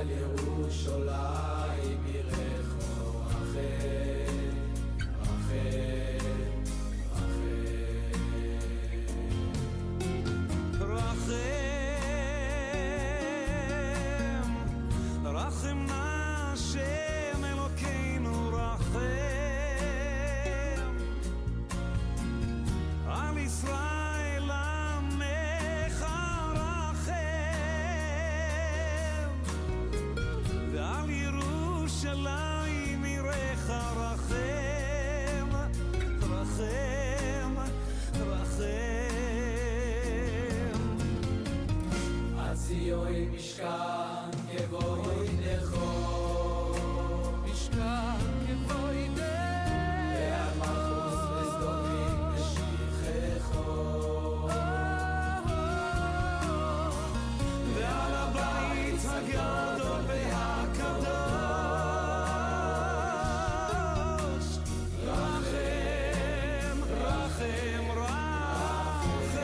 ועל ירושלים עירך רחם, רחם, רחם. רחם, רחם נא השם אלוקינו רחם על ישראל עמך רחם ועל ירושלים עירך רחם, רחם, רחם. על ציון משכן כבודך, משכן כבודך, ועל מלכוס בית דוד משיחך, ועל הבית הגדול והקדוש רחם, רחם, רחם.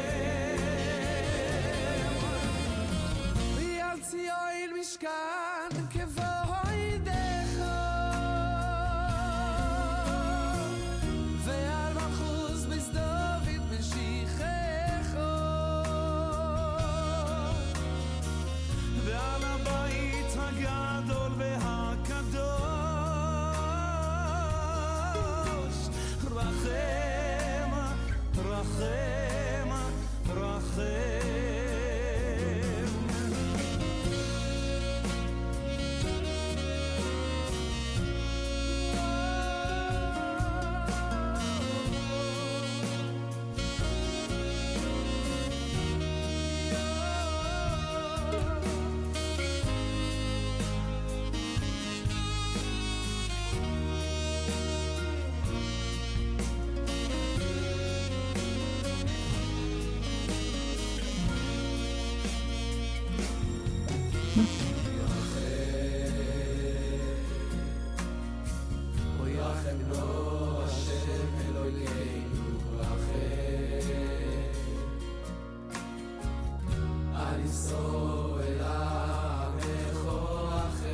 ועל ציון משכן כבודך, ועל מלכוס בית דוד משיחך, ועל הבית הגדול והקדוש רחם, רחם, רחם. רחם נא השם אלוקינו רחם על ישראל עמך רחם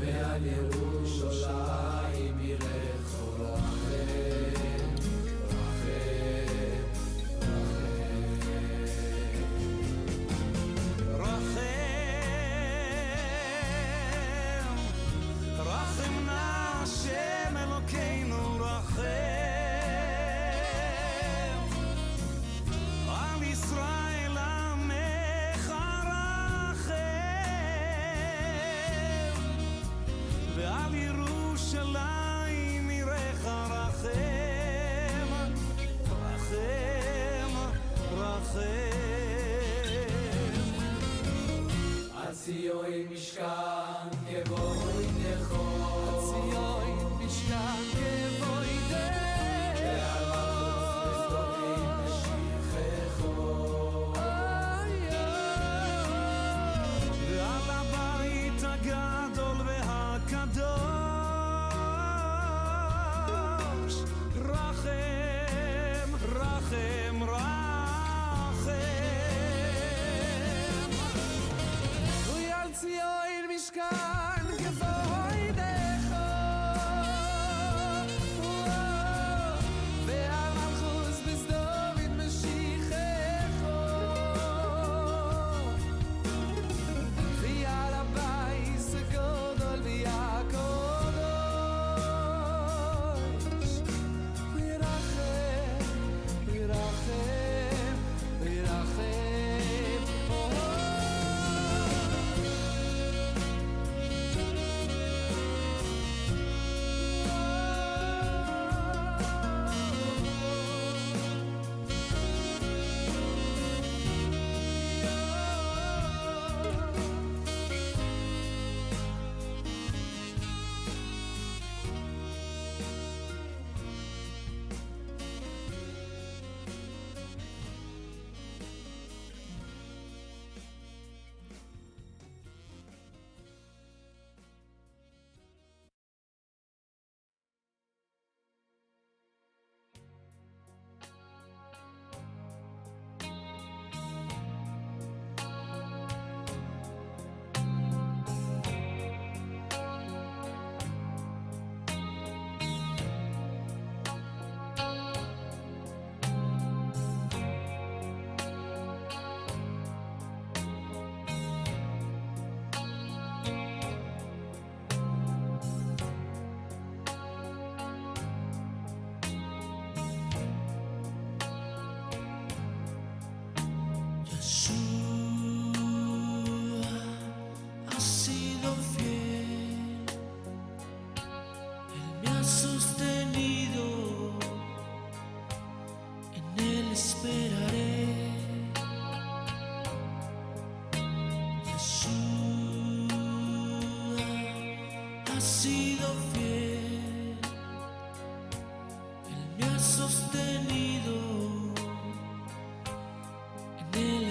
ועל ירושלים עירך רחם, רחם, רחם. רחם, רחם נא השם אלוקינו רחם על ישראל עמך רחם ועל ירושלים עירך רחם, רחם, רחם. על ציון משכן כבודך, ציון משכן כבודך, ועל מלכוס בית דוד משיחך, ועל הבית הגדול והקדוש רחם, רחם, רחם. ועל ציון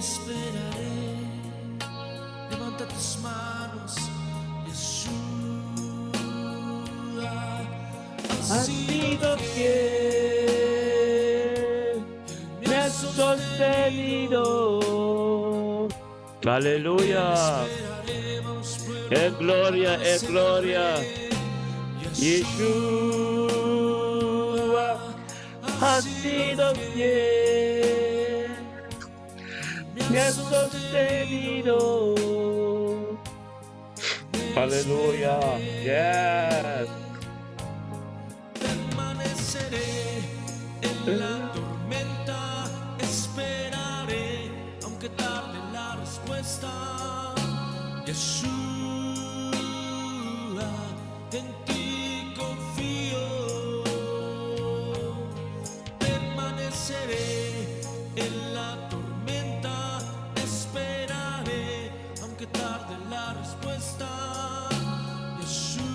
esperaré. Levanta tus manos, Yeshua Ha sido fiel, me ha sostenido. Aleluya. Es gloria, es gloria. Yeshua ha sido fiel, me ha sostenido. Aleluya. Yes. Permaneceré en la tormenta, esperaré, aunque tarde la respuesta. Yeshua, en ti confío. Permaneceré en la tormenta, esperaré, aunque tarde la respuesta. Yeshua,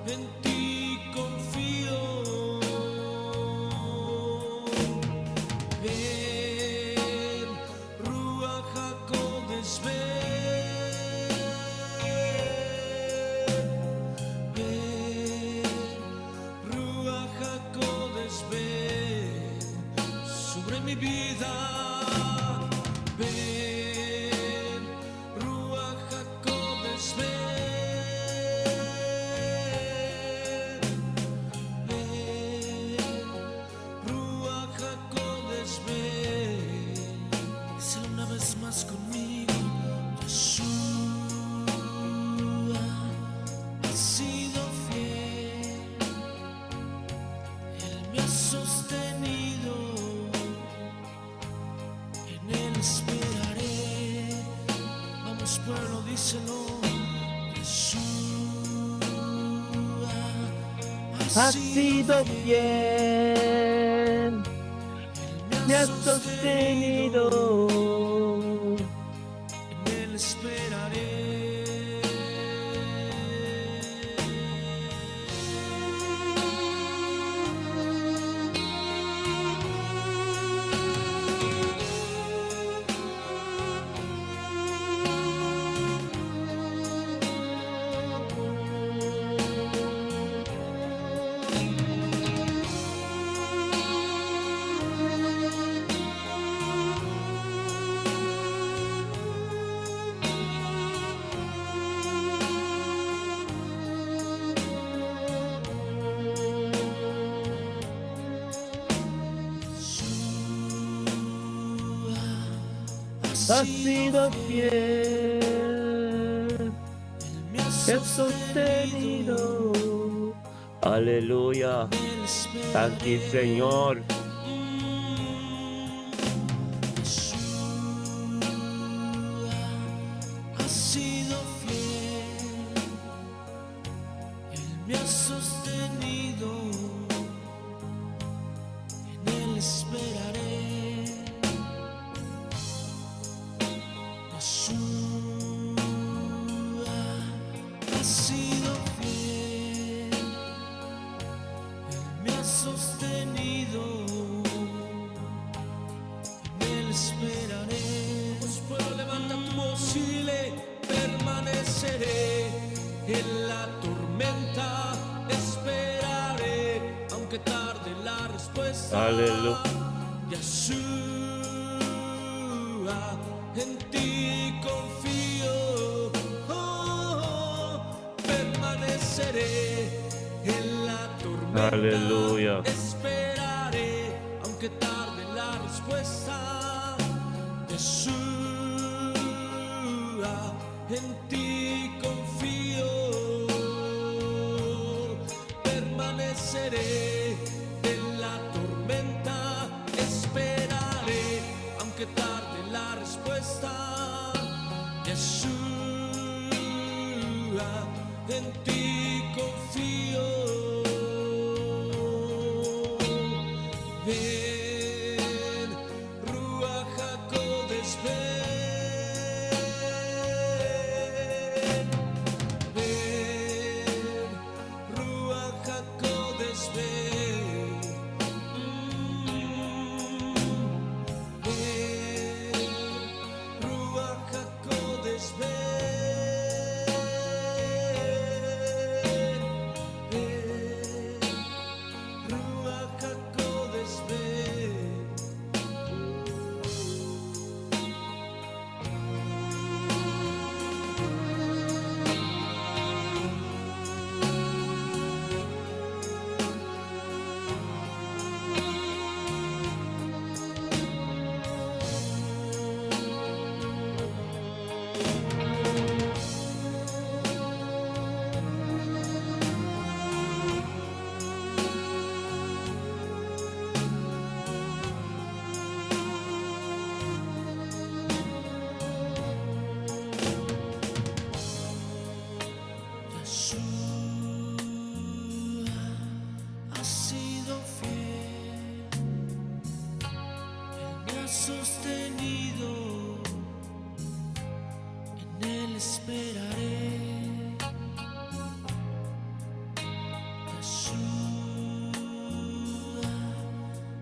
en ti confío. Ven, Ruach HaKodesh, ven. Ven, Ruach HaKodesh, ven sobre mi vida. Ven, Ruach HaKodesh, ven. Ven, Ruach HaKodesh, ven. Díselo una vez más conmigo, Yeshua ha sido fiel, Él me ha sostenido, en Él esperaré. Vamos pueblo, díselo, Yeshua Ha sido fiel, me ha sostenido. En Él esperaré. Ha sido fiel, Me ha me ha sostenido. Aleluya. Thank you, Señor. Ha sido fiel, Él me ha sostenido, en Él esperaré. Yeshua ha sido fiel, Él me ha sostenido. En él esperaré. Pues pueblo, levanta tu voz y dile, permaneceré en la tormenta, esperaré, aunque tarde la respuesta. Aleluya. Yeshua, en ti confío. Oh, oh, permaneceré en la tormenta. Aleluya. Esperaré, aunque tarde la respuesta. Yeshua, en ti confío. Permaneceré en la tormenta, esperaré, aunque tarde la respuesta. Yeshua, en ti confío. Ven, Ruach HaKodesh, ven. Ven, Ruach HaKodesh, ven. ha sostenido, en Él esperaré. Yeshua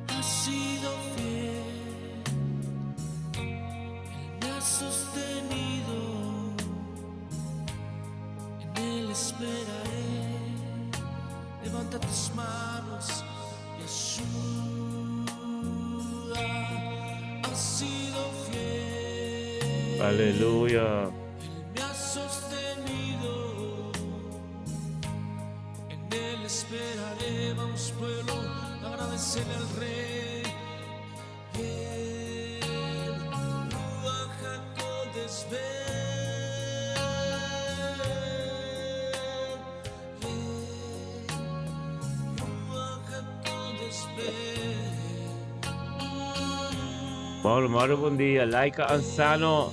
ha sido fiel, Él me ha sostenido, en Él esperaré. Levanta tus manos, Yeshua ha sido fiel. Aleluya. Él me ha sostenido, en Él esperaré. Vamos pueblo, agradecerle al Rey. El Ruach HaKodesh, ven. El Ruach HaKodesh, ven. Mauro, Mauro, bom dia. Laika Ansano.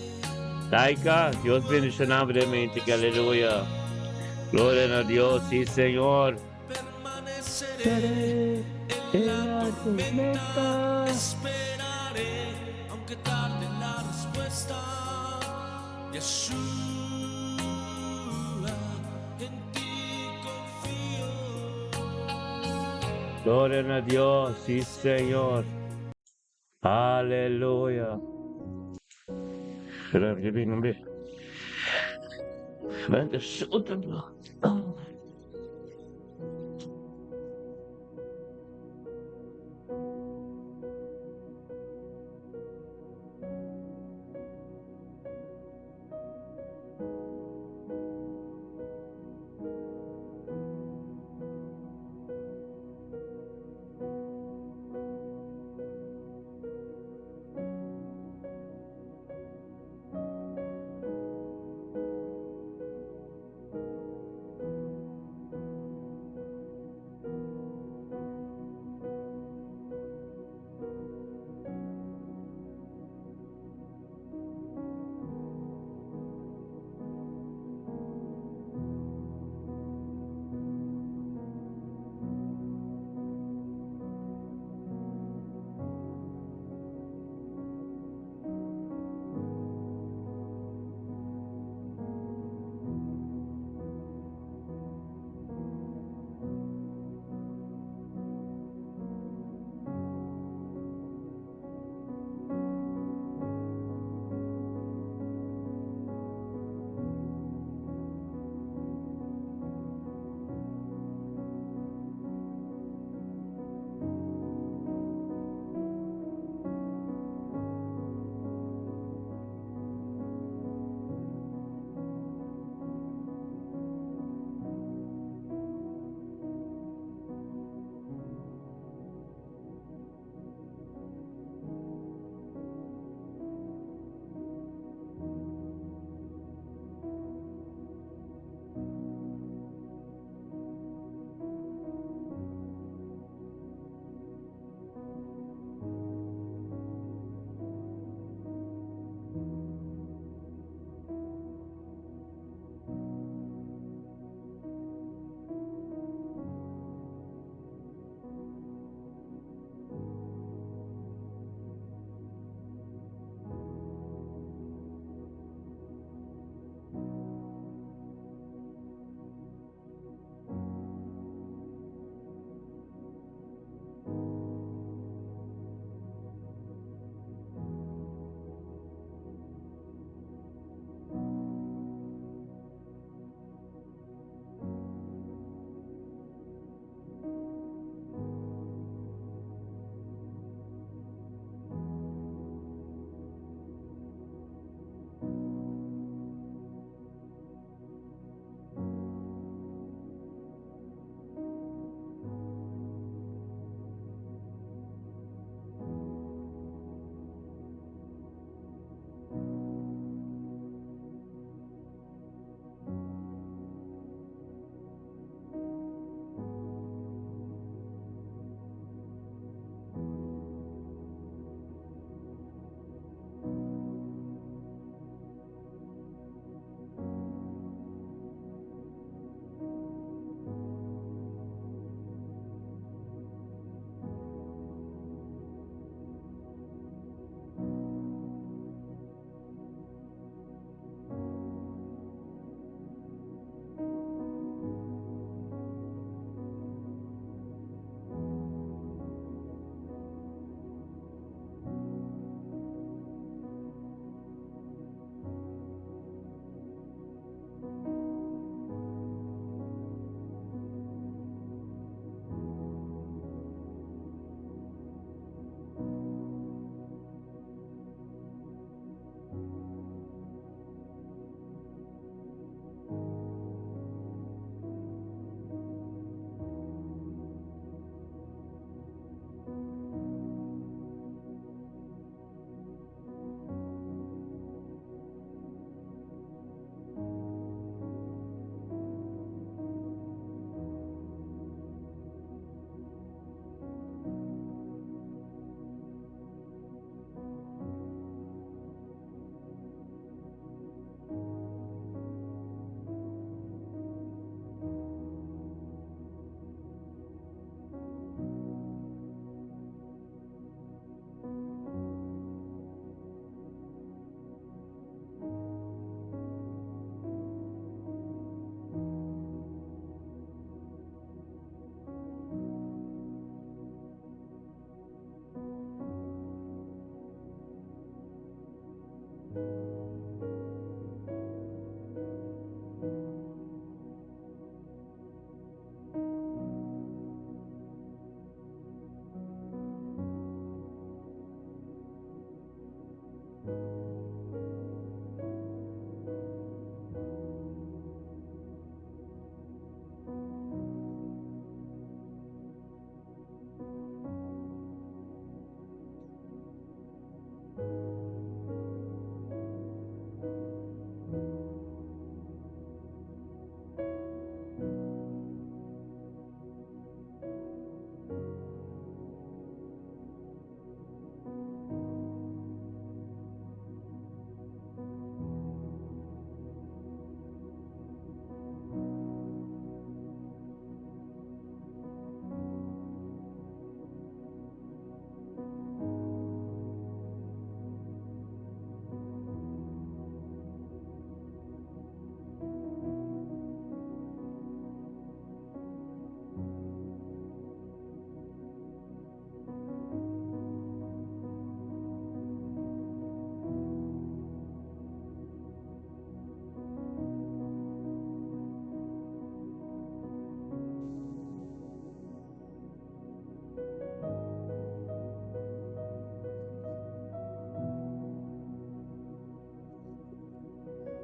Laika, Dios bendiciona brevemente. Que aleluya. Gloria a Dios, sí, Señor. Permaneceré en la tormenta, esperaré, aunque tarde la respuesta. Yeshua, en ti confío. Gloria a Dios, sí, Señor. Aleluya.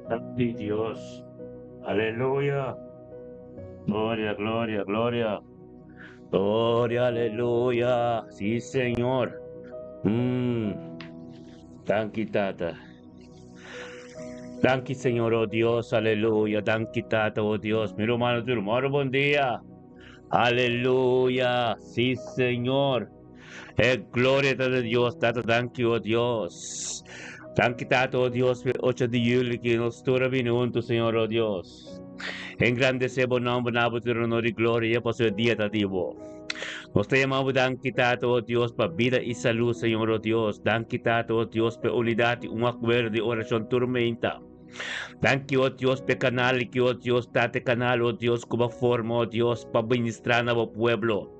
Santi Dios. Aleluya. Gloria, gloria, gloria. Gloria, aleluya. Sí, Señor. Danki, Tata. Danki, Señor, oh Dios. Aleluya. Danki, Tata, oh Dios. Mi ruman, tur bon dia. Aleluya. Sí, Señor. Gloria ta Dios, Tata, danki, oh Dios. Danki, Tata, oh Dios, 8 di yüli ku nos tur a bini huntu, Señor, oh Dios. Engrandesé bo nòmber, duna bo tur honor i gloria, pa e dia ta di bo. Nos ta yama bo danki, Tata, oh Dios, pa bida i salú, Señor, oh Dios. Danki, Tata, oh Dios, pa unidat i un akuerdo di orashon tur mainta. Danki, oh Dios, pa kanal ku, oh Dios, Tata, kanal, oh Dios, ku bo a forma, oh Dios, pa ministrá na bo pueblo.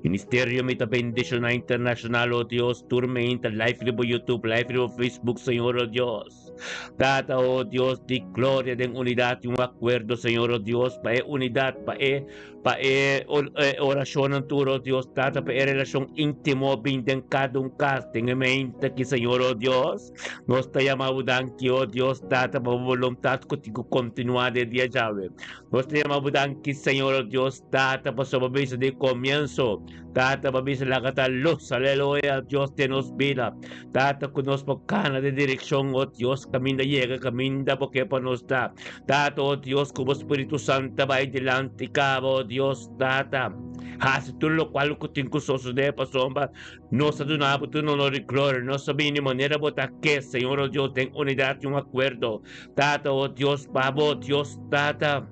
Ministerio Mi Ta Bendishoná Internashonal, oh Dios, tur mainta live riba YouTube, live riba Facebook, Señor, oh Dios. Tata, oh Dios, di gloria den unidat i un akuerdo, Señor, oh Dios, pa e unidat, pa e pa e orashonnan tur, oh Dios, Tata, pa e relashon íntimo bin den kada un kas den e mainta aki, Señor, oh Dios. Nos ta yama bo danki, oh Dios, Tata, pa bo boluntat ku tin ku kontinuá den dia djawe. Nos ta yama bo danki, Señor, oh Dios, Tata, pasobra bo bisa di komienso. Tata, bo bisa laga ta lus, aleluya, Dios, den nos bida. Tata, ku nos por kana den direkshon, oh Dios, kaminda yega, kaminda bo ke pa nos ta. Tata, oh Dios, ku bo Spiritu Santu ta bai dilanti kaba, oh Dios, Tata. Hasi tur lokual ku tin ku sosodé pasobra nos ta duna bo tur honor i gloria. Nos ta bini manera bo ta ke, Señor, oh Dios, den unidat i un akuerdo. Tata, oh Dios, pa bo, Dios, Tata.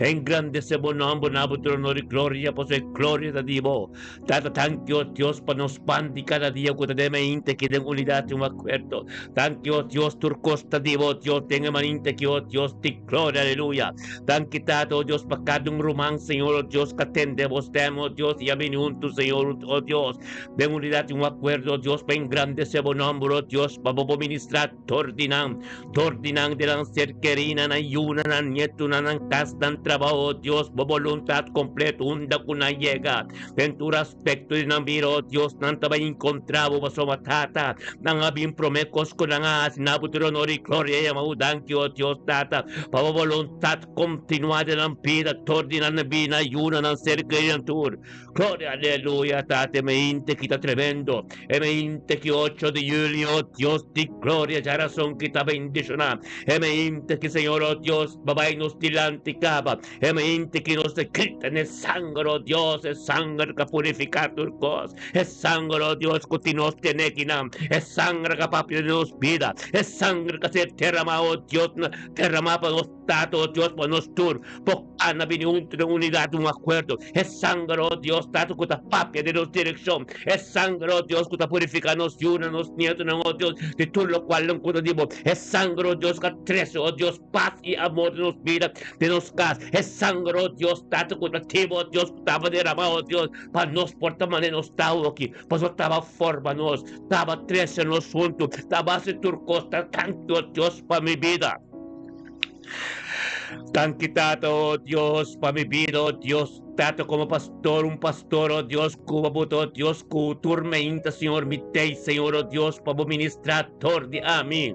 Engrandesé bo nòmber na bo tur honor i gloria, pasobra e gloria ta di bo. Tata, danki, oh Dios, pa nos pan di kada dia ku ta den mainta aki den unidat i un akuerdo. Danki, oh Dios, tur kos ta di bo, Dios, den e mainta aki, oh Dios di gloria, aleluya. Danki, Tata, oh Dios, pa kada un ruman, Señor, oh Dios, ku a tende bo stèm, oh Dios, i a bini huntu, Señor, oh Dios, den unidat i un akuerdo, oh Dios, pa engrandesé bo nòmber, oh Dios, pa bo por ministrá Dor di nan, dor di nan di nan ser kerí, nan nan yunan, nan nietunan, nan kas, nan trabou, oh Dios, bo boluntat kompleto unda ku nan yega. Den tur aspekto di nan bida, oh Dios, nan ta bai inkontrá bo pasobra Tata, nan a bin promé kos ku nan a hasi, na bo tur honor i gloria yama bo danki, oh Dios Tata, pa bo boluntat kontinuá den nan bida, dor di nan bida, nan yunan, nan ser kerí, nan tur. Gloria, aleluya, Tata, e mente ki ta tremendo, e mente ki 8 di juli, oh Dios di gloria, djarason ki ta bendishoná, e mente ki Señor, oh Dios, ba bai nos dilanti kaba, e mente ki nos ta grita n'e sanger, oh Dios, e sanger ka purifiká tur kos, e sanger, oh Dios, ku tin nos tene kinan, e sanger ka papia di nos bida, e sanger ka ser derramá, oh Dios, derramá pa nos. Tata, oh Dios, pa nos tur por kana bini huntu den unidat, un akuerdo. E sanger, oh Dios, Tata, ku ta papia den nos direkshon. E sanger, oh Dios, ku ta purifiká nos yunan, nos nietunan, oh Dios, di tur lokual nan ku ta di bo. E sanger, oh Dios, ku a trese, oh Dios, pas i amor den nos bida, den nos. kas. E sanger, o Dios, Tata, ku ta tiba, o Dios, ku taba derama, o Dios, pa nos por ta manera nos ta awoki, pasobra taba forma nos, taba trese nos huntu, taba hasi tur kos. Ta danki, o Dios, pa mi bida. Danki, Tata, o Dios, pa mi bida, o Dios, Tata, komo pastor, un pastor, o Dios, ku bo buta, o Dios, ku tur meinta, Señor, mi tei, Señor, o Dios, pa bo ministrá dor di ami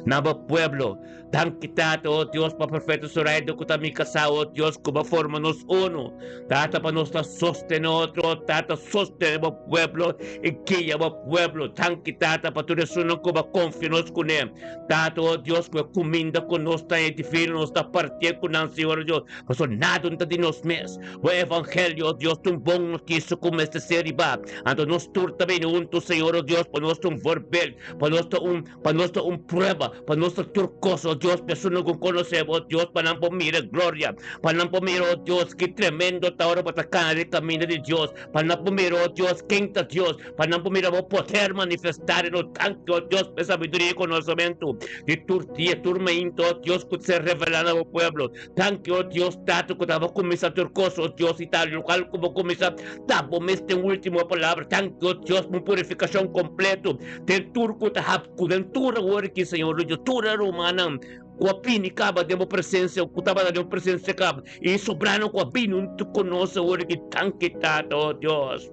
na bo pueblo. Danki, Tata, o Dios, pa Profeta Zoraida ku ta mi kasá, o Dios, ku bo forma nos uno. Tata, pa nos ta sostené otro, o Tata, sostené bo pueblo i guia bo pueblo. Danki, Tata, pa tur esunnan ku bo konfia nos kuné. Tata, o Dios, ku e kuminda ku nos ta edifir, nos ta partié ku nan, Señor, o Dios, pasobra nada no ta di nos mes. Bo evangelio, o Dios, ta un bon notisia ku mester ser ribá. Anto nos tur ta bini huntu, Señor, o Dios, pa nos ta un voorbeeld, pa nos ta un, pa nos ta un prueba, pa nos ta tur kos, o Dios, pa esunnan ku konosé Bo, o Dios, pa nan por mira e gloria, pa nan por mira, o Dios, ki tremendo ta ora bo ta kana den kaminda di Dios, pa nan por mira, o Dios, ken ta Dios, pa nan por mira bo poder manifestá den nos. Danki, o Dios, pa e sabiduria i konosementu di tur dia, tur mainta, o Dios, ku ta ser revelá na bo pueblo. Danki, o Dios, Tata, ku ta bo kuminsá tur kos, o Dios, i ta lokal ku bo kuminsá, ta bo mes den último palabra. Danki, o Dios, pa un purifikashon kompleto den tur ku ta hap ku den tur awor aki, Señor, o Dios, tur e rumannan ku a bini kaba den bo presensia, ku tabata den bo presensia kaba, i e sobranan ku a bini huntu ku nos awor aki. Danki, Tata, o Dios.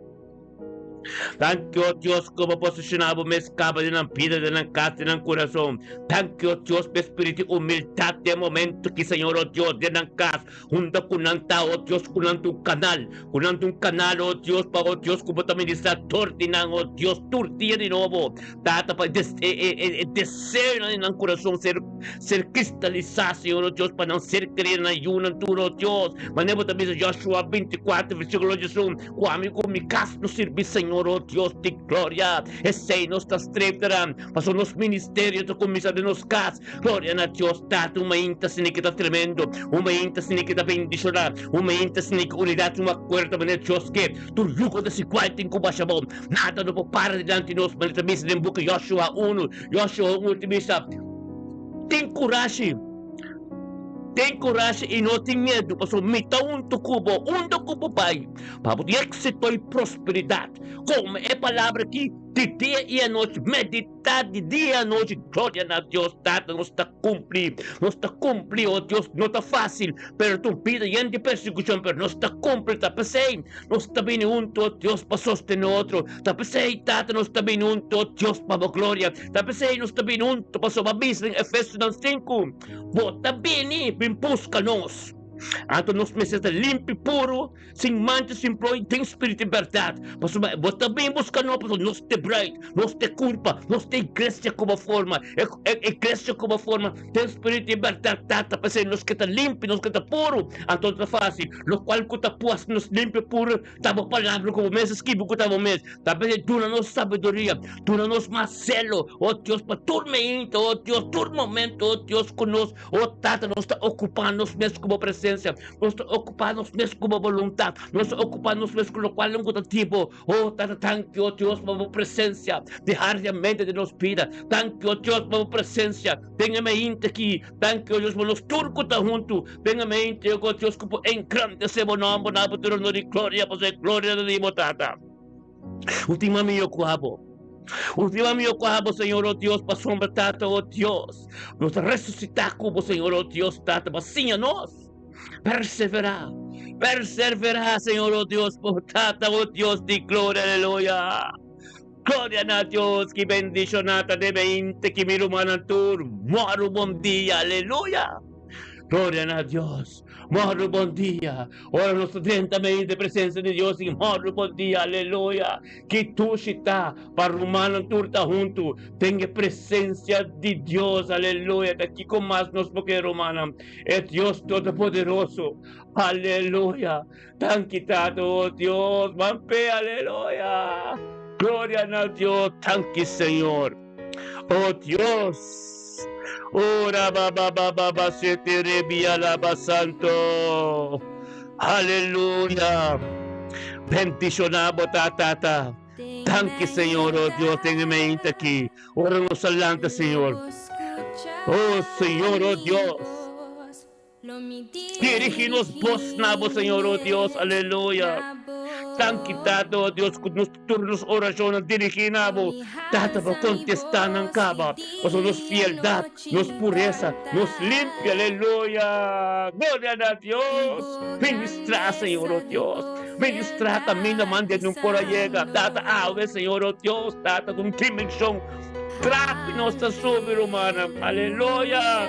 Danki, o Dios, ku bo posishoná bo mes kaba den nan bida, den nan kas, den nan kurason. Danki, o Dios, pa e spiritu di humildat den e momentu aki, Señor, o Dios, den nan kas, hunta ku nan ta, o Dios, ku nan ta un kanal, ku nan ta un kanal, o Dios, pa, o Dios, ku bo ta ministrá dor di nan, o Dios, tur dia di nobo, Tata, pa e e deseonan di nan kurason ser ser kristalisá, Señor, o Dios, pa nan ser kere nan yunan tur, o Dios. Manera bo ta bisa Joshua 24, versíkulo 11. Ku ami ku mi kas no sirbi Señor, o Dios di gloria. Esei nos ta streepteran, pasobra nos ministerio ta kuminsá den nos kas. Gloria na Dios Tata, un mainta asina ki ta tremendo, un mainta asina ki ta bendishoná, un mainta asina ki unidat un akuerdo manera Dios ke. Tur yugo desigual tin ku basha bo. Nada no por para dilanti nos, manera ta bisa den buki Joshua unu. Joshua unu ta bisa, Tin kurashi. Ten kurashi i no tin miedu, pasobra mi ta huntu ku bo unda ku bo bai, pa bo tin éksito i prosperidat. Kome e palabra akí di dia i anochi, meditá di dia i anochi. Gloria na Dios Tata, nos ta kumpli, nos ta kumpli, o Dios, no ta fásil, pero ta un bida yen di persekushon, pero nos ta kumpli. Ta p'esei nos ta bini huntu, o Dios, pa sostené otro. Ta p'esei, Tata, nos ta bini huntu, o Dios, pa bo gloria. Ta p'esei nos ta bini huntu, pasobra a bisa den Efesonan sinku, Bo ta bini bin buska nos. Anto nos mester ta limpi, puru, sin mancha, sin ploi, den spiritu i bèrdat. Pasobra bo ta bin buska nos pasobra nos ta e bruid, nos ta e kurpa, nos ta e iglesia ku bo forma, e iglesia ku bo forma den spiritu i bèrdat, Tata. P'esei nos ke ta limpi, nos ke ta puru. Anto ta fásil. Lokual ku ta pua nos limpi, puru, ta bo palabra ku bo mes a skibi ku ta bo mes. Ta p'esei duna nos sabiduria, duna nos mas selo, o Dios, pa tur meinta, o Dios, tur momento, o Dios, ku nos, o Tata, nos ta okupá nos mes ku bo presensia, nos ta okupá nos mes ku bo boluntat, nos ta okupá nos mes ku lokual ku ta di bo, o Tata, danki, o Dios, pa bo presensia diariamente den nos bida, danki, o Dios, pa bo presensia den e meinta aki, danki, o Dios, pa nos tur ku ta huntu den e meinta, o Dios, ku por engrandesé bo nòmber na bo tur honor i gloria, pasobra e gloria ta di bo, Tata. Ultima mi yo ku abo. Ultima mi yo ku abo, Señor, oh Dios, pasobra Tata, oh Dios, nos ta resusitá ku bo, Señor, oh Dios, Tata, pa siña nos perseverá, perseverá, Señor, oh Dios, por Tata, oh Dios di gloria, aleluya. Gloria na Dios, ki bendishoná ta den mente ki mi rumannan tur. Mòru bon dia, aleluya. Gloria na Dios. Mòru bon dia. Ora nos ta drenta medio di presensia di Dios i mòru bon dia, aleluya. Ki dushi ta pa rumannan tur ta huntu den e presensia di Dios, aleluya. Ta kiko mas nos por ke, rumannan? E Dios Todopoderoso, aleluya. Danki Tata, oh Dios, ban p'e, aleluya. Gloria na Dios, danki Señor. Oh Dios. Ora ba ba ba ba ba se te rebia la ba santo. Aleluya. Bendiciona bo ta tata. Danki Señor, oh Dios, ten e mente aki. Ora nos a lanta, Señor. Oh Señor, oh Dios. Dirigí nos bos na bo, Señor, o Dios. Aleluya. Danki, Tata, o Dios, ku nos tur nos orashonnan dirigí na bo. Tata, bo kontestá nan kaba, pasobra nos fieldat, nos puresa, nos limpia. Aleluya. Gloria na Dios. Ministrá, Señor, o Dios. Ministrá kaminda mande nun por a yega. Tata, awe, Señor, o Dios, Tata, ku un dimenshon trapi nos ta subi, rumannan. Aleluya.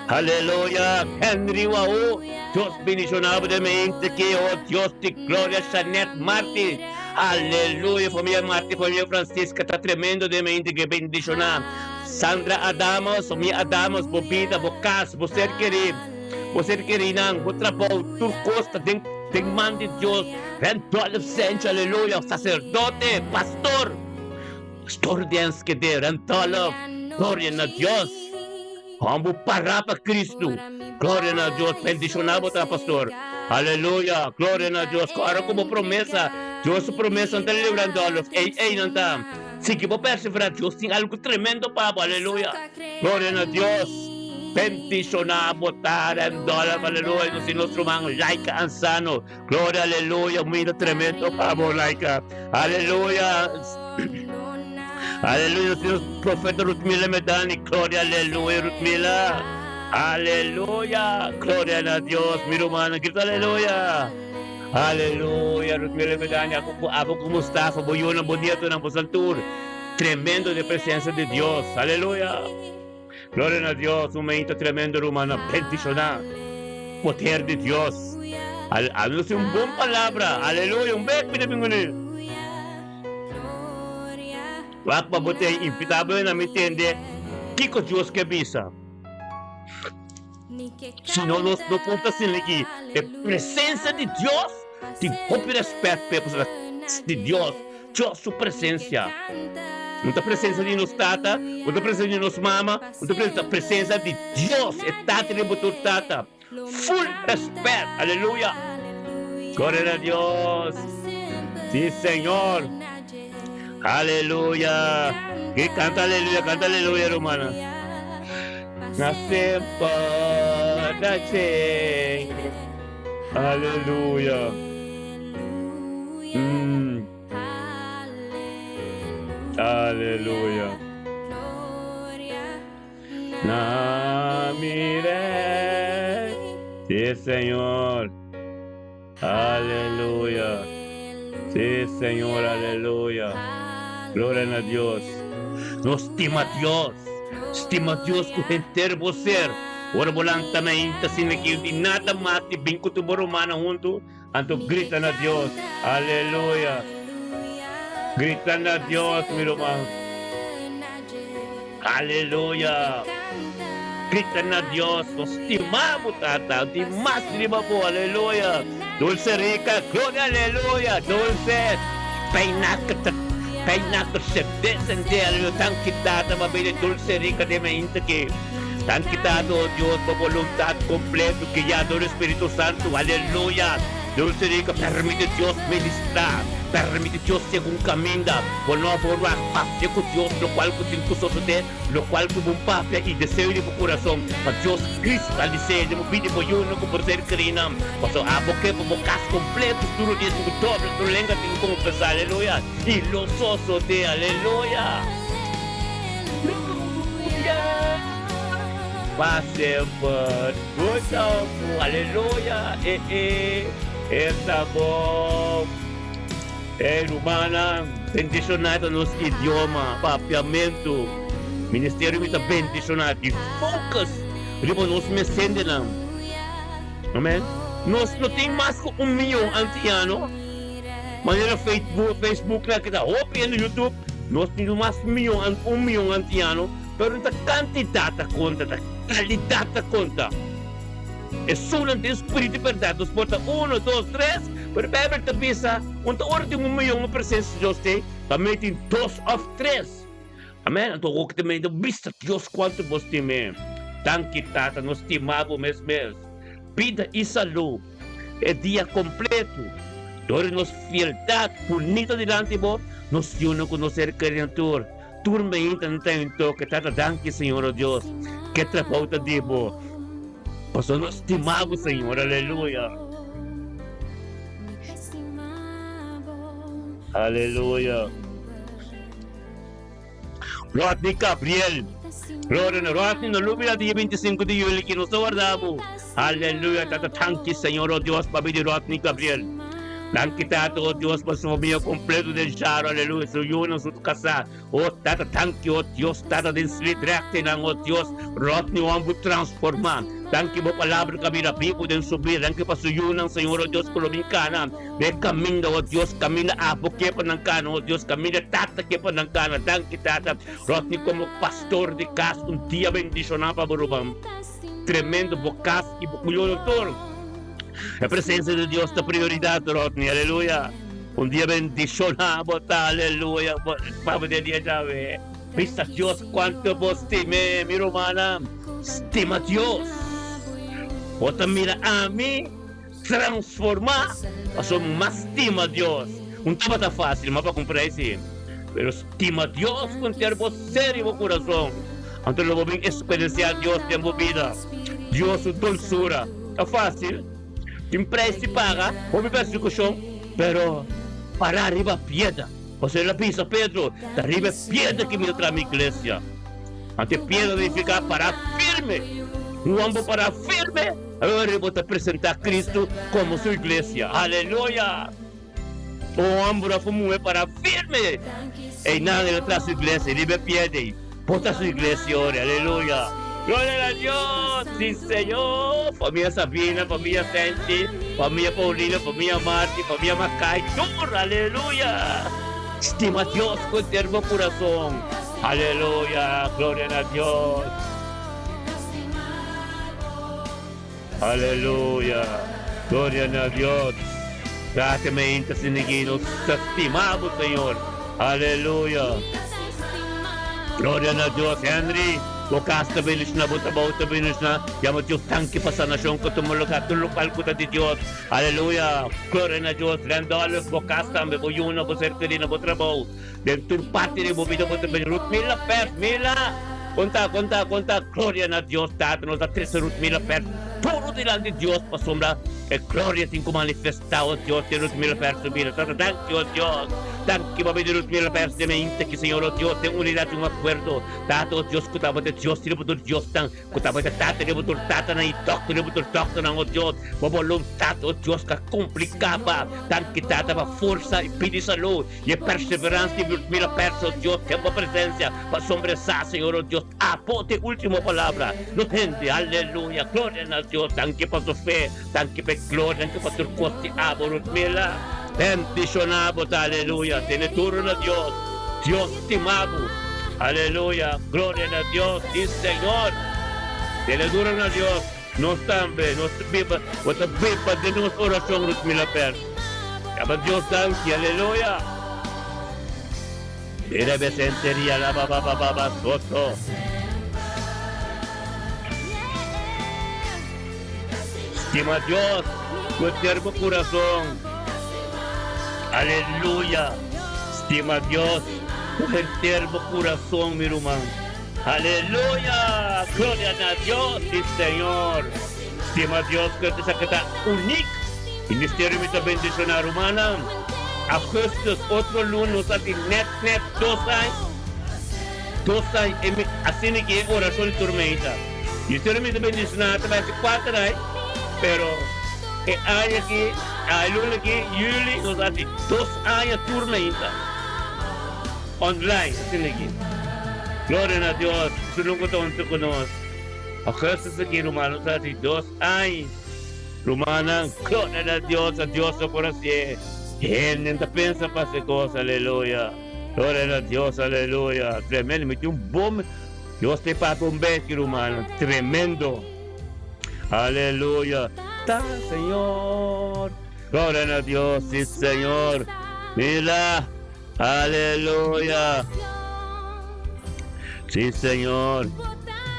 Aleluya Henry Wao Dios bendiciona bo den mente ki oh Dios di gloria Shanet Marti Aleluya familia Marti familia Francisca ta tremendo den mente ki bendiciona Sandra Adamos familia Adamos bo bida bo cas bo ser keri bo ser kerinan bo trabou tur cos ta den den man di Dios Randolph Sencho aleluya sacerdote pastor Pastor di Enschede, Randolph, gloria na Dios. Hombo para pa Cristo. Gloria na Dios. Bendiciona bo ta, pastor. Aleluya. Gloria na Dios. Ora cu bo promesa, Dios su promesa nan ta libra Randolph. Ey, ey nan ta. Sigui bo persevera. Dios tin algo tremendo pa bo. Aleluya. Gloria na Dios. Bendiciona bo ta, Randolph. Aleluya. Nos tin nos ruman Laika Ansano. Gloria, aleluya, un himno tremendo pa bo, Laika. Aleluya. Aleluya, Señor profeta Ruthmila Medani. Gloria, aleluya, Ruthmila. Aleluya. Gloria a Dios, mi hermana. Grita aleluya. Aleluya, Ruthmila Medani. Abo, abo con Mustafa, bo yuna, bo nieto, bo santur. Tremendo de presencia de Dios. Aleluya. Gloria na Dios, un momento tremendo, hermana. Bendicionar. Poder de Dios. Al, al, un buen palabra. Aleluya. Un bek, mira, mira. Wak pa bo te invitá bo na mi tende kiko Dios ke bisa. Si no nos no por ta sinti aki e presencia di Dios, tin hopi respet p'e pasobra di Dios, Dios su presencia. No ta presencia di nos tata, no ta presencia di nos mama, no ta presencia, presencia di Dios, e tata riba tur tata. Full respet, aleluya. Gloria na Dios. Sí, Señor. Aleluya. Que canta aleluya, canta aleluya, hermana. Na semper na Aleluya. Aleluya. Na mire. Sí, Señor. Aleluya. Sí, Señor, aleluya. Gloria a Dios. Nos stima Dios. Stima Dios ku henter bo ser. Ora bo lanta mainta sin ki di nada mas di bin ku tu bo rumannan huntu, anto grita na Dios. Aleluya. Grita na Dios, mi ruman. Aleluya! Grita na Dios, nos stima bo Tata, di mas riba bo, aleluya! Dulce rica, gloria aleluya! Dulce, peinaka ta peinaka sende sende, aleluya! Danki Tata pa bini Dulce rica den mainta aki. Danki Tata, oh Dios, pa boluntad completo guia dor Spiritu Santo, aleluya! Dulce rica, permiti Dios ministra, permiti Dios segun caminda, bo no a por wak papia cu Dios locual cu tin cu sosode, locual cu bo papia y deseo di bo curason, pa Dios cristalis'é den bo bida y bo yunan cu por ser crinan, pasobra abo ke pa bo cas completo tur dia tin cu dobla tur lenga tin cu confesa, aleluya, y lo sosode, aleluya. Aleluya. Pa semper Goza ku aleluya e e e ta bon Ey rumannan bendiciona ta nos idioma papiamentu Ministerio mi ta bendiciona di focus riba nos mes hendenan Amen nos no tin mas ku un miyon antiano manera Facebook Facebook nan kita hopi hende YouTube nos tin mas miyon un miyon antiano. Pero no ta kantidat ta konta, ta kalidat ta konta. Esunnan tin spiritu di bèrdat. Nos por ta uno, dos, tres, pero Beibel ta bisa, un ta ora tin un miyon un presensia di Dios te, pa mei tin dos òf tres. Amèn. Anto awor ku ta mei ta bisa Dios kuantu bo stim'é. Danki Tata, nos stima bo mes mes. Bida i salú e dia kompletu. Dor di nos fieldat bunita dilanti bo, nos yunan ku nos ser kerinan tur. Tur meinta no ta un toke, Tata danki Señor o Dios, ke trabou ta di bo. Pasobra nos stima bo, Señor. Aleluya. Aleluya. Rodney Gabriel. Gloria na Rodney, no lubida dia 25 di juli ki nos ta warda bo. Aleluya, Tata, danki Señor, oh Dios, pa bidi Rodney Gabriel. Danki Tata, oh Dios, pa su familia completo den Sharo, aleluya, su yunan, su kasá. Oh Tata, danki, oh Dios, Tata, den Sliedrecht-nan, oh Dios, Rodney homber transformá. Danki bo palabra ku a bira bibu den su bida. Danki pa su yunan, Señor, oh Dios, ku lo bin kana. Den kaminda, oh Dios, kaminda abo ke pa nan kana, oh Dios, kaminda Tata ke pa nan kana. Danki, Tata. Rodney komo pastor di kas, un dia bendishoná pa bo ruman. Tremendo bo kas i bo kuyonan tur. E presensia di Dios ta prioridat, Rodney. Aleluya. Un dia bendishoná bo ta, aleluya. Pabia di e dia djawe. Bisa Dios kuantu bo stim'é, mi rumannan. Stima Dios. Bo ta mira ami transformá pasobra mi mas stima Dios. Un tabata fásil, ma pa kumpra esei. Pero stima Dios ku henter bo ser i bo kurason. Anto lo bo bin eksperensiá Dios den bo bida. Dios su dulsura. Ta fásil. Tin preis di paga, hopi persekushon, pero pará riba piedra. Pasobra el a bisa Pedro, Ta riba e piedra ki mi ta traha mi iglesia. Anto e piedra signifiká pará firme. Juan bo pará firme, awor bo ta presentá Kristu komo su iglesia. Aleluya! Un hòmber òf un muhé pará firme, einan el a traha su iglesia riba e piedra ei. Bo ta su iglesia ora. Aleluya! Gloria na Dios! Si Señor! Famia Sabina, famia Senchi, famia Paulina, famia Marti, famia Macay, tur! Aleluya! Stima Dios cu henter bo curason. Aleluya! Gloria na Dios! Aleluya! Gloria na Dios! Gracia me inta sinigi nos ta stima bo Señor. Aleluya! Gloria na Dios. Henry, bo cas ta bendiciona, bo trabou ta bendiciona. Yama Dios danki pa sanacion cu tuma lugar tur locual cu ta di Dios. Aleluya! Gloria na Dios. Randolph, bo cas tambe, bo yuna, bo ser kerina, bo trabou. Den tur parti di bo bida bo ta bendiciona. Ruth Mila Pers, Mila! Konta, konta, konta, gloria na Dios Tata, nos a trese Ruth Mila Pers puru dilanti Dios pasobra e gloria tin ku manifestá, o Dios, den Ruth Mila Pers su bida. Tata, danki, o Dios, danki pa bida di Ruth Mila Pers den mente aki, Señor, o Dios, den unidat di un akuerdo, Tata, o Dios, ku tabata Dios riba tur diosnan, ku tabata Tata riba tur tatanan i Dòkter riba tur dòkternan, o Dios, bo boluntat, o Dios, ka kumpli kaba. Danki, Tata, pa forsa i pidi salú. I e perseveransia di mira perso, Dios, den bo presencia, pasobra e sa, Señor, oh Dios, abo ta e ultimo palabra. No hende. Aleluya. Gloria na Dios. Danki pa su fe. Danki pa e gloria. Danki pa tur cos di abo, Ruthmila. Bendiciona bo ta. Aleluya. Tene duro na Dios. Dios stima bo. Aleluya. Gloria na Dios. Si, Señor. Tene duro na Dios. Nos tambe, nos ta biba, bo ta biba den nos oracion, Ruthmila Pers. Yama Dios danki, aleluya. Mira besenteria la ba ba ba ba ba soto. Stima Dios cu henter bo curason. Aleluya. Stima Dios cu henter bo curason, mi ruman. Aleluya! Gloria na Dios! Si Señor! Stima Dios ku esaki ta unik i misterio mi ta bendishoná rumannan. Augustus otro luna nos a tin nèt nèt dos aña dos aña e mi asina ki e orashon di tormenta. Misterio mi ta bendishoná ta bai hasi kuater aña pero e aña aki e luna aki yuli nos a hasi dos aña turmenta. Online, asina aki. Gloria na Dios, su nunca ta hunto cu nos. Augustus aki, ruman, nos a haci dos aña. Rumannan, gloria na Dios, a Dios lo por hacié. Hende ta pensa pa haci cos, aleluya. Gloria na Dios, aleluya. Tremendo, mi tin un bon, Dios te papia un beki, rumannan, tremendo. Aleluya. Ta Señor. Gloria na Dios, si Señor. Mira. Aleluya! Sí, Señor.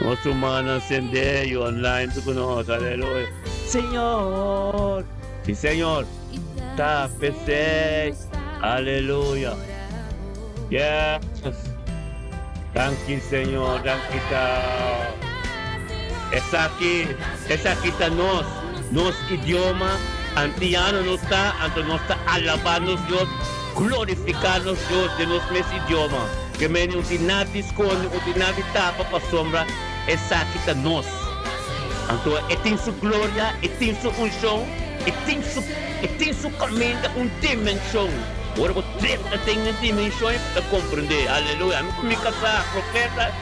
Nos rumannan sende y online tu ku nos. Aleluya. Señor. Sí, Señor. Ta pesey. Aleluya. Yes. Danki, Señor. Danki, ta. Esaki, esaki ta nos, nos idioma antiano nos ta, anto nos ta alabá nos Dios, glorifiká nos Dios den nos mes idioma. Ke meni un tin nada di skonde, un tin nada di tapa pasobra esaki ta nos. Anto e tin su gloria, e tin su unshon, e tin su, e tin su kaminda, un dimenshon. Ora bo drenta den e dimenshon e bo ta komprendé. Aleluya! Ami ku mi kasá, profeta,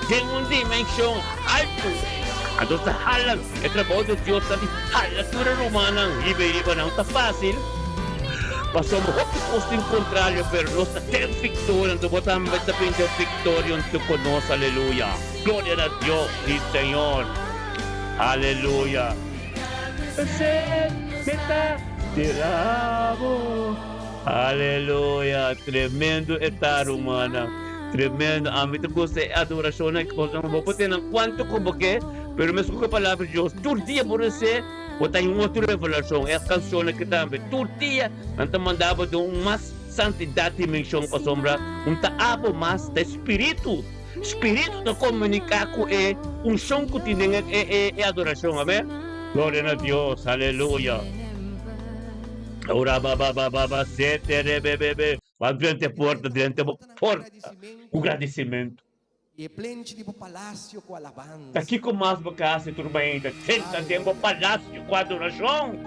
den un dimenshon haltu. Anto ta hala, e trabou di Dios ta di hala tur e rumannan riba i riba nan. Ta fásil, pasobra hopi kos tin kontrario, pero nos ta den viktoria. Anto bo tambe ta bin den viktoria huntu ku nos. Aleluya! Gloria na Dios, sí Señor. Aleluya. Aleluya. Tremendo e ta, rumannan. Tremendo. Ami ta gusta e adoracionnan ki boso bo por tene cuanto cu bo ke, pero mescos cu e palabra di Dios, tur dia bo rece, bo ta haña un otro revelacion. E cancionnan aki tambe, tur dia nan ta manda bo den un mas santidad dimension pasobra un ta abo mas ta e spiritu. Spiritu ta komuniká ku e unshon ku tin den e adorashon. Amèn. Gloria na Dios. Aleluya. Ora ba ba ba ba ba sete re be be be. Ba drenta e porta, drenta bo porta ku gradisimentu. I e plenchi di bo palasio ku alabansa. Ta kiko mas bo ke hasi tur mainta? Drenta den bo palasio ku adorashon.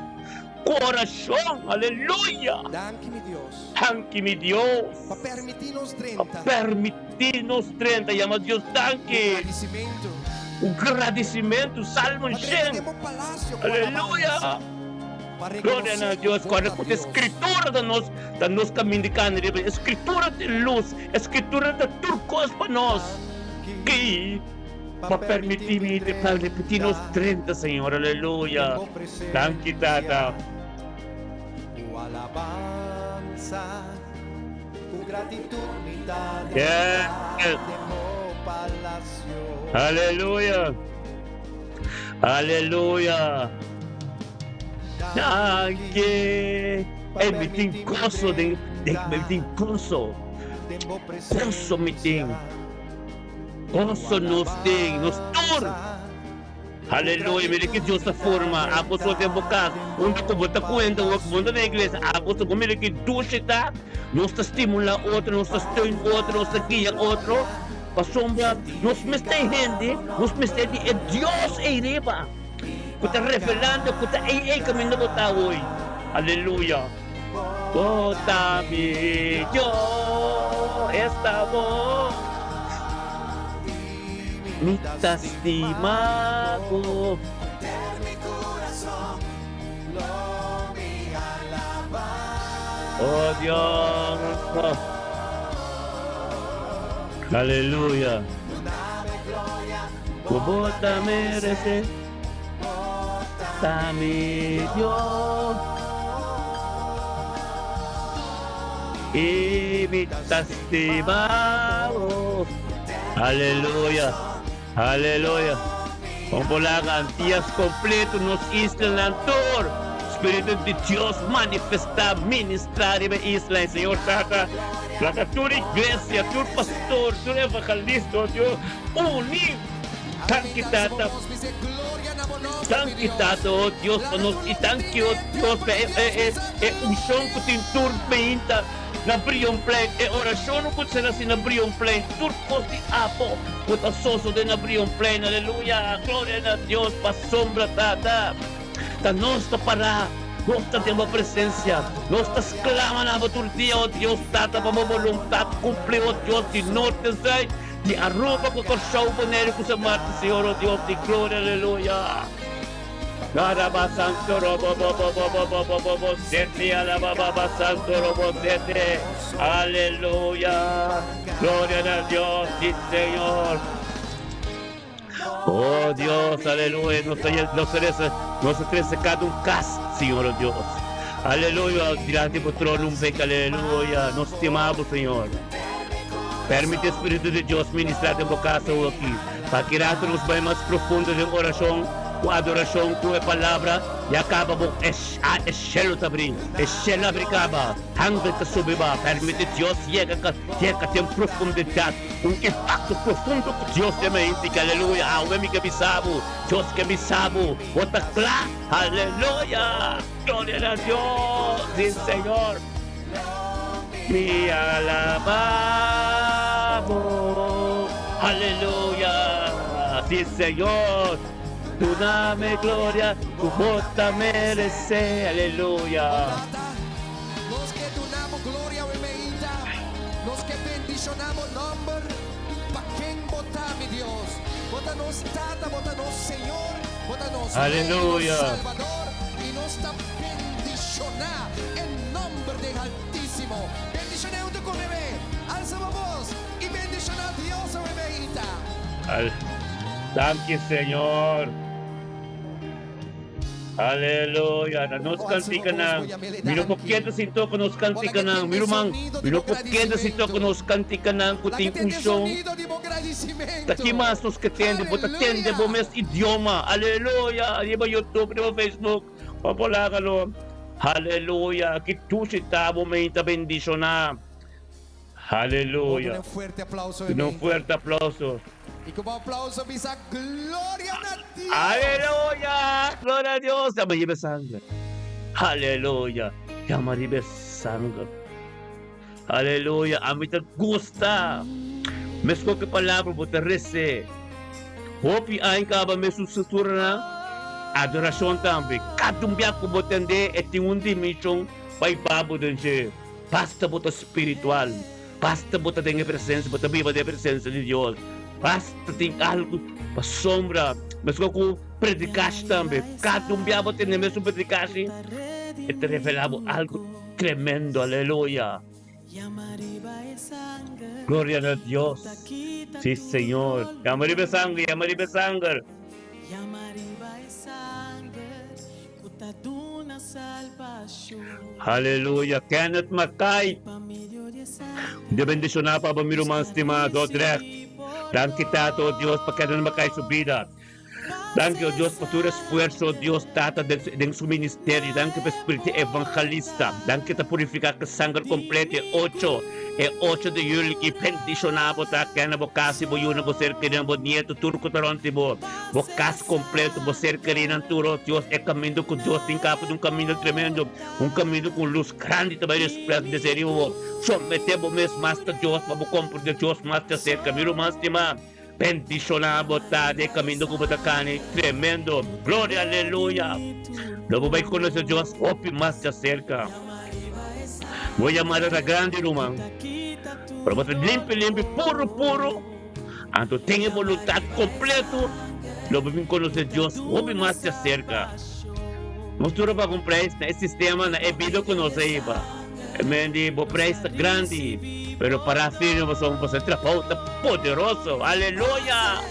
Ku orashon, aleluya! Danki mi Dios. Danki mi Dios. Pa permití nos drenta. Pa permití nos drenta. Yama Dios danki. Ku gradisimentu. Ku gradisimentu. Salmo Pa drenta shen. den bo palasio ku Aleluya! alabansa. Pa Gloria na rekonosé ku Dios. bo Kòrda ta ku e Dios. Skritura ta nos ta nos kaminda di kana riba. E Skritura ta lus. E Skritura ta tur kos pa nos. Danki. Ki. Pa Pa permití permití mi mi pa repetí nos drenta. drenta, Señor. Aleluya. Den bo Danki, Tata. presencia ku alabansa, ku gratitud mi ta drenta Yes. den bo palacio. Aleluya. Aleluya. Danki Danki. pa Ey, mi tin permití mi goso den, den, mi drenta tin goso. den bo Goso mi tin. presencia Goso nos tin, nos tur. Aleluya, mira ki Dios ta forma abo so den bo kas, unda ku bo ta kuenta wak bo no ta den iglesia, abo so bo mira ki dushi ta, nos ta stimula otro, nos ta steun otro, nos ta guia otro, pasobra nos mester hende, nos mester di e Dios ei riba, ku ta revelando ku ta ei ei kaminda bo ta awoy. Aleluya. Bo ta mi Dios, esta bo. Mi ta stima bo. Oh Dios. Aleluya. Ku bo ta merece. Ta mi Dios. I mi ta stima bo. Aleluya, aleluya. Con por laga Antillas completo, nos islanan tur. Spiritu di Dios manifesta, ministra riba e isla. E Señor Tata, laga tur iglesia, tur pastor, tur evangelista, oh Dios, uni. Danki Tata. Danki Tata, oh Dios, pa nos i danki, oh Dios, pa e, e, e, e unshon ku tin tur meinta na Brionplein, e orashonnan ku ta ser hasi na Brionplein, tur kos di apo ku ta sosode na Brionplein. Aleluya! Gloria na Dios pa sombra, Tata. Ta nos ta pará, nos ta den bo presensia, nos ta sklama na bo tur dia, oh Dios, Tata, pa bo boluntat kumpli, oh Dios, di norte, zuid, Di Aruba ku Kòrsou, Boneiru ku San Martin, Señor o Dios di gloria, aleluya. Araba santo robo bo bo bo bo bo bo bo bo sete alaba baba santo robo sete aleluya gloria na Dios sí Señor oh Dios aleluya nos ta nos ta resa nos ta trese cada un cas Señor oh Dios aleluya dilanti bo trono un bek aleluya nos stima bo Señor Permiti Spiritu di Dios ministra den bo casa awo aki. Pa ki rato nos bai mas profundo den oracion. Ku adorashon ku e palabra ya kaba bo e e shelu ta bri, e shelu a bri kaba, hangel ta subi ba, permiti Dios yega ka yega den profundidat, un impakto profundo ku Dios den mente, aleluya, awe mi ke bisa bo, Dios ke bisa bo, bo ta kla, aleluya, gloria na Dios, si Señor, mi alaba bo, aleluya, si Señor. Dunami gloria ku bo ta meresé. Aleluya. Oh Tata, nos ke duna bo gloria awe meinta. Nos ke bendishoná bo nòmber. Pa ken bo ta, mi Dios? Bo ta nos Tata, bo ta nos Señor, bo ta nos Rey, nos Aleluya. Salbador, i nos ta bendishoná e nòmber den Haltísimo. Bendishoné huntu ku mi, Alsa bo bos i bendishoná Dios awe meinta. Al. Danki Señor. Aleluya. Na nos Oh, alza bo voz, kantikanan. bo yam'El e Mi no por danki. keda sin toka nos Bo laga kantikanan. tende Mi ruman, sonido mi di no bo por keda sin toka gradisimentu. nos kantikanan ku Laga tin tende unshon. sonido di bo Ta ki gradisimentu. mas nos ke tende? Bo ta tende bo Aleluya! mes idioma. Aleluya. Riba YouTube, riba Facebook. Bo por laga lo. Aleluya. Ki dushi ta bo meinta bendishoná. Bo duna Aleluya. un fuerte aplauso Duna un Emei. fuerte aplauso. I ku bo aplauso bisa Gloria na Dios! Aleluya! Gloria a Dios! Yama riba e sanger. Aleluya! Yama riba e sanger. Aleluya! Ami ta gusta. Meskos ku e palabra bo ta resé. Hopi aña kaba mesun strukturanan. Adorashon tambe. Kada un bia ku bo tendé e tin un dimenshon bai babo den dje. Basta bo ta spiritual, basta bo ta den e presencia, bo ta biba den e presencia di Dios, basta tin algo pasobra, meskos ku predikashi tambe, kada un bia bo tene mesun predikashi, e ta revela bo algo tremendo, aleluya. Gloria na Dios, si Señor, yama riba e sanger, yama riba e sanger. Aleluya Kenneth Mackay Dios bendiciona pa bo mi ruman stima Dordrecht Danki Tata oh Dios pa Kenneth Mackay su bida Danki oh Dios pa tur esfuerzo oh Dios Tata den su ministerio Danki pa espiritu evangelista Danki ta purifica cu sanger completo e ocho e ocho di juli ki bendiciona bo ta Kenneth bo casa y bo yunan bo ser kerinan bo nieto tur cu ta rond di bo. Bo kas kompleto, bo ser kerinan tur, oh Dios, e kaminda ku Dios tin kaba ta un kaminda tremendo, un kaminda ku un lus grandi ta bai resplandesé riba bo. Someté bo mes mas ta Dios pa bo komprendé Dios mas ta serka. Mi ruman stimá, bendishoná bo ta den e kaminda ku bo ta kani. Tremendo! Gloria, aleluya! Lo bo bai konosé Dios hopi mas djaserka. Bo yamada ta grandi, ruman, pero bo ta limpi limpi, puru puru. Anto ten e boluntat kompleto, lo bo bin konosé Dios hopi mas djaserka. Nos tur a paga un preis na e sistema, na e bida ku nos a hiba. E men di bo preis ta grandi, pero pará firme pasobra bo sa trabou ta poderoso. Aleluya!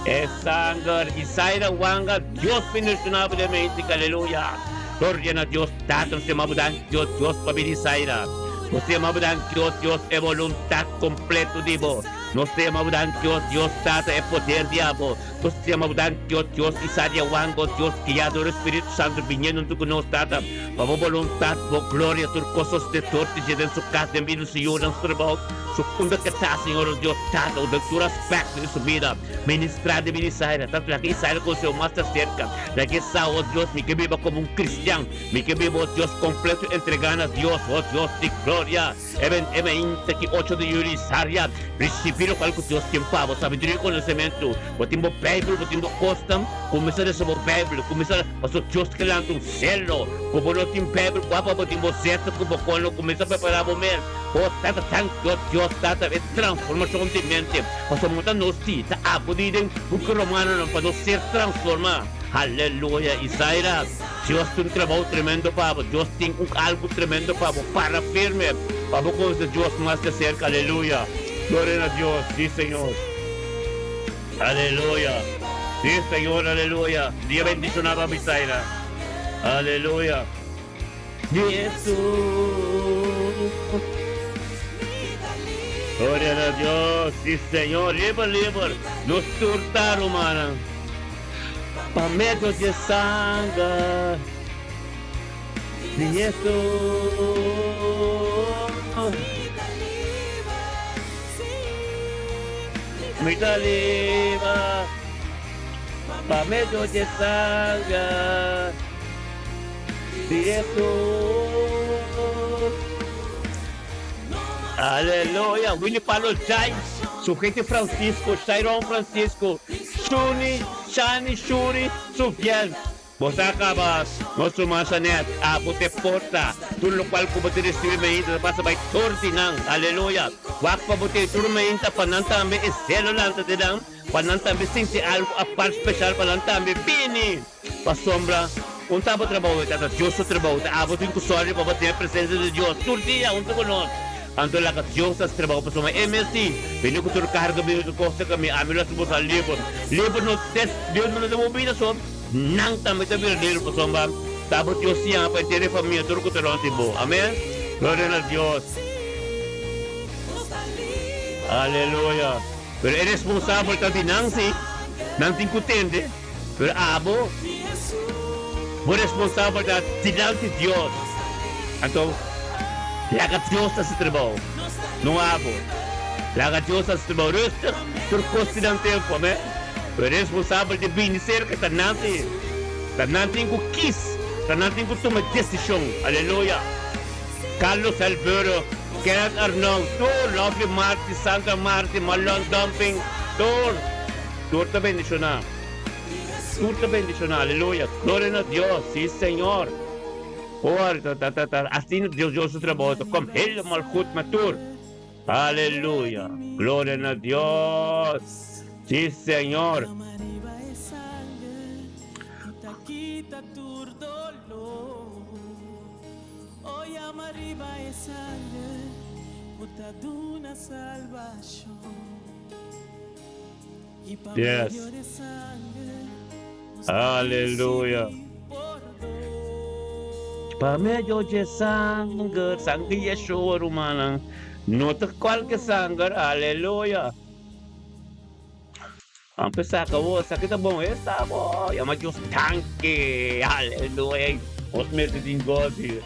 E sanger Isaira Wanga, Dios bendishoná bo den mente. Aleluya! Gloria na Dios Tata, nos yama bo danki Dios, Dios pa bida Isaira. Nos ta yama bo danki Dios, Dios e boluntat kompleto di bo. Nos ta yama bo danki Dios, Dios Tata e poder di abo. Nos ta yama bo danki Dios, Dios Isa di Awango, Dios Guiador Spiritu Santo biniendo huntu ku nos Tata pa bo boluntat, bo gloria tur kos sostetor di dje den su kas, den bida su yu, den su trabou, su unda ke ta Señor o Dios Tata o den tur aspekto di su bida. Ministra den bida Isaira, Tata laga Isaira konse bo mas ta serka, laga e sa o Dios mi ke biba komo un kristian, mi ke biba o Dios kompleto entregá na Dios, o Dios di gloria. Eben e mainta ki ocho di yuli saria risibi lokual ku Dios tin pa bo. Sabiduria i konosementu. Bo tin bo Beibel, bo tin bo kosnan, kuminsá lesa bo Beibel, kuminsá pasobra Dios ta lanta un selo. Ku bo no tin Beibel kua pa bo tin bo seta ku bo kono, kuminsá prepará bo mes. Bo tata tank Dios, Dios tata e transformashon di mente pasobra no ta nos ti, ta abo di den buki Romanonan pa nos ser transformá. Aleluya! Isaira. Dios tin un trabou tremendo pa bo. Dios tin un algu tremendo pa bo. Para firme pa bo conoce Dios mas de cerca. Aleluya. Gloria na Dios. Si, Señor. Aleluya. Si, Señor. Aleluya. Dia bendiciona pa Bisaira. Aleluya. Jesus. Gloria na Dios. Si, Señor. Liber, liber. Nos tur ta, rumannan. Pa medio di e sanger di Hesus. Mi ta liber pa medio di e sanger di Hesus. Aleluya! Willy Palo Jai, Sujete Francisco, Shairon Francisco, Shuni, Shani, Shuri, Sufiel. Bo sa kaba, nos ruman Shanet, abo te porta. Tur lokual ku bo te risibi mainta ta pasa bai tur di nan. Aleluya! Wak pa bo te tur mainta pa nan tambe e selo lanta te nan, pa nan tambe sinti algu apart speshal pa nan tambe bini. Pasobra un ta bo trabou, e ta ta Dios su trabou. Ta abo tin ku sòri pa bo tin e presensia di Dios tur dia huntu ku nos. Anto laga Dios hasi trabou pasobra e mes si bini ku tur karga bini ku tur kos ta kami. Ami lo hasi boso liber. Liber no ta Dios no ta den bo bida so nan tambe ta bira liber pasobra ta bo Dios siña pa henter e famia tur ku ta rònt di bo. Amen. Gloria na Dios. Aleluya. Pero e responsabel ta di nan si. Nan tin ku tende. Pero abo, bo responsabel ta dilanti Dios. Anto, laga Dios hasi trabou, no abo. Laga Dios hasi trabou rustig, tur kos tin nan tempu, amen. Pero responsabel di bini serka ta nan tin. Ta nan tin ku kis, ta nan tin ku tuma desishon. Aleluya. Carlos Helburo, Kenneth Arnold, tur, Lovely Marti, Sandra Marti, Marlon Dumping, tur. Tur ta bendishoná. Tur ta bendishoná. Aleluya. Gloria na Dios. Sí, Señor. Hoor, ta, ta, ta, ta. Asina Dios, Dios su trabou ta kom helemaal goed met tur. Aleluya. Gloria na Dios. Sí, Señor. Yes. Aleluya. Pa medio dje sanger, sanger Yeshua, rumannan. No ta kualke sanger, aleluya. Ampe saka bo, esaki ta bon, esta bo. Yama Dios danki, aleluya. Nos mester tin gosi.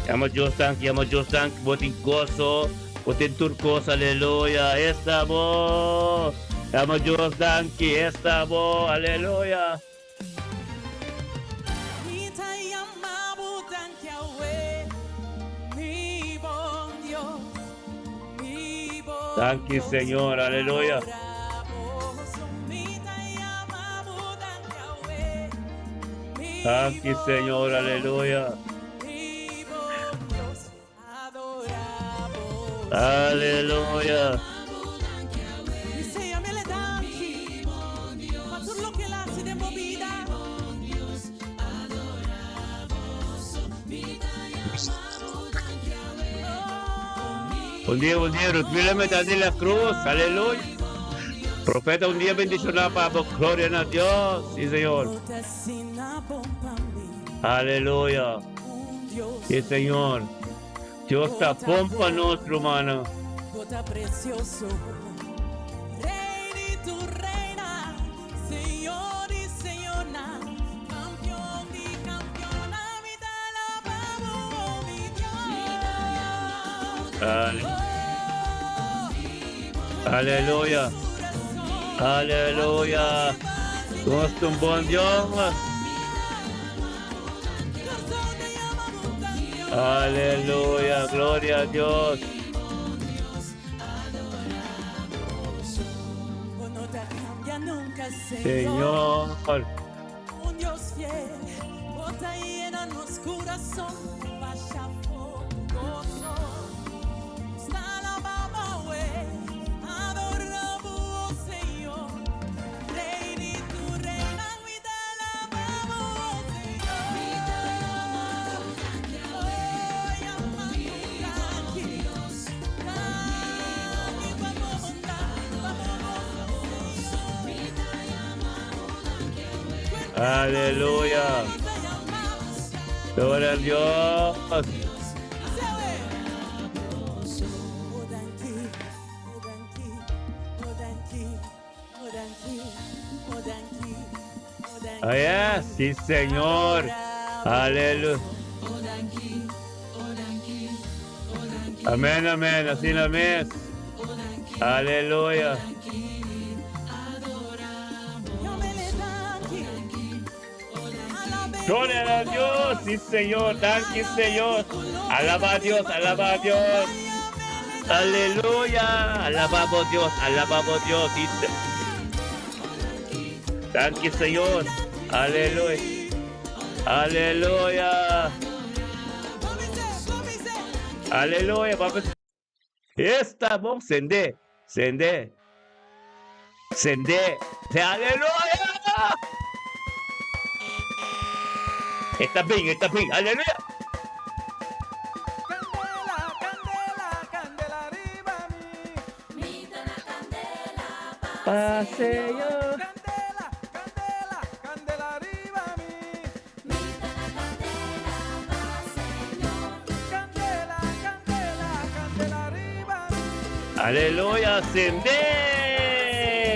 Yama Dios danki, yama Dios danki, bo tin goso. Bo tin tur kos, aleluya, esta bo. Yama Dios danki, esta bo, aleluya. Mi ta yama bo danki awe, mi bon Dios, mi bon Danki Dios, Señor, aleluya. adora bo. Mi ta yama bo danki awe, mi Danki bon Señor, Dios, aleluya. mi bon Dios. Aleluya. Un dia, un dia, Ruth Miller me de la cruz. Aleluya. Profeta, un dia bendicionado pa bo. Gloria na Dios. Sí, Señor. Aleluya. Sí, Señor. Dios ta bon pa nos, rumannan. Bo ta precioso, Rey di tur reina, Señor di señornan, Campeon di campeonnan, mi ta alaba bo, oh mi Dios. Aleluya. Aleluya. Nos ta un bon Dios. Aleluya, gloria a Dios. Señor. Un Dios fiel, bota llena nos corazón, vaya gozo. Aleluya. Gloria a Dios. Oh yes, sí Señor. Aleluya. Amén, amén. Asina mes. Aleluya. Gloria a Dios, sí Señor, danki Señor. Alaba a Dios, alaba a Dios. Aleluya, alabamos Dios, alabamos Dios. Sí, Danki Señor. Aleluya. Aleluya. Aleluya. Esta bon sende. Sende. Sende. Aleluya. Está bien, está bien. Aleluya. Candela, candela, candela riba mi. Pa Señor. Candela, candela, candela riba mi. Candela, candela, candela riba mi. Aleluya, sende!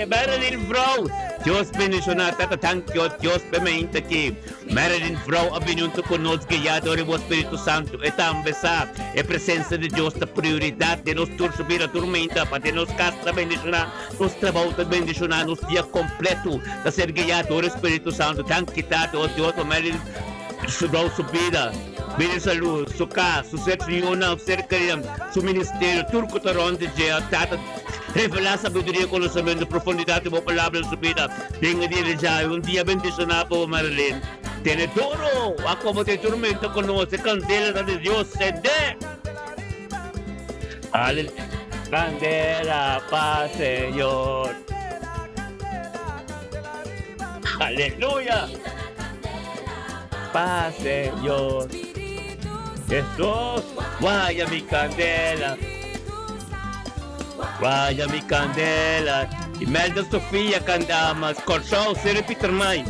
Marilyn Vrouw, Dios bendiciona tata thank you, Dios bemeinte aki. Marilyn Vrouw a bini hunto cu nos guia door e bo Spiritu Santo. E tambe sa e presencia di Dios ta prioridad den nos tur su bida tur meinta pa den nos cas ta bendiciona, nos trabao ta bendiciona, nos dia completo ta ser guia door e Spiritu Santo. Danki Tata, oh Dios pa Marilyn Vrouw su bida. Bini salú, su kas, su ser yunan, su ser kerinan, su ministerio, tur ku ta rònt di dje. Tata, revelá sabiduria i konosementu, profundidat di bo Palabra den su bida. Den e dia di djawe, un dia bendishoná pa bo, Marilyn. Tene duru! Wak komo ta e tormenta ku nos, e kandela ta di Dios sendé! Aleluya! Kandela pa Señor! Aleluya! Pa Señor Jesús, waya mi candela, waya mi candela. Imelda Sofia Candamas, Kòrsou, Sere Pietermaai.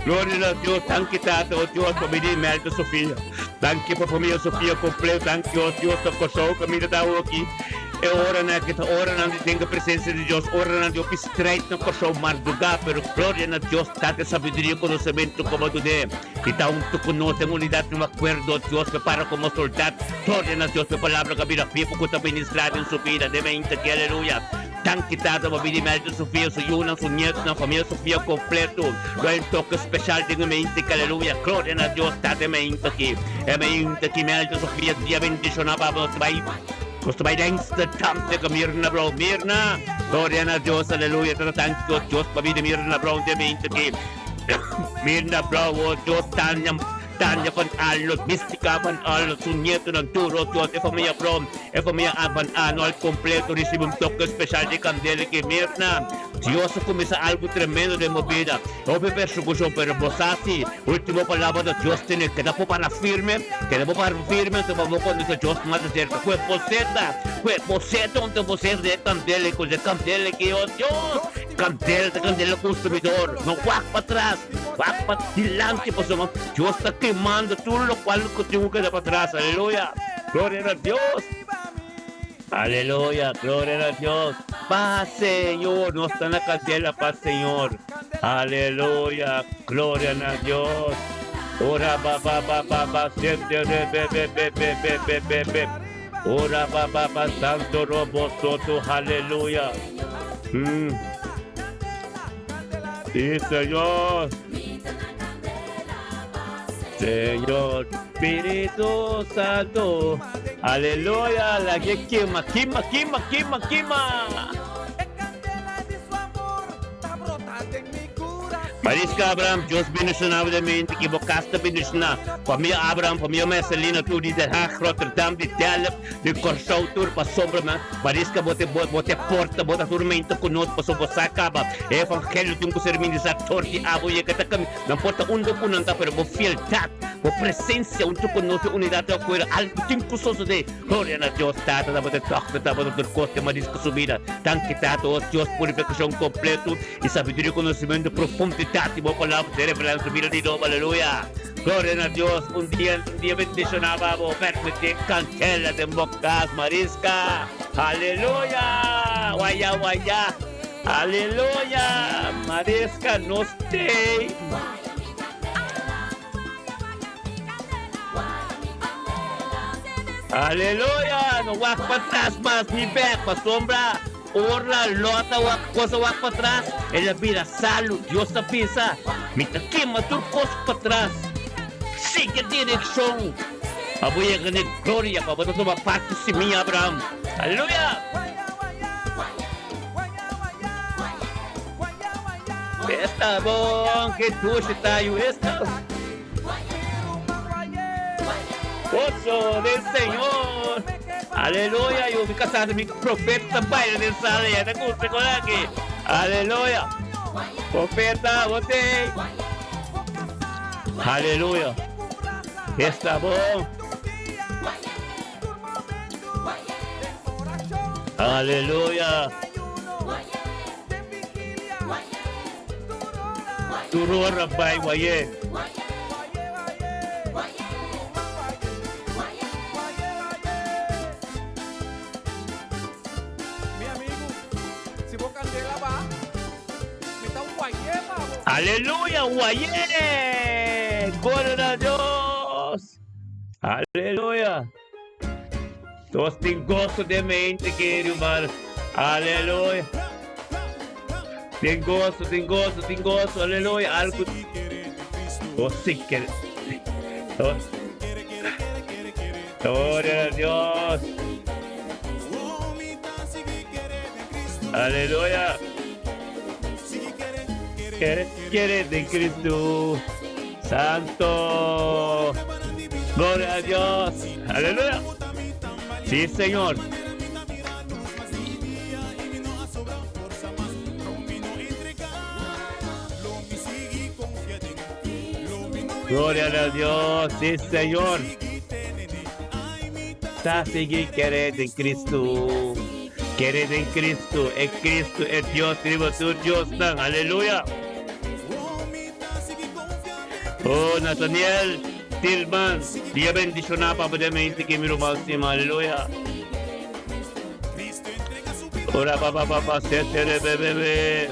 Gloria na Dios, danki Tata, oh Dios, pa bini Imelda Sofia. Danki pa famia Sofia completo, danki oh Dios, pa Kòrsou kaminda ta awo aki. E oranan aki ta oranan di den e presencia di Dios, oranan di hopi strijd na Kòrsou mardugá, pero gloria na Dios, Tata sabiduria i konosementu komo dun'é. I ta huntu ku nos den unidat den un akuerdo, Dios prepara komo soldat. Gloria na Dios, pa e palabra ku a bira bibu ku ta ministrá den su bida den mente aki, aleluya. Danki Tata pa bini Melton Sofia, su yunan, su nietunan, famia Sofia kompleto. Lo hay un toke speshal den e mente aki, aleluya. Gloria na Dios, Tata e mente aki, e mente aki Melton Sofia, dia bendishoná pa nos bai. Nos ta bai lengste tante ku Mirna Brown. Mirna! Gloria na Dios, aleluya. Tata tanki oh Dios pa bida Mirna Brown den mente aki. Mirna Brown, oh Dios, Tania, Tania van Arnold, Mystica van Arnold, su nietonan tur, oh Dios, e famia Brown, e famia van Arnold completo ricibi un toke special di candela aki. Mirna, Dios a cuminsa algo tremendo den bo bida. Hopi persecucion, pero bo sa si ultimo palabra ta Dios tene. Keda por para firme, keda por para firme, anto pa bo conoce Dios mas de cerca. Cu e boseta, cu e boseta onde bo ser de candela, cu e candela ki oh Dios, candela ta candela consumidor, no wak pa tras, wak pa dilanti pasobra Dios ta kemando tur locual cu tin cu keda pa tras. Aleluya, gloria na Dios. Aleluya, gloria na Dios. Paz, Señor, nos ta na candela pa Señor. Aleluya, gloria na Dios. Ora ba ba ba ba ba sente re be be be be be be be be. Ora ba ba ba santo robo soto, aleluya. Sí, Señor. Señor, Spiritu Santo. Aleluya, la que quema, quema, quema, quema, quema. Mariska Abraham, Dios bendiciona bo de mente, ki bo cas ta bendiciona. Familia Abraham, familia Marcelino tur di Den Haag, Rotterdam, di Delft, di Corsou tur pasobra ma Mariska bo te bo te porta bo ta turmento cu nos pasobra bo sa caba e evangelio tin cu ser ministra tor di abo yega ta cami nan por ta unda cu nan ta pero bo fieldad bo presencia hunto cu nos den unidad di acuerdo algo tin cu sosode gloria na Dios Tata tabata e dokter tabata tur cos den Mariska su bida danki Tata oh Dios purificacion completo y sabiduria y conocimento profundidad di bo palabra ser revelado en su bida di nobo aleluya. Gloria na Dios, un dia un dia bendiciona pa bo permiti candela den bo cas Mariska, aleluya, waya waya. Aleluya! Maresca nos tei. Aleluya! No wak patras mas ni bek pasobra ora Lot a wak kos a wak patras el a bira salu. Dios ta bisa, Mi ta kima tur kos patras. Sigui e direkshon pa bo yega na e gloria pa bo ta tuma parti simia Abraham. Aleluya! Esta bon ke dushi ta yu esta. Gozo den Señor. Aleluya yu mi kasá mi profeta ta baila den sala ya ta gusta con aki. Aleluya. Profeta bo tei. Aleluya. Esta bon. Aleluya. Tur ora bai waye. Aleluya, waye. Gloria na Dios. Aleluya. Nos tin goso den mente, querido hermano. Aleluya. Tin goso, tin goso, tin goso. Aleluya. Algo. Nos sí quiere. Gloria a Dios. Aleluya. Quiere, quiere de Cristo. Santo. Gloria a Dios. Aleluya. Sí, Señor. Gloria a Dios. Sí, Señor. Ta sigui kere den Cristo. Kere den Cristo. E Cristo e Dios riba tur Diosnan. Aleluya. Oh, Nathaniel Tilman, dia bendiciona pa de mente que mi ruman stima. Aleluya. Ora pa pa pa pa se te re be be be.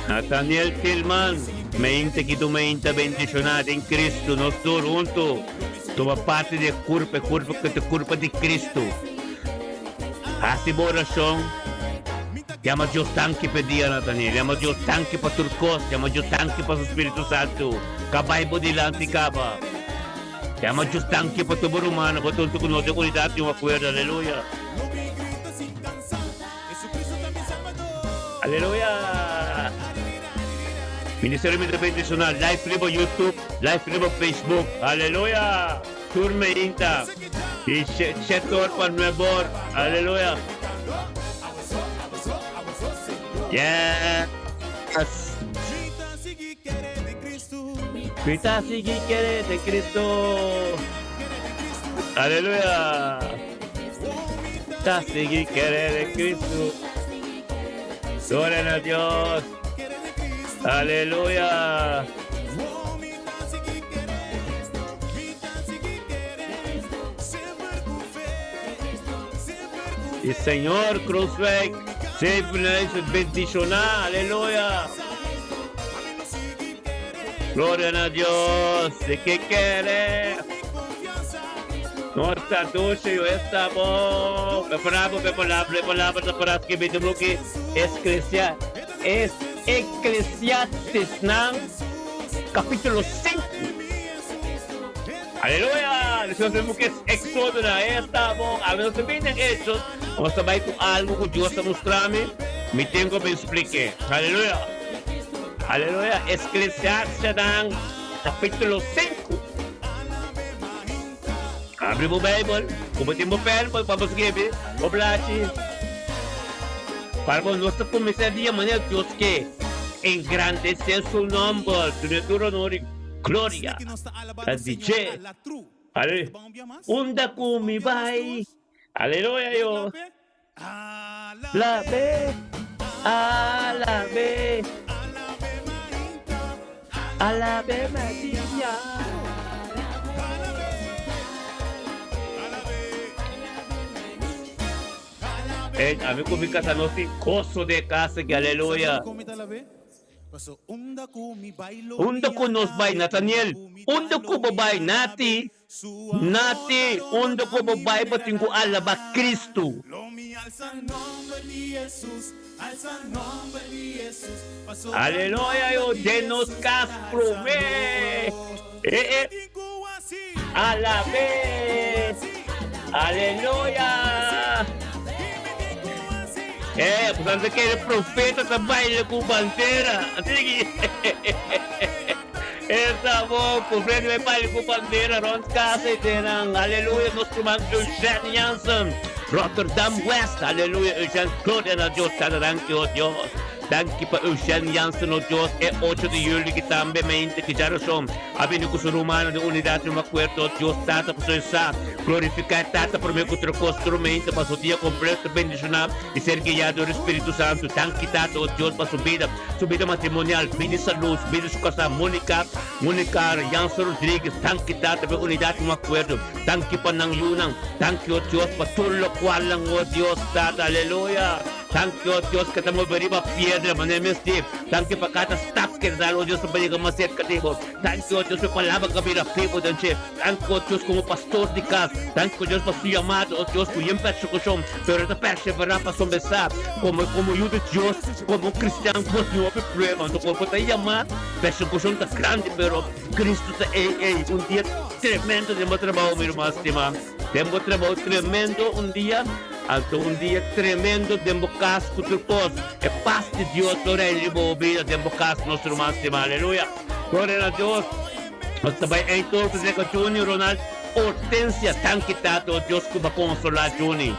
Nathaniel Tilman, mente que tu mente bendiciona den Cristo, nos tur hunto. Toma parte de curpa, curpa que te curpa de Cristo. Hasi bo oracion. Yama Dios danki p'e dia, Nathaniel. Yama Dios danki pa tur kos. Yama Dios danki pa su Spiritu Santu ka bai bo dilanti kaba. Yama Dios danki pa tur bo rumannan ku ta huntu ku nos den unidat di un akuerdo. Aleluya! Aleluya! Ministerio mi ta bendiciona. Live riba YouTube, live riba Facebook. Aleluya! Tur meinta di shetor pa nuebor. Aleluya! Yes! Mi ta sigui kere den Cristo. Aleluya! Ta sigui kere den Cristo. Gloria na Dios. Aleluya! Y Señor Kruiswijk siempre es bendicionar, aleluya. Gloria a Dios, de que quiere. No está dulce, yo está bom. Preparado, preparado, preparado, preparado, que me que es cristiano. Es Eclesiastes, capítulo 5. Aleluya! Nos sabemos que es Éxodo na esta bon. A nos también en Hechos. Vamos a ver con algo que Dios está mostrando. Mi tengo que explique. Aleluya. Aleluya. Eclesiastes capítulo 5. Abre o Bible. Como tem o pen, vamos escrever. O blachi. Para nós começar dia maneira Dios que engrandecer su nombre. Tur honor y gloria. A DJ. Ale. Unda ku mi bai. Aleluya yo. La B. A la B. A la B Maria. Eh, ami ku mi kasa nos tin goso den e kas aki, aleluya. Unda ku nos bai, Nathaniel, unda ku bo bai, Nati, Nati, unda ku bo bai bo tin ku alabá Kristu. Aleluya, yo den nos kas promé. Eh, eh. Alabé. Aleluya. Eh, pues antes que el profeta ta baile ku bandera. Así que Esta bo, profeta bai baile ku bandera rond casa y tenan. Aleluya, nuestro man Eugene Jansen. Rotterdam West. Aleluya, Eugene. Gloria na Dios. Tata, danki, oh Dios. Danki pa Eugene Jansen, oh Dios. E 8 di juli ki tambe meinte ki djarason a bini ku su rumannan den unidat den un akuerdo, oh Dios Tata, pasobra e sa glorifiká e Tata promé ku tur kos. Tur meinte pa su dia kompleto bendishoná i ser guiá dor e Spiritu Santu. Danki, Tata, oh Dios, pa su bida, su bida matrimonial, bida di salú, su bida di su kasá, Monica, Monica Jansen Rodriguez. Danki, Tata, pa e unidat den un akuerdo. Danki pa nan yunan. Danki, oh Dios, pa tur lokualnan, oh Dios Tata. Aleluya! Danki, oh Dios, ke ta move riba piedra manera mester. Danki pa kada stap ke ta dal, oh Dios, pa yega mas serka di bo. Danki, oh Dios, pa e palabra ku a bira bibu den dje. Danki, oh Dios, komo pastor di kas. Danki, oh Dios, pa su yamada, oh Dios, ku yen persekushon, pero e ta perseverá pasobra e sa komo komo yu di Dios, komo kristian, bo tin hopi prueba. Anto komo bo ta yamá, persekushon ta grandi, pero Kristu ta ei ei. Un dia tremendo den bo trabou, mi ruman stimá. Den bo trabou tremendo un dia, anto un dia tremendo den bo kas ku tur kos. E pas di Dios lo reina riba bo bida den bo kas, nos ruman stima. Aleluya! Gloria na Dios! Nos ta bai Eindhoven serka Juni Ronald Hortensia. Danki Tata, o Dios, ku bo a konsolá Juni.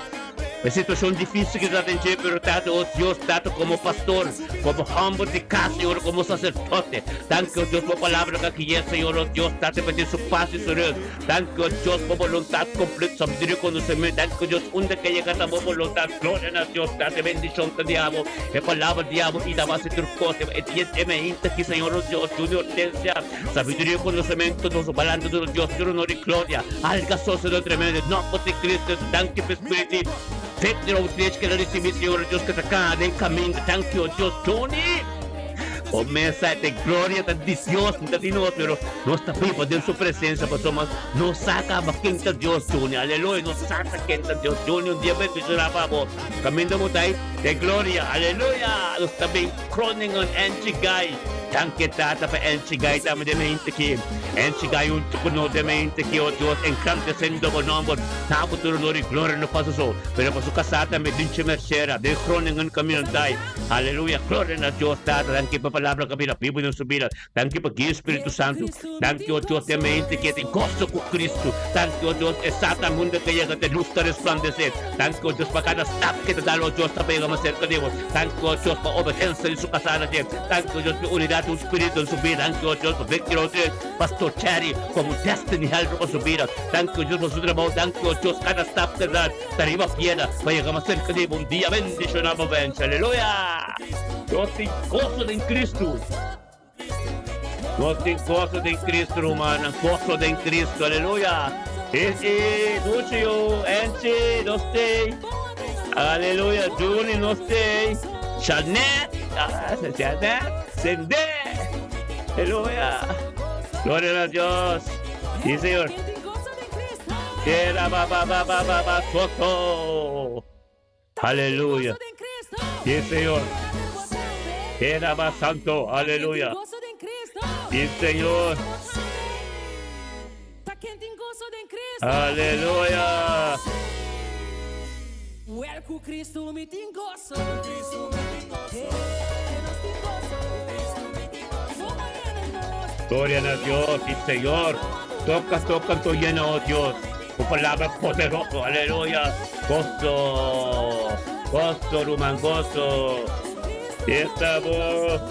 E situacion dificil ki ta den dje, pero Tata, o Dios, Tata, como pastor, como homber di cas, Señor, como sacerdote, danki, o Dios, bo palabra ka gui'é, Señor, o Dios, Tata, pa tin su paz i su rust. Danki, o Dios, bo boluntad completo, sabiduria i conocemento. Danki, o Dios, unda ke yega ta bo boluntad. Gloria na Dios, Tata, e bendicion ta di abo, e palabra di abo i ta base tur cos. E dia e mainta aki, Señor, o Dios, Junior Hortensia, sabiduria i conocemento, nos balanta duro Dios, tur honor i gloria. Alga sosodó tremendo, den nomber di Cristo, danki pa e Spiritu di Victor Outreach ke lo ricibi, Señor, o Dios, ke ta kana den caminda. Danki, o Dios, Johnny. Bo mesa e gloria ta di Dios, no ta di nos, pero nos ta biba den su presencia pasobra nos sa caba ken ta Dios, Johnny. Aleluya, nos sa ta ken ta Dios. Johnny, un dia bendiciona pa bo. Caminda bo ta ei den gloria. Aleluya! Nos ta bin Groningen, Angie Guy. Danki Tata pa Angie Guy tambe den mente aki. Angie Guy hunto cu nos den mente aki, oh Dios, engrandeciendo bo nomber. Na bo tur honor y gloria no pasa so, pero pa su casá tambe, Dintje Mercera, den Groningen caminda ta ei. Aleluya, gloria na Dios Tata, danki pa palabra ku a bira bibu den su bida, danki pa guia Spiritu Santu, danki o Dios den mente ke tin goso ku Kristu, danki o Dios e Satan hunda ke yega te lus ta resplandesé, danki o Dios pa kada stap ke ta dal o Dios ta pa yega mas serka di bo, danki o Dios pa obedensia di su kasá na dje, danki o Dios pa e unidat di un spiritu den su bida, danki o Dios pa Victor Rodriguez, Pastor Cherry komo destiny helper pa su bida, danki o Dios pa su trabou, danki o Dios kada stap ke ta dal. Ta riba piedra pa yega mas serka di bo un dia bendishoná pa vense. Aleluya! Nos tin goso den Kristu. Nos tin goso den Kristu, rumannan. Goso den Kristu. Aleluya! E, e, dushi yo, Enchi, nos tei. Aleluya, Juni, nos tei. Shanet, ah, Shanet, sende. Aleluya. Gloria na Dios. Sí, Señor. Tera ba ba ba ba ba ba soto. Aleluya. Sí, Señor. Tera ba santo. Aleluya. Sí, Señor. Aleluya. Gloria na Dios, sí Señor. Toca, toca tu llena, oh Dios. Tu palabra poderoso, aleluya. Gozo, gozo, ruman, gozo. Esta voz.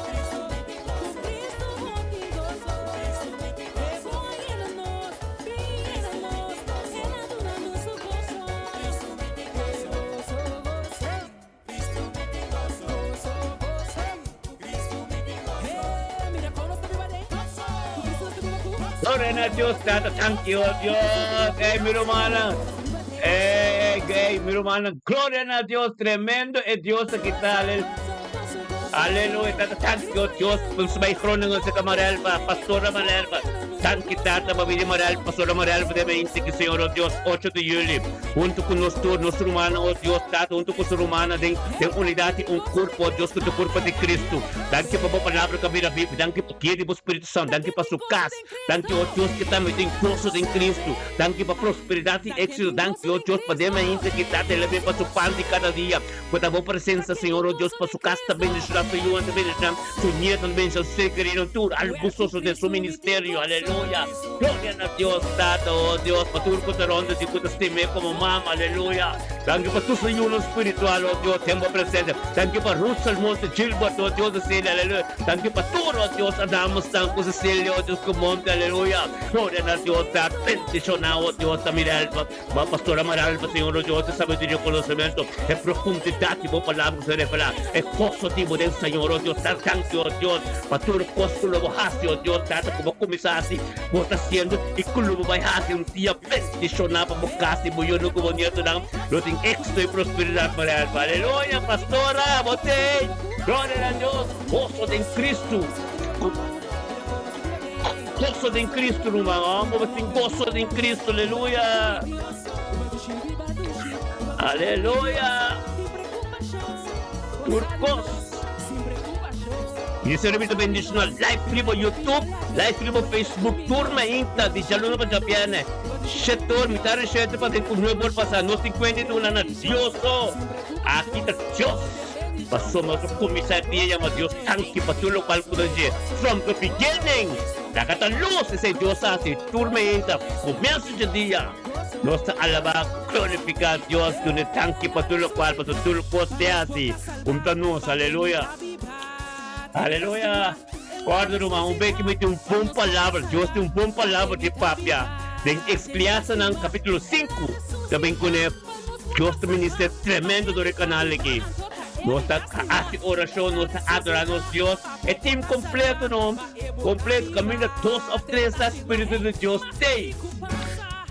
Gloria na Dios, Tata, thank you, oh Dios. Ey, mi rumannan. Ey, ey. Ey, mi rumannan, gloria na Dios, tremendo e Dios aki ta. Aleluya, Tata, danki o Dios, pa bai Groningen serka Marelva, Pastora Marelva. Danki Tata pa bini Marelva, Pastora Marelva den mente ki Señor o Dios, ocho di juli, hunto ku nos tur, nos rumannan o Dios, Tata, hunto ku su rumannan den den unidat di un kurpo o Dios, ku ta kurpo di Kristu. Danki pa bo palabra ku a bira bibu, danki pa guia di bo Spiritu Santu, danki pa su kas. Danki o Dios ke ta mete goso den Kristu. Danki pa prosperidat i éksito. Danki o Dios pa den mainta ki ta te lebe pa su pan di kada dia. Ku ta bo presensa Señor o Dios pa su kas ta bendishoná, su yunan ta bendishoná, su nietunan ta bendishoná, su ser keridonan tur al gustoso den su ministerio. Aleluya! Gloria na Dios Tata o Dios pa tur ku ta rònt di ku ta stim'é komo mama. Aleluya! Danki pa tur su yunan spiritual o Dios den bo presensia. Danki pa Russell Monte Gilbert o Dios Cecilia. Aleluya! Danki pa tur, oh Dios, Adamsnan ku Cecilia, oh Dios, ku Monte, aleluya. Gloria na Dios, ta bendishoná, oh Dios, ta Mirelva, bo pastora Marelva, Señor, oh Dios, e sabiduria, konosementu, e profundidat di bo palabra ku se revelá, e goso di bo den Señor, oh Dios, ta danki, oh Dios, pa tur kos ku lo bo hasi, oh Dios, Tata, ku bo kuminsá hasi, bo ta hasiendo, i ku lo bo bai hasi un dia bendishoná pa bo kas i bo yunan ku bo nietonan lo tin éksito i prosperidat, Marelva, aleluya, pastora, bo t'ei, gloria na Dios. Goso den Cristo. Goso den Cristo, ruman. Oh, bo tin goso den Cristo. Aleluya. Aleluya. Tur kos. Ministerio mi ta bendiciona live riba YouTube, live riba Facebook, tur mainta di djaluna pa djabierne. Shetor, mitad di shete pa den ku nuebe or pasa. Nos tin kuenta i duna na Dios so. Aki ta Dios. Pasobra nos a kuminsá e dia yama Dios danki pa tur lokual ku nos dje from the beginning. Laga ta lus, esei Dios a hasi tur meinta komienso dje dia. Nos ta alabá, glorifiká Dios, dun'e danki pa tur lokual, pasobra tur kos te hasi kumta nos. Aleluya! Aleluya! Kòrda ruman, un bes ki mi tin un bon palabra, Dios tin un bon palabra di papia den Ekskliasanan kapítulo sinku, ta bin kuné. Dios ta minister tremendo door e canal aki. Nos ta haci oracion, nos ta adora nos Dios. E team completo no, completo caminda dos of tres ta Spiritu di Dios tey.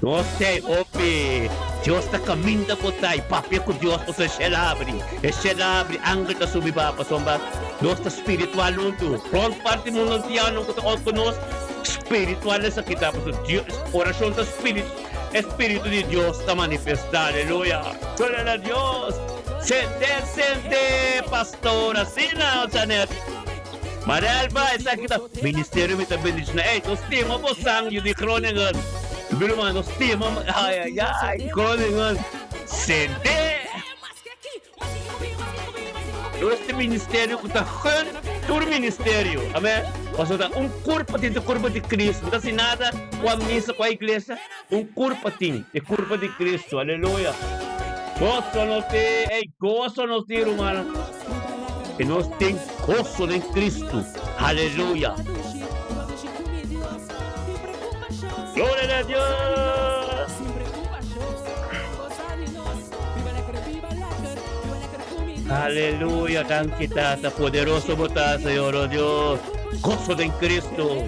Nos tey hopi. Dios ta caminda bo ta y papia cu Dios pasobra e shel a abri. E shel a abri, angel ta subi ba pasobra nos ta spiritual huntu. Rond parti mundo antiano cu ta ot cu nos, spiritual esaki ta pasobra Dios, oracion ta spiritu. E Spiritu di Dios ta manifestá, aleluya! Gloria na Dios! Sente, sente, pastor, asina, Janet. Marelva, esaki ta ministerio mi ta bendiciona. Ey, nos stima bo sang, yu di Groningen. Mi ruman, nos stima, ay, ay, ay, Groningen. Sente! Nos tin ministerio ku ta gun tur ministerio. Amen. Pasobra ta un kurpa tin, ta kurpa di Kristu. No ta hasi nada ku a misa, ku a iglesia. Un kurpa tin, e kurpa di Kristu. Aleluya. Goso nos tin, ey, goso nos tin, rumannan. I nos tin goso den Kristu. Aleluya. Gloria na Dios! Aleluya, danki Tata, poderoso bo ta, Señor, oh Dios. Goso den Cristo,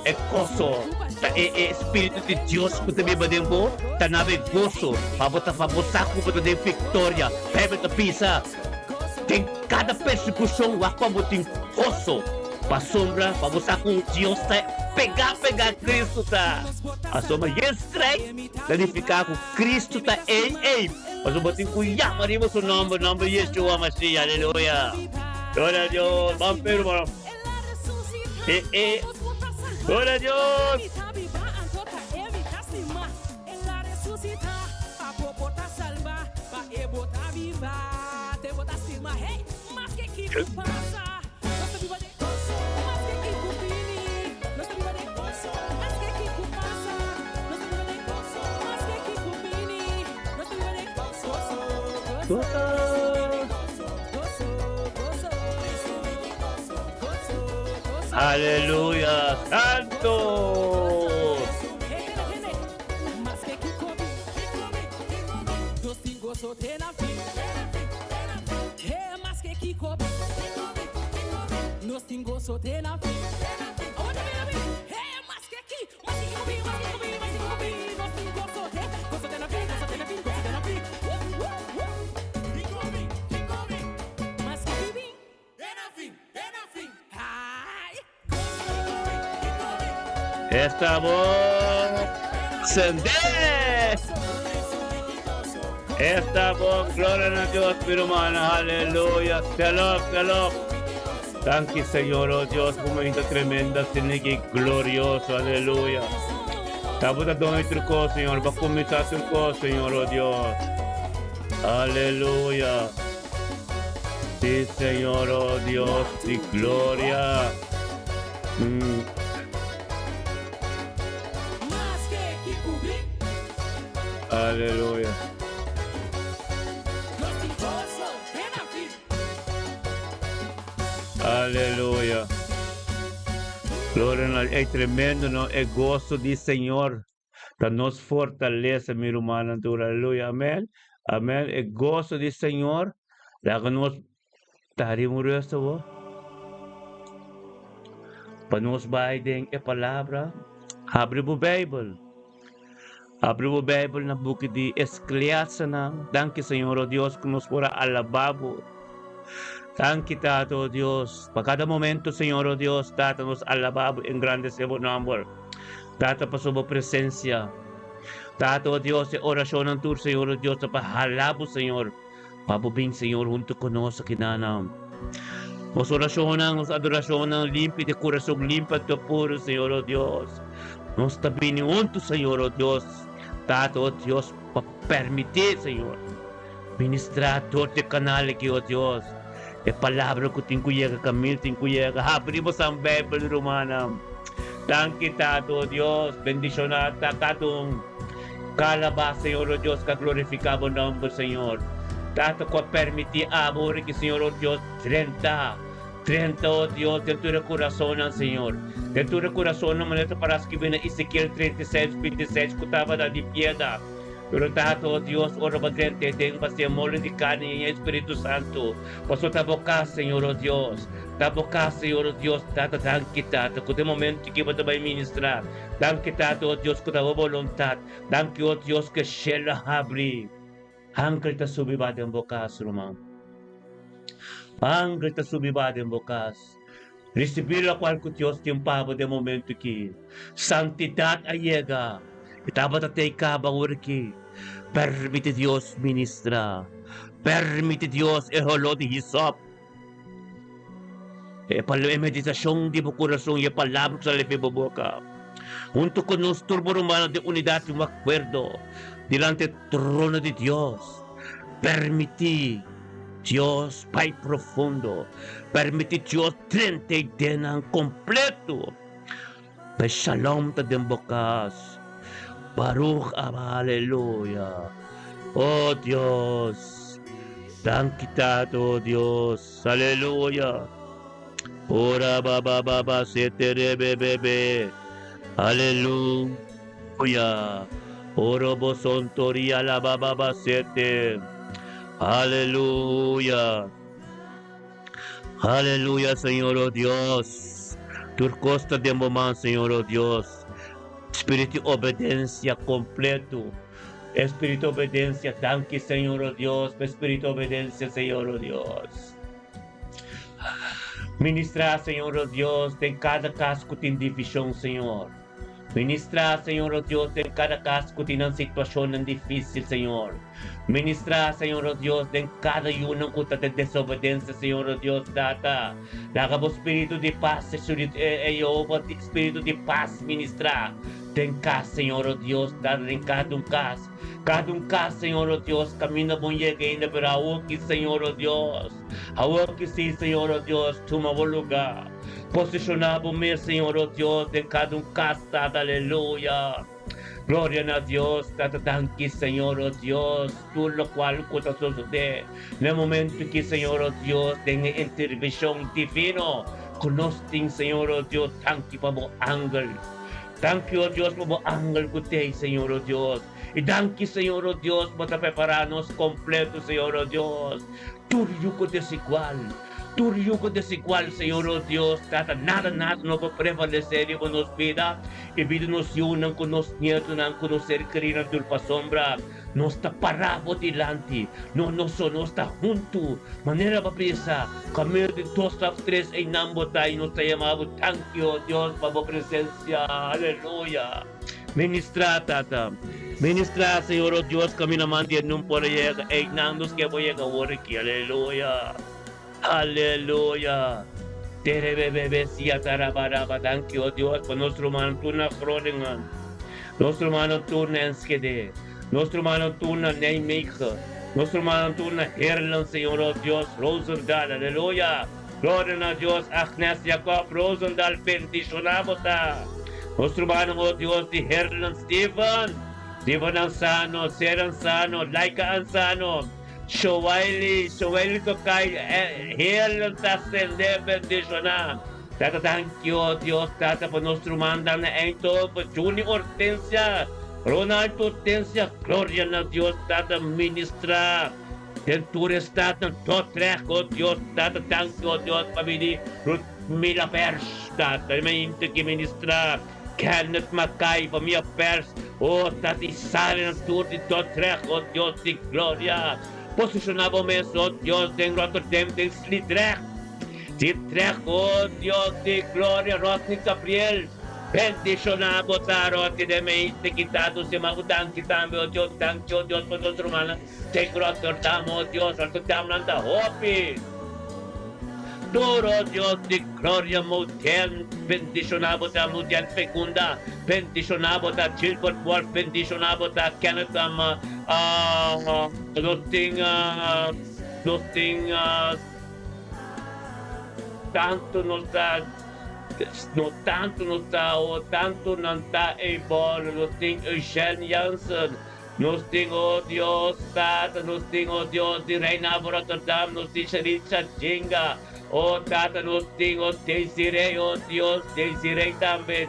e goso ta e e Spiritu di Dios ku ta biba den bo, ta nabe goso pa bo ta pa bo sa ku bo ta den viktoria. Bijbel ta bisa, den kada persekushon wak pa bo tin goso. Pasobra pa bo sa ku Dios ta pegá pegá Cristo ta. Pasobra yen strijk ta nifiká ku Cristo ta ei ei. Pasobra bo tin ku yama riba su nòmber, nòmber Yeshua Mashiach. Aleluya! Gloria a Dios! Ban pe hermano. E e. Gloria a Dios! Aleluya! Santo! Esta bon sendé. Esta bon, gloria na Dios, mi rumannan, aleluya. Tel op, tel op. Danki, Señor, oh Dios, pa momento tremendo asina aki, glorioso, aleluya. Tabata don e tur kos, Señor, pa kuminsá tur kos, Señor, oh Dios. Aleluya. Sí, Señor, oh Dios di gloria. Aleluya. Aleluya. Gloria na e tremendo no e gozo di Señor ta nos fortaleza mi rumannan tur. Aleluya. Amen. Amen. E gozo di Señor laga nos ta riba un resto bo. Pa nos bai den e palabra, habri bo Bijbel. Habri bo Bijbel na buki di Eskleasanan. Danki Señor, o Dios, ku nos por a alabá bo. Danki Tata, o Dios, pa kada momento, Señor, o Dios, Tata, nos alabá bo, engrandesé bo nòmber. Tata, pasobra bo presensia. Tata, o Dios, e orashonnan tur, Señor, o Dios, ta pa halá bo, Señor, pa bo bin, Señor, huntu ku nos akinanan. Nos orashonnan, nos adorashonnan limpi di kurason limpi anto puru, Señor, o Dios. Nos ta bini huntu, Señor, o Dios, Tata, o Dios, pa permití, Señor, ministrá dor di e kanal aki, o Dios, e palabra ku tin ku yega kamil tin ku yega. Habri bo San Beibel, rumannan. Danki, Tata, o Dios, bendishoná ta kada un. Kalabá, Señor, o Dios, ka glorifiká bo nòmber, Señor. Tata, ku a permití abo ora ki, Señor, o Dios, drenta. Drenta, o Dios, den tur e kurasonnan, Señor. Den tur e kurasonnan, manera ta pará skibí na Ezekiel 36, 26, ku tabata di pieda. Pero Tata, o Dios, ora bo drenta e den, bo hasié moli di karni i e Spiritu Santu. Pasobra ta bo kas, Señor, o Dios. Ta bo kas, Señor, o Dios. Tata, danki, Tata, ku den momentu ki bo ta bai ministrá. Danki, Tata, o Dios, ku ta bo boluntat. Danki, o Dios, ku e shelu a habri. Angel ta subi ba den bo kas, ruman. Angel ta subi ba den bo kas. Risibí lokual ku Dios tin pa bo den momentu aki. Santidat a yega. E tabata tei kaba ora aki. Permiti Dios ministra. Permiti Dios e holó di hisop. E e meditashon di bo kurason i e palabra ku sali fi bo boka. Huntu ku nos tur bo rumannan den unidat i un akuerdo dilanti e trono di Dios. Permití Dios bai profundo. Permití Dios drenta e ideanan kompleto. Pa e shalom ta den bo kas. Baruch Abba aleluya. Oh Dios. Danki Tata oh Dios. Aleluya. Ora ba ba ba ba se te re be be be. Aleluya. Oro bo son toria la ba ba ba se te. Aleluya. Aleluya Señor oh Dios. Tur cos ta den bo man Señor oh Dios. Spiritu di obedencia completo. Espiritu di obedencia danki Señor oh Dios pa espiritu di obedencia Señor oh Dios. Ministra Señor oh Dios den cada cas cu tin division Señor. Ministrá, Señor o Dios, den kada kas ku tin nan situashonnan difísil, Señor. Ministrá, Señor o Dios, den kada yunan ku ta den desobedensia, Señor o Dios, Tata. Laga bo spiritu di pas, Yehova, spiritu di pas ministrá den kas, Señor o Dios, Tata, den kada un kas. Kada un kas, Señor o Dios, kaminda bon yega ainda, pero awoki, Señor o Dios, awoki sí, Señor o Dios, tuma bo lugá. Posishoná bo mes, Señor, o Dios, den kada un kas, Tata, aleluya. Gloria na Dios, Tata, danki, Señor, o Dios, tur lokual ku ta sosodé na e momentu aki, Señor, o Dios, den e intervenshon divino ku nos tin, Señor, o Dios, danki pa bo angel. Danki, o Dios, pa bo angel ku t'ei, Señor, o Dios. I danki, Señor, o Dios, bo ta prepará nos kompleto, Señor, o Dios, tur yugo desigual. Tur yugo desigual, Señor o Dios, Tata, nada, nada no por prevalesé riba nos bida i bida nos yunan ku nos nietonan ku nos ser kerínan tur pasobra. Nos ta pará bo dilanti. No nos so, nos ta huntu. Manera bo bisa, Kaminda di dos òf tres einan bo ta i nos ta yama bo. Danki, o Dios, pa bo presensia. Aleluya! Ministrá, Tata. Ministrá, Señor, o Dios, kaminda man di e nun por a yega. Einan nos ke bo yega awor aki. Aleluya! Aleluya! Terebebebesiatarabaraba. Danki, o Dios, pa nos rumannan tur na Groningen, nos rumannan tur na Enschede, nos rumannan tur na Nijmegen, nos rumannan tur na Heerlen, Señor, o Dios, Roosendaal. Aleluya! Gloria na Dios, Agnes Jacob Roosendaal, bendishoná bo ta. Nos rumannan, o Dios, di Heerlen, Steven, Steven Ansano, Sarah Ansano, Laika Ansano, Showaily, Showaily Tokay, Heerlen ta sende bendishoná. Tata danki o Dios Tata pa nos rumannan na Eindhoven, Juni Hortensia, Ronald Hortensia, gloria na Dios Tata ministra den tur e stadnan Dordrecht o Dios Tata danki o Dios pa bini Ruth Mila Pers Tata mi ki ministra. Kenneth Mackay, famia Pers, o Tati Sara nan tur di Dordrecht, o Dios di gloria. Posiciona bo mes, o Dios, den Rotterdam, den Sliedrecht, Dordrecht, o Dios di gloria, Rodney Gabriel, bendiciona bo ta, Rodney, den meiste kita tu sema ku danki tambe, o Dios, danki, o Dios, pa nos rumannan den Rotterdam, o Dios, Rotterdam nan ta hopi. Tur, o Dios di gloria, Moutier, bendishoná bo ta, Moutier Fecunda, bendishoná bo ta, Gilbert Wolf, bendishoná bo ta, Kenneth, nos tin, nos tin tantu nos ta, no tantu nos ta, o tantu nan ta ei bòl, nos tin Eugène Jansen. Nos tin, o Dios, Tata, nos tin, o Dios, di Reina for Rotterdam, nos tin Sharitza Jinga, o Tata, nos tin, o Desiree, o Dios, Desiree tambe,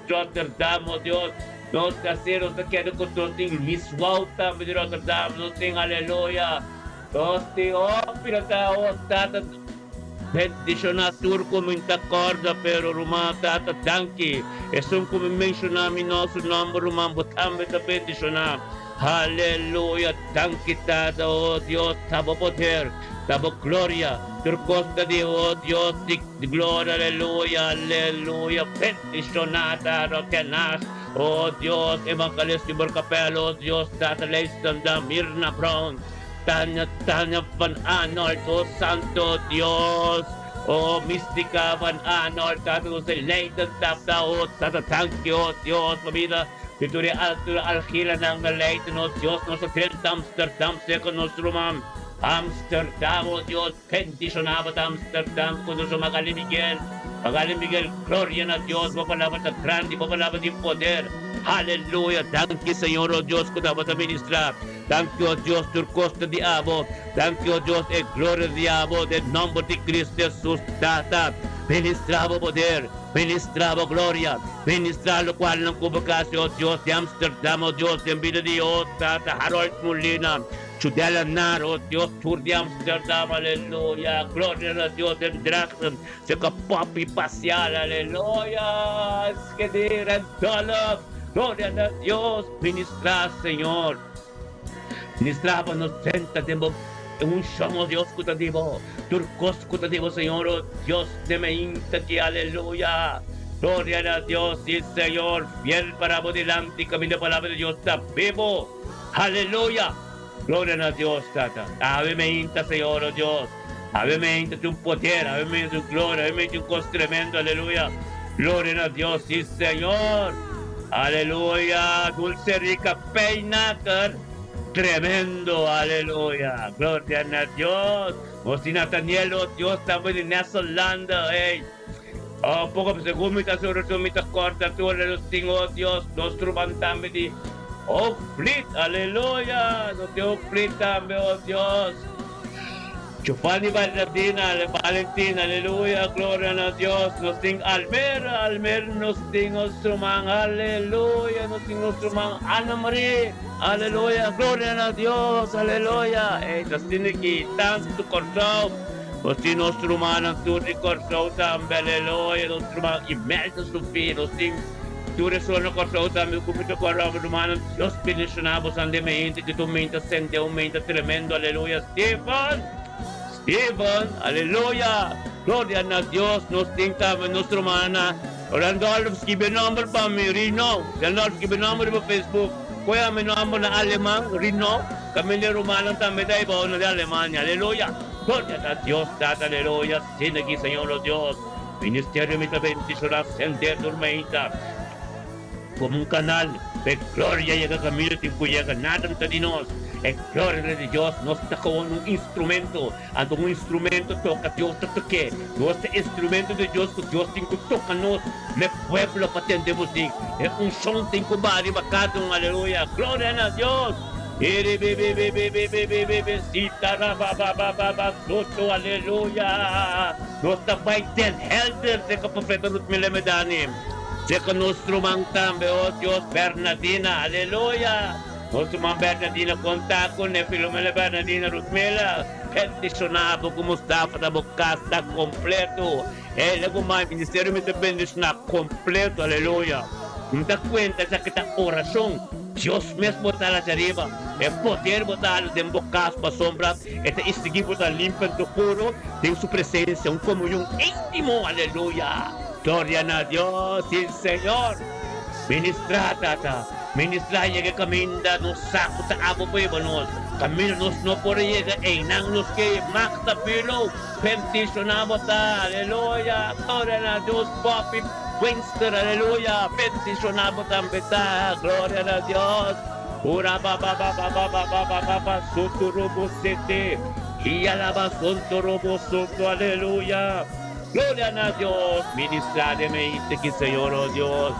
Rotterdam, o Dios, nos ta haci, nos ta keda cu nos tin Luis Wout tambe di Rotterdam, nos tin, aleluya, nos tin, o pirata, o Tata. Bendiciona tur cu mi ta corda pero ruman tata danki esun cu mi menciona mi no su nomber ruman bo tambe ta bendiciona haleluya danki tata oh Dios ta bo poder ta bo gloria tur cos ta di oh Dios di gloria aleluya aleluya bendiciona tata Kenas oh Dios Evangelist Tibor Capel oh Dios tata Leistanda Mirna Brown. Tania, Tania van Arnold, oh Santo Dios, oh Mystica van Arnold, Tata nos e Leiden Tata, oh Tata danki, oh Dios, pa bida di tur e tur e algilanan na Leiden, oh Dios, nos a drenta Amsterdam serka nos ruman Amsterdam, oh Dios, bendiciona bo ta Amsterdam ku nos Magali Miguel, Magali Miguel, gloria na Dios, bo palabra ta grandi, bo palabra tin poder, haleluya, danki Señor, oh Dios, ku tabata ministra. Danki o Dios tur kos ta di abo. Danki o Dios e gloria di abo den nomber di Cristo Jesus Tata. Ministra bo poder, ministra bo gloria, ministra locual nan cu bo casi o Dios di Amsterdam o Dios den bida di o Tata Harold Molina, Chudela Nar o Dios tur di Amsterdam aleluya gloria na Dios den Drachten seca Poppy Pacial aleluya Enschede Randolph gloria na Dios. Ministrá, Señor. Ministrá pa nos drenta den bo unshon, o Dios ku ta di bo. Tur kos ku ta di bo, Señor, o Dios den mainta ki. Aleluya! Gloria na Dios, sí, Señor, fiel para bo dilanti, kaminda palabra di Dios ta bibu. Aleluya! Gloria na Dios, Tata. Awe mainta, Señor, o Dios. Awe mainta tin un poder, awe mainta tin un gloria, awe mainta tin un kos tremendo. Aleluya! Gloria na Dios, sí, Señor. Aleluya! Dulce Rica Pijnaker. Tremendo, aleluya. Gloria na Dios. Nos tin Nathaniel, o Dios, tambe di Nesselande. Hey. Oh, poko segun mi ta suru mi ta korta tur nos tin, o Dios, nos truban tambe di Hoogvliet, aleluya. Nos tin Hoogvliet tambe, o Dios. Giovanni Valentina, Valentin, aleluya, gloria na Dios. Nos tin Almere, Almere nos tin nos ruman, aleluya. Nos tin nos ruman Ana Marie, aleluya, gloria na Dios, aleluya. Ey, nos tin aki tantu Kòrsou. Nos tin nos rumannan tur di Kòrsou tambe, aleluya. Nos ruman Imelda Sofia, nos tin. Tur esun na Kòrsou tambe ku mi ta kòrda bo rumannan Dios bendishoná bosan den mente ki tur mente sende un mente tremendo aleluya Steven Steven aleluya gloria na Dios nos tin tambe nos rumannan Randolph skibi e nòmber pa mi Rino Randolph skibi e nòmber riba Facebook koe mi nòmber na aleman Rino kaminda e rumannan tambe ta aybou na di Alemania aleluya gloria na Dios tata aleluya asina ki Señor nos Dios. Ministerio mi ta bendiciona sende tur meita como un canal pa e gloria yega caminda tin cu yega nada no ta di nos e gloria ta di Dios nos ta como un instrumento anto un instrumento toca Dios ta toke nos ta instrumento di Dios cu Dios tin cu toca nos me pueblo pa tende music e uncion tin cu baha riba cada un aleluya gloria na Dios. Soto aleluya nos ta bai Den Helder seca profeta Ruth Miller Medani seca nos ruman tambe oh Dios Bernadina aleluya nos ruman Bernadina conta cune Filomena Bernadina Ruth Miller bendiciona bo cu Mustafa ta bo cas ta completo el cu mai ministerio mi ta bendiciona completo aleluya mi ta cuenta esaki ta oracion. Dios mes bo ta haci ariba, e poder bo ta hala den bo cas pasobra e ta exigi bo ta limpio anto puro den su presencia, un comunion intimo, aleluya! Gloria na Dios, si Señor! Ministra, Tata, ministra yega e caminda nos sa cu ta abo pa hiba nos, caminda nos no por a yega, eynan nos ke Magda Bilo, bendiciona bo ta, aleluya! Gloria na Dios, Poppy. Winston, aleluya, bendiciona bo tambe ta, gloria na Dios. Ura ba ba ba ba ba ba ba ba ba ba soto robo sete. Y alaba sonto robo soto, aleluya. Gloria na Dios, ministra de me ki Señor, oh Dios.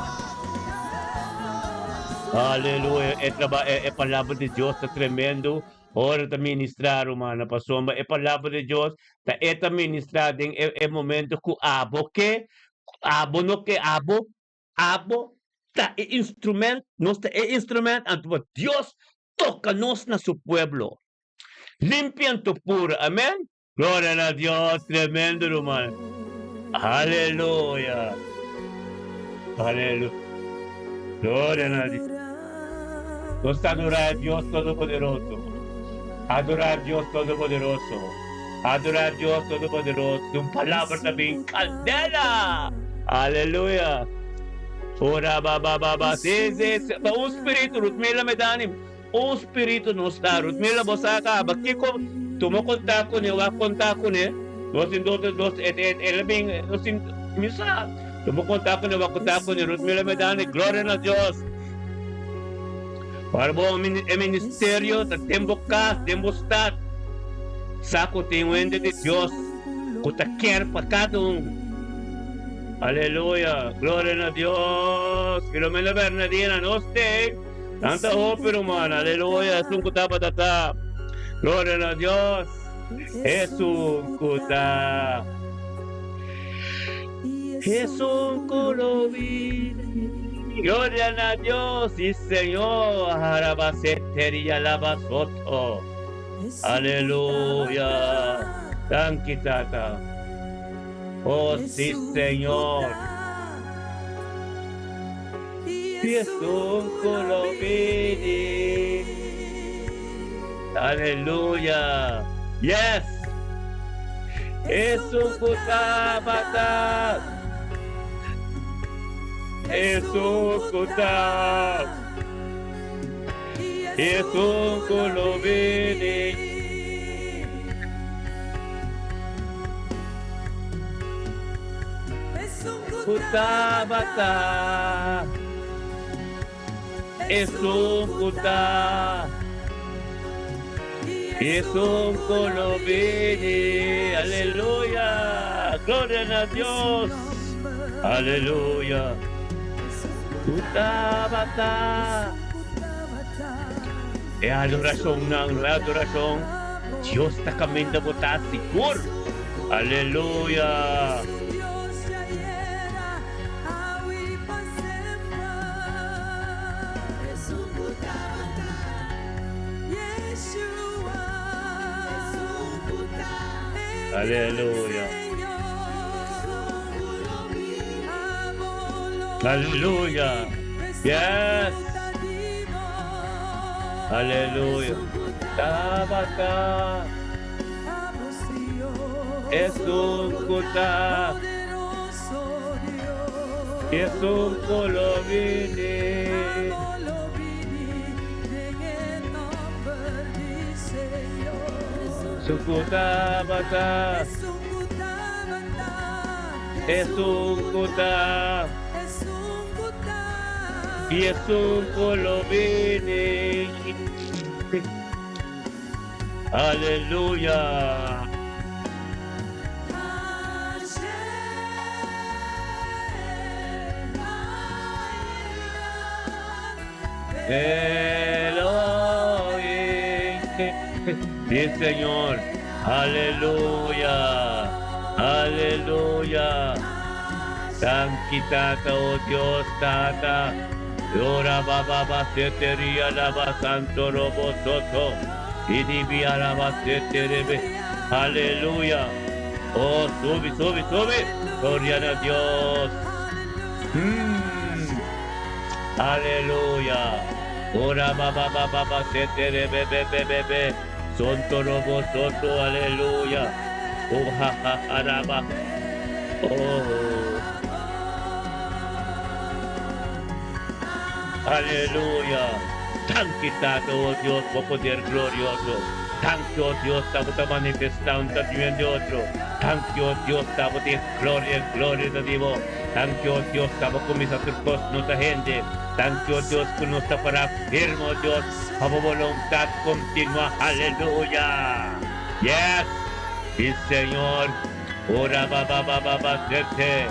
Aleluya, e traba e, e palabra di Dios ta tremendo. Ora ta ministra, rumannan, pasobra e palabra di Dios ta e ta ministra den e, e momento ku abo ke, abo no ke, abo, abo ta e instrument, nos ta e instrument, anto pa Dios toka nos na su pueblo. Limpia anto puro, amen. Gloria na Dios, tremendo ruman. Aleluya. Aleluya. Gloria na Dios. Nos ta adora Dios Todopoderoso. Adora Dios Todopoderoso. Adora Dios Todopoderoso. Un palabra también candela. Aleluya. Ora ba ba ba ba. Sí, sí, sí. Pa un spiritu, Rutmila Medani. Un spiritu nos ta. Rutmila bo sa kaba kiko tuma kontak kuné wak kontak kuné nos tin dos dos e e el a bin nos tin mi sa tuma kontak kuné wak kontak kuné Rutmila Medani gloria na Dios ora bo e ministerio ta den bo kas den bo stat sa ku tin un hende di Dios ku ta kier pa kada un aleluya gloria na Dios Filomena Bernadina nos te. Tanta hopi ruman, aleluya, esun ku tabata ta. Gloria na Dios, esun ku ta. Esun ku lo bini. Gloria na Dios, si Señor, harabaseteria labasoto. Aleluya. Danki Tata. Oh, si Señor. Si esun ku lo bini. Aleluya. Yes. Esun ku tabata. Esun ku ta. Esun ku lo bini. Ku tabata esun ku ta, esun ku lo bini. Aleluya! Gloria na Dios! Aleluya! Ku tabata. E adorashonnan, e adorashon, Dios ta kaminda bo ta sigur. Aleluya! Aleluya! Aleluya. Yes. Aleluya. Tabata. Esun ku ta. Esun ku lo bini. Esun ku tabata. Esun ku ta. I esun ku lo bini. Aleluya. Elohim. Sí, Señor. Aleluya. Aleluya. Danki Tata, oh Dios, Tata. Ora baba ba seteria lava santo robo soto. Idibia lava seterebe. Aleluya. Oh, subi, subi, subi. Gloria a Dios. Aleluya. Ora baba baba ba seterebe be be be be. Santo robo soto. Aleluya. Oh, ha ha ha raba. Oh. Aleluya. Danki Tata, oh Dios, bo poder glorioso. Danki, oh Dios, ta bo ta manifestá un ta di otro. Danki, oh Dios, ta bo tin gloria, gloria ta di bo. Danki, oh Dios, ta bo kuminsá tur kos no ta hende. Danki, oh Dios, ku nos ta pará firme, oh Dios, pa bo boluntat kontinuá. Aleluya. Yes. Sí, Señor. Ora ba ba ba ba ba sete.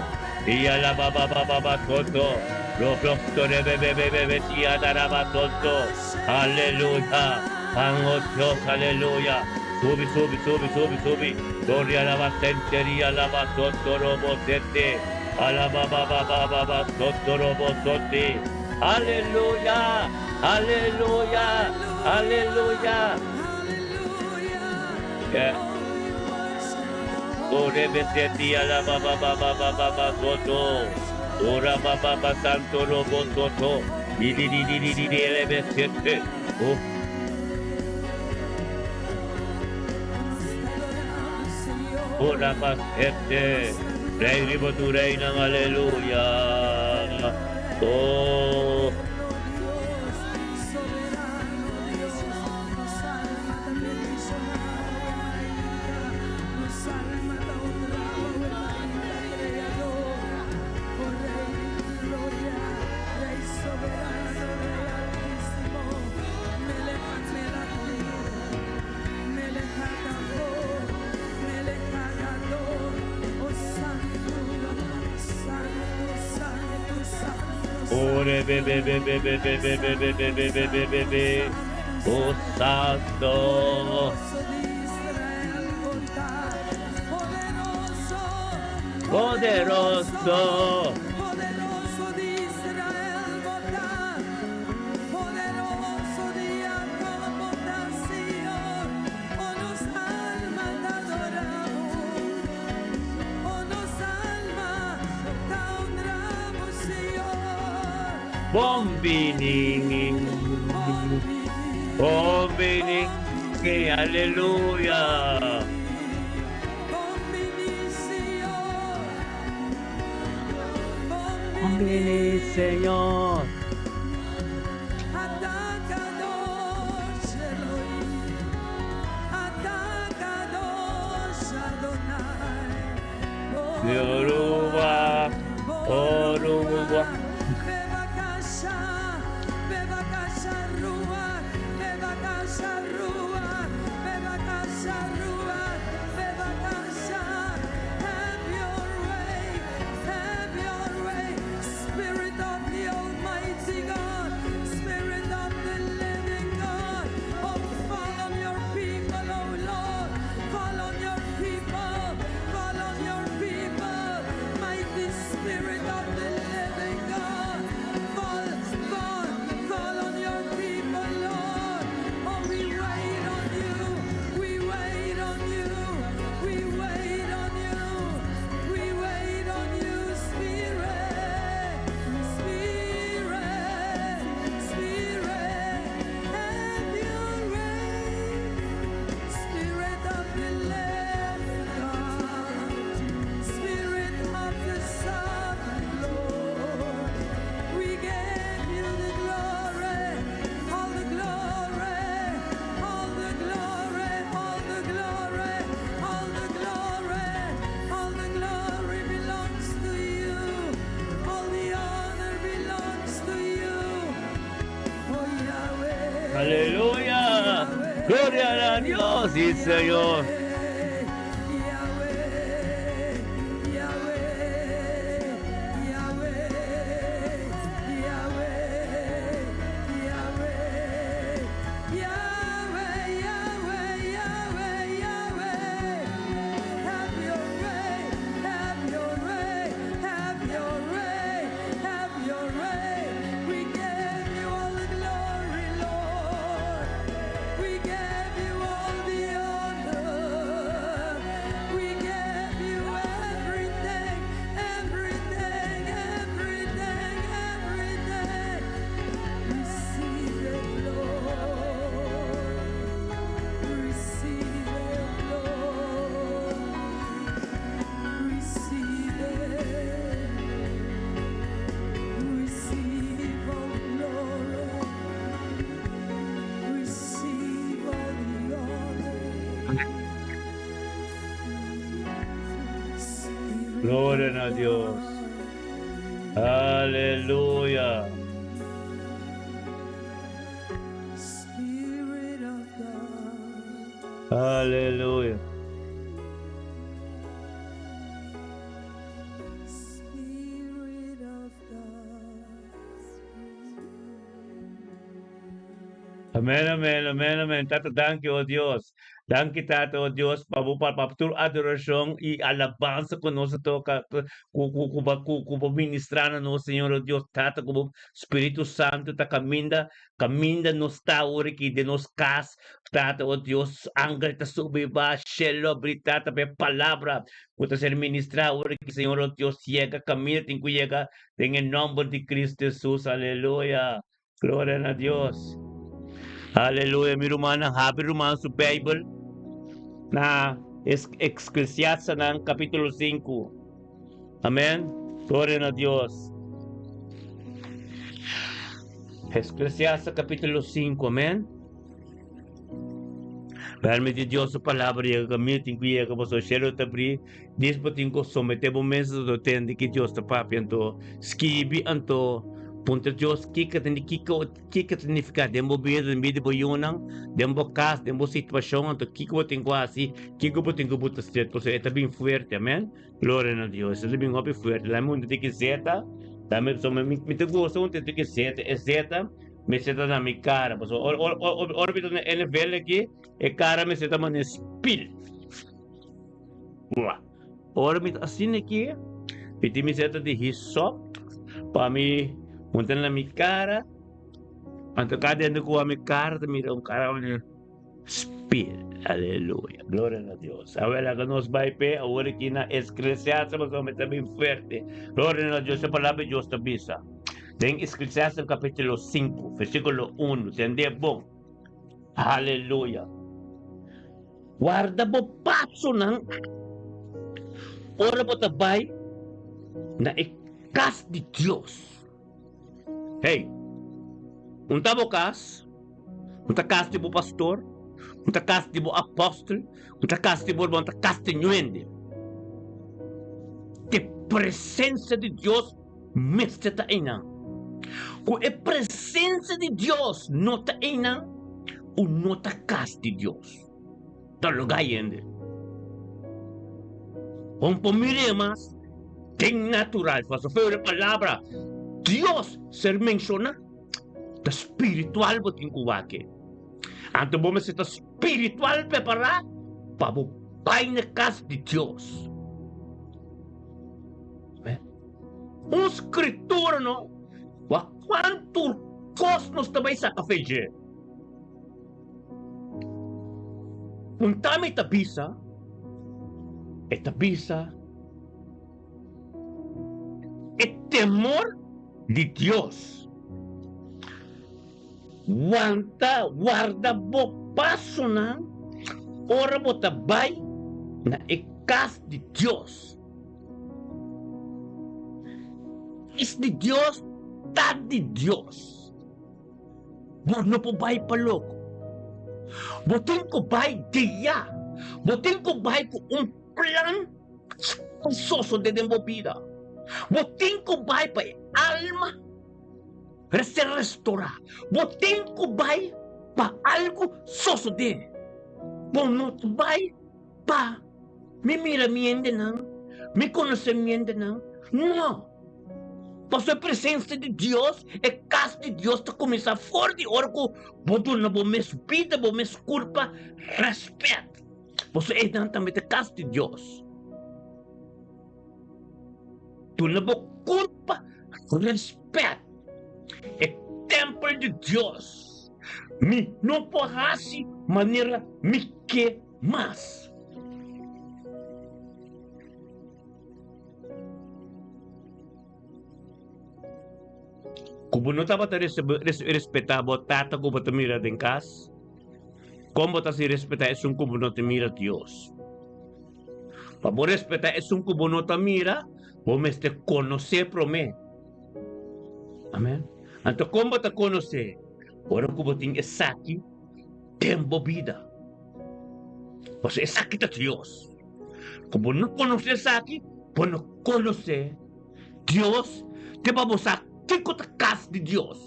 Ia la ba ba ba ba ba soto. Ro prosto re be be be be be tia da ra ba soto. Aleluya. Pan oh Dios, aleluya. Subi, subi, subi, subi, subi. Gloria la ba senteria la ba soto robo sete. Ala ba ba ba ba ba ba soto robo sote. Aleluya. Aleluya. Aleluya. Yeah. Ore beseti ala ba ba ba ba ba ba ba soto. Ora ba ba ba santo robo soto. Di di di di di di di ele besete. Oh. Ora basete. Rey riba tu reina, aleluya. Oh. Ore be be be be be be be be be be be be be be be. Oh Santo. Poderoso. Poderoso di Israel, bo ta. Poderoso di Jacob, bo ta, Señor. O nos alma ta adorá bo. O nos alma ta honra bo, Señor. Bon bini. Bon bini. Aleluya. Bon bini, Señor. Bon bini, Señor. Ata Kadosh Elohim. Ata Kadosh Adonai. Yoruba. Oruba. Bebakasha, Bebakasha Rua, Bebakasha Rua, Bebakasha Rua, Bebakasha. Have your way, have your way, Spirit of the Almighty God, Spirit of the living God. Oh, fall on your people, oh Lord, fall on your people, fall on your people, mighty Spirit of the living God. Aleluya! Gloria na Dios, sí Señor. Gloria na Dios. Aleluya. Aleluya. Amen, amen, amen, amen. Tata, danki, oh Dios. Danki, Tata, oh Dios, pa bo pa pa tur adorashon i alabansa ku nos a toka, ku ku ku bo ku ku bo ministrá na nos, Señor, oh Dios. Tata, ku bo Spiritu Santu ta kaminda, kaminda nos ta awor aki den nos kas, Tata, oh Dios, angel ta subi ba, shelu a bri, Tata, pa e palabra ku ta ser ministrá awor aki, Señor, oh Dios, yega kaminda tin ku yega den e nòmber di Cristo Hesus. Aleluya. Gloria na Dios. Aleluya. Mi rumannan, habri ruman su Bijbel na Eclesiastes capítulo 5. Amén. Gloria na Dios. Eclesiastes capítulo 5. Amén. Permiti Dios su palabra yega kaminda tin ku yega pasobra shelu ta abrí. Dis bo tin ku someté bo mes anto tende ki Dios ta papia anto skibi anto puntra Dios kiko ta kiko kiko ta nifiká den bo bida den bida di bo yunan den bo kas den bo situashon anto kiko bo tin ku hasi kiko bo tin ku buta stret pasobra e ta bin fuerte amen gloria na Dios e ta bin hopi fuerte laimi un tiki zeta laimi pasobra mi ta gusta un tiki zeta e zeta Mester ta na mi cara pasobra ora ora ora mi ta na e nivel aki e cara mester ta manera spil. Ua. Ora mi ta asina aki mi tin mester ta di hisop pa mi hunta na mi cara anto cada hende ku wak mi cara ta mira un cara manera spil. Aleluya. Gloria na Dios. Awel laga nos bai p'e awor aki na Eclesiastes pasobra mi ta bin fuerte. Gloria na Dios. E palabra di Dios ta bisa. Den Eclesiastes capítulo 5, versículo 1, tende bon. Aleluya. Guarda bo pasonan ora bo ta bai na e kas di Dios. Hey, un ta bo kas, un ta kas di bo pastor, un ta kas di bo apòstel, un ta kas di bo hermano, un ta kas di ñuende. E presensia di Dios mester ta einan. Ku e presensia di Dios no ta einan, u no ta kas di Dios. Ta lugá hende. Bon por mir'é mas den natural, pasobra e palabra Dios ser menshoná, ta spiritual bo tin ku wak. Anto bo mester ta spiritual prepará pa bo bai na kas di Dios. Un skritura no, wak kuantu kos nos ta bai saka fe dje. Un tami ta bisa, e ta bisa e temor di Dios. Wanta, warda bo pasonan ora bo ta bai na e kas di Dios. Is di Dios ta di Dios. Bo no por bai pa loko. Bo tin ku bai guiá. Bo tin ku bai ku un plan sosodé den bo bida. Bo tin ku bai pa e alma ser restorá. Bo tin ku bai. pa algu sosodé. Bo no ta bai pa mi mira mi hendenan, mi konosé mi hendenan. No! Pasobra e presensia di Dios, e kas di Dios ta kuminsá for di ora ku bo duna bo mes bida, bo mes kurpa rèspèt. Pasobra einan tambe ta kas di Dios. Duna bo kurpa rèspèt. E tèmpel di Dios. Mi no por hasi manera mi ke mas. Ku bo no tabata respetá bo tata ku bo ta mira den kas, kon bo ta hasi respetá esun ku bo no ta mira, Dios? Pa bo respetá esun ku bo no ta mira, bo mester konosé promé. Amèn. Anto kon bo ta konosé? Ora ku bo tin esaki den bo bida. Pasobra esaki ta Dios. Ku bo no konosé esaki, bo no konosé Dios te pa bo sa kiko ta kas di Dios.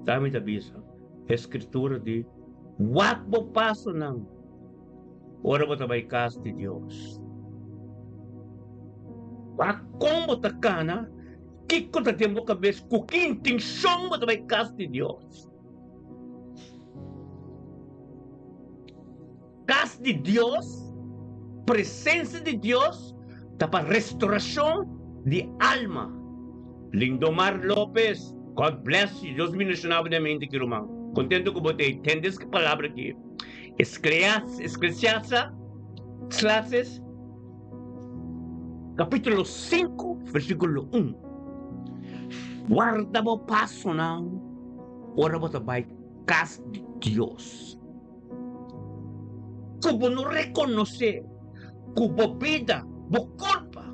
Ta mi ta bisa, e Skritura di, Wak bo pasonan ora bo ta bai kas di Dios. Wak kon bo ta kana, kiko ta den bo kabes, ku ki intenshon bo ta bai kas di Dios. Kas di Dios, presensia di Dios ta pa restorashon di alma. Lindomar Lopez, God bless you, Dios bendiciona bo den mente ki ruman. Contento cu bo ta ei tende es palabra aki. Esclesiasa, Clases, capítulo 5, versículo 1. Warda bo pasonan ora bo ta bai kas di Dios. Ku bo no rekonosé ku bo bida, bo kurpa,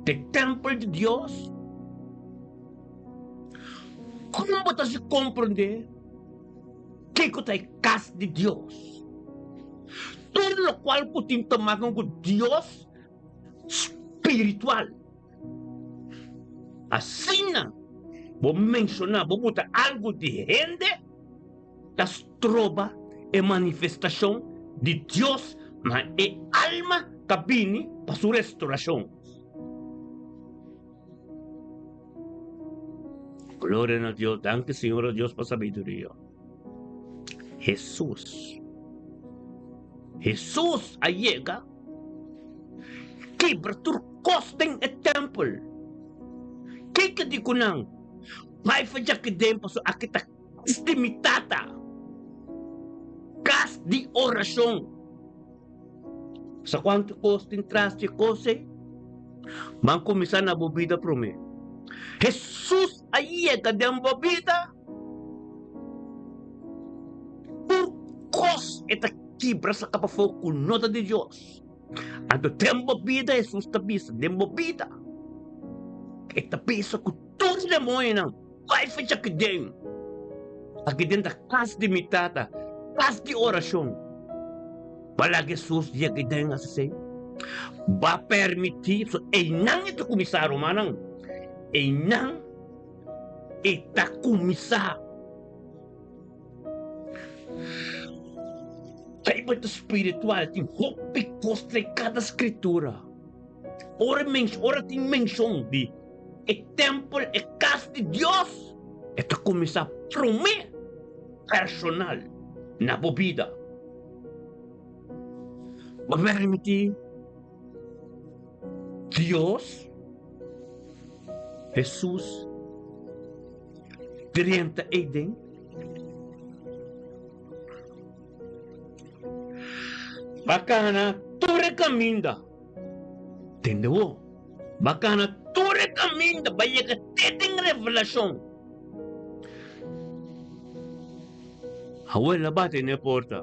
ta e tèmpel di Dios, kon bo ta hasi komprondé kiko ta e kas di Dios? Tur lokual ku tin tomakan ku Dios spiritual. Asina bo menshoná, bo buta algu di hende ta stroba e manifestashon di Dios na e alma ta bini pa su restorashon. Gloria na Dios, danki Señor Dios pa sabiduria. Hesus. Hesus a yega kibra tur kos den e tèmpel. Kiko di ku nan? Bai for djaki den pasobra aki ta kas di mi Tata, kas di orashon. Sa kuantu kos tin tras di e kos ei? Ban kuminsá na bo bida promé. Hesus a yega den bo bida? Tur kos e ta kibra saka pafó ku no ta di Dios. Anto den bo bida Hesus ta bisa, den bo bida e ta bisa ku tur demoñonan bai fecha aki den. Aki den ta kas di mi Tata, kas di orashon. Bala Hesus yega den asesei? Ba permití, so einan e ta kuminsá, rumannan, einan e ta kuminsá. Bijbel ta spiritual, tin hopi kos den kada skritura. Ora ora tin menshon di e tèmpel, e kas di Dios, e ta kuminsá promé personal na bo bida. Bo permití Dios, Hesus, drenta eiden? Ba kana tur e kaminda. Tende bo? Ba kana tur e kaminda, ba yega te den Revelashon. Awel a bati na e porta.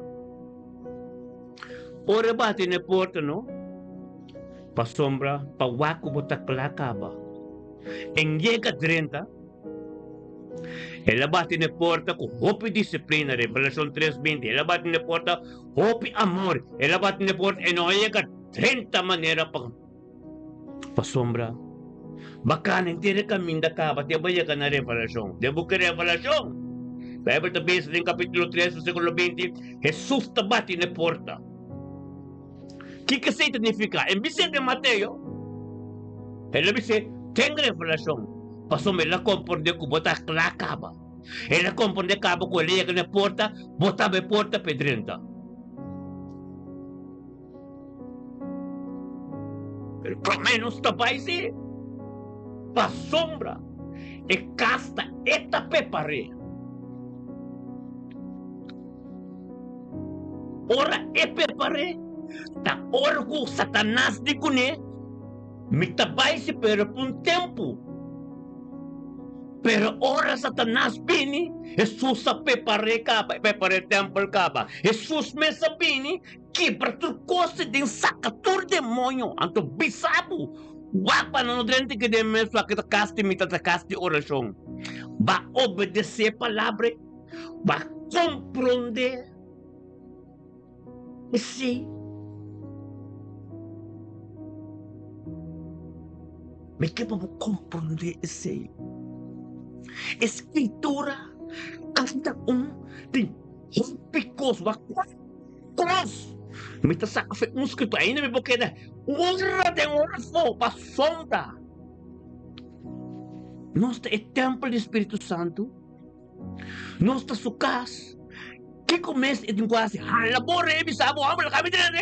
Ora e bati na e porta no, pasobra pa wak ku bo ta kla kaba. En yega drenta, el a bati na e porta ku hopi disiplina, Revelashon tres binti, el a bati na e porta hopi amor, el a bati na e porta e no a yega drenta manera pa pasobra. Bakan henter e kaminda kaba te bo yega na Revelashon. Den buki Revelashon, Beibel ta bisa den kapítulo tres versíkulo 20, Hesus ta bati na e porta. Kiko esei ta nifiká? En bis'é den Mateo, el a bis'é, Ten revelashon, pasobra el a komprondé ku bo ta kla kaba. El a komprondé kaba ku el a yega na e porta, bo ta aba e porta pa e drenta. Pero promé nos ta bai sí, pasobra e kas ta e ta prepar'é. Ora e prepar'é, ta ora ku Satanas di kuné, Mi ta bai si pero pa un tempu. Pero ora Satanas bini, Hesus a prepar'é kaba, e prepar'é e tèmpel kaba. Hesus mes a bini, kibra tur kos i den saka tur demoño. Anto bisa bo, wak pa nan no drenta ki den mes wak ta kas di mi ta kas di orashon. Ba obedesé palabra ei, ba komprondé esei. Mi ke pa bo komprondé esei. E Skritura kada un tin hopi kos, wak Kos! Mi ta saka fe un skritura, ainda mi por keda ora den ora afó pasobra nos ta e tèmpel di Spiritu Santu, nos ta su kas. Kiko mes e tin ku hasi? Hala bo rei bisa bo hòmber laga mi drenta?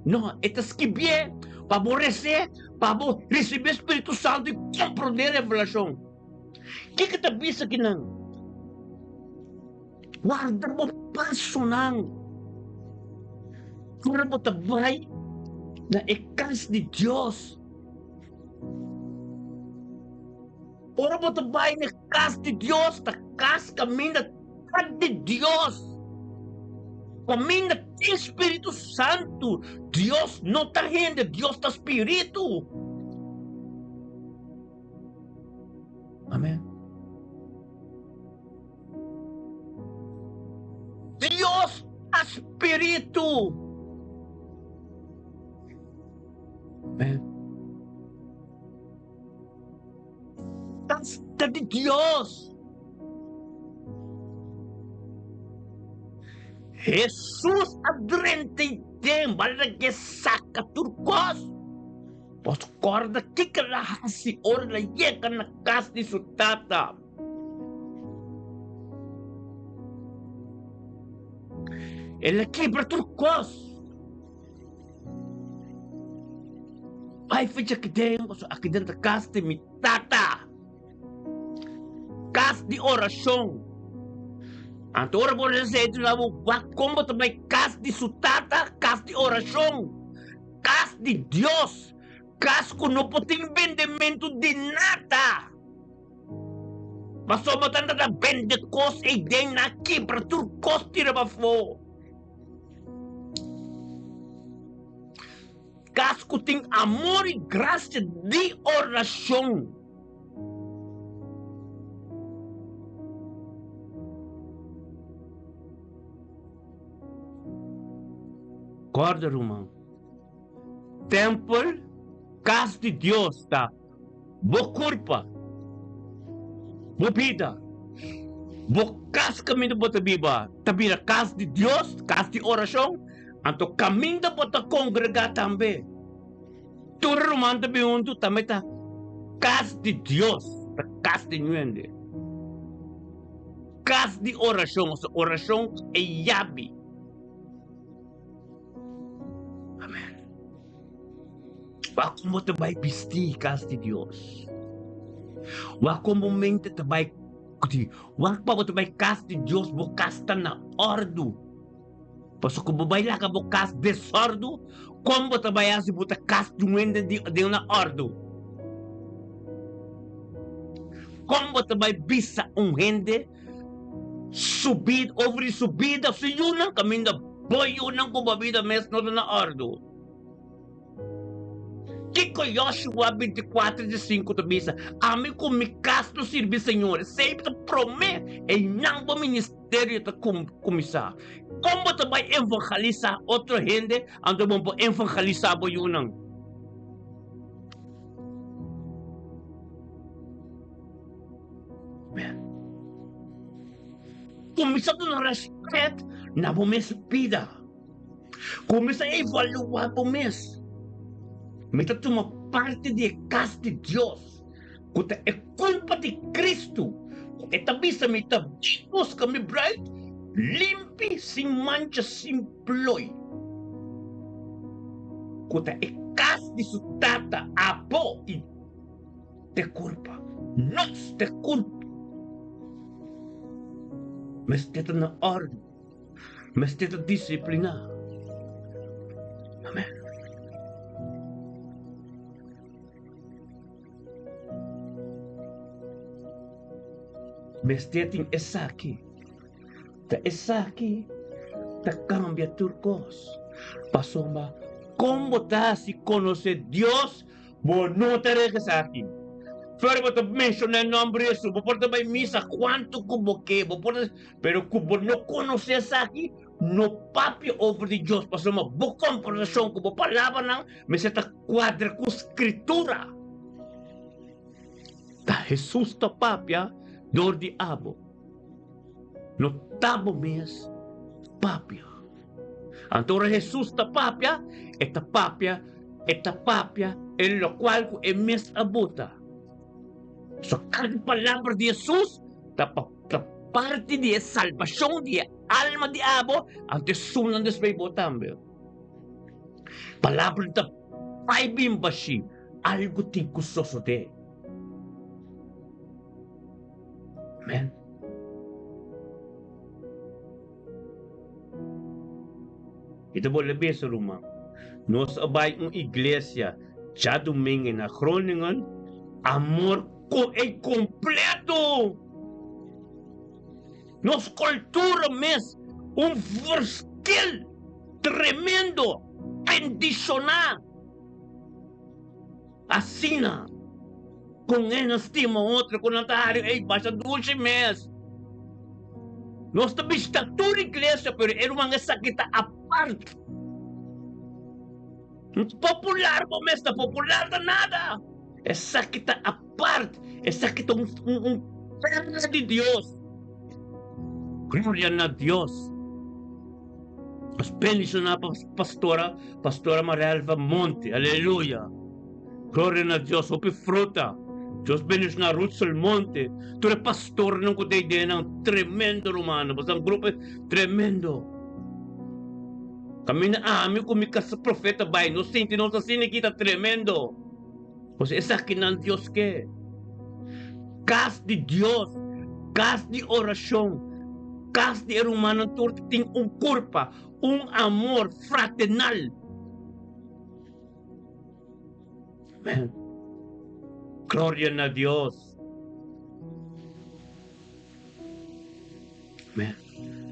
No, e ta skibié pa bo resé, pa bo risibí e Spiritu Santu i komprondé revelashon. Kiko ta bisa kinan? Warda bo pasonan ora bo ta bai na e kas di Dios. Ora bo ta bai na e kas di Dios, ta kas kaminda ta di Dios. Kaminda tin Spiritu Santu. Dios no ta hende, Dios ta Spiritu. Amen. Dios ta spiritu. Amen. Ta di Dios. Hesus a drenta i den balra ke saka tur kos. Bos korda kiko el a hasi ora el a yega na kas di su tata. El a kibra tur kos. Bai fecha aki den, pasobra aki den ta kas di mi tata. Kas di orashon. Anto ora bo resa e ta bo wak kon bo ta bai kas di su tata, kas di orashon, kas di Dios, kas ku no por tin bendementu di nada. Pasobra bo ta ta bende kos ei den nan a kibra tur kos tira pafó. Kas ku tin amor i grasia di orashon. Kòrda ruman, tèmpel, kas di Dios ta. Bo kurpa, bo bida, bo kas kaminda bo ta biba ta bira kas di Dios, kas di orashon, anto kaminda bo ta kongregá tambe. Tur e ruman ta bin huntu tambe ta kas di Dios, ta kas di ñuende. Kas di orashon, osea orashon e yabi. Amen. Wak kon bo ta bai bisti kas di Dios. Wak kon bo mente ta bai di. Wak pa bo ta bai kas di Dios, bo kas ta na òrdu. Pasobra ku bo bai laga bo kas desòrdu, kon bo ta bai hasi bo ta kas di un hende di den na òrdu? Kon bo ta bai bisa un hende su bida, over di su bida, su yunan kaminda bo yunan ku bo bida mes no ta na òrdu? Kiko Yoshua 24 di 5 ta bisa? Ami ku mi kas lo sirbi Señor. Esei ta promé einan bo ministerio ta kuminsá. Kon bo ta bai evangelisá otro hende anto bo no por evangelisá bo yunan? Kuminsá duna rèspèt na bo mes bida. Kuminsá evaluá bo mes. Mi ta tuma parti di e kas di Dios, ku ta e kulpa di Kristu, ku e ta bisa mi ta buska mi bruid limpi, sin mancha, sin ploi, ku ta e kas di su Tata, abo i te kurpa. Nos te kurpa. Mester ta na òrdu. Mester ta disipliná. Amèn. Mester tin esaki. Ta esaki ta kambia tur kos. Pasobra kon bo ta hasi konosé Dios Bo no ta regresá aki. Fuera bo ta menshoná e nòmber Hesus, bo por ta bai misa kuantu ku bo ke, bo por ta, pero ku bo no konosé esaki, no papia over di Dios, pasobra bo komportashon ku bo palabranan mester ta kuadra ku Skritura. Ta Hesus ta papia dor di abo, no ta bo mes papia. Anto ora Hesus ta papia, e ta papia, e ta papia e lokual ku e mes a buta. So kada palabra di Hesus ta pa ta parti di e salbashon di e alma di abo, anto esunnan despues bo tambe. Palabra ta bai bin bashí, algu tin ku sosodé. Amen. Mi ta bolbe bisa, ruman, nos a bai un iglesia djadumingu na Groningen, amor e kompleto! Nos kultura mes un verskil tremendo, bendishoná! Asina, kon e nan stima otro ku nan ta hari ei basha dushi mes. Nos ta bishita tur iglesia, pero e ruman esaki ta apart. No ta popular bo mes ta popular ta nada. Esaki ta apart, esaki ta un un perla di Dios. Gloria na Dios. Nos bendiciona pa pastora, pastora Marelva Monte, aleluya. Gloria na Dios, hopi fruta. Dios bendiciona Rutsel Monte, tur e pastornan cu ta ideanan tremendo rumannan, pasobra un grupo tremendo. Caminda ami cu mi casa profeta bay, nos sinti nos asina aki ta tremendo. Pasobra esakinan Dios ke. Kas di Dios, kas di orashon, kas di e rumannan tur ta tin un kurpa, un amor fraternal. Amen. Gloria na Dios. Amen.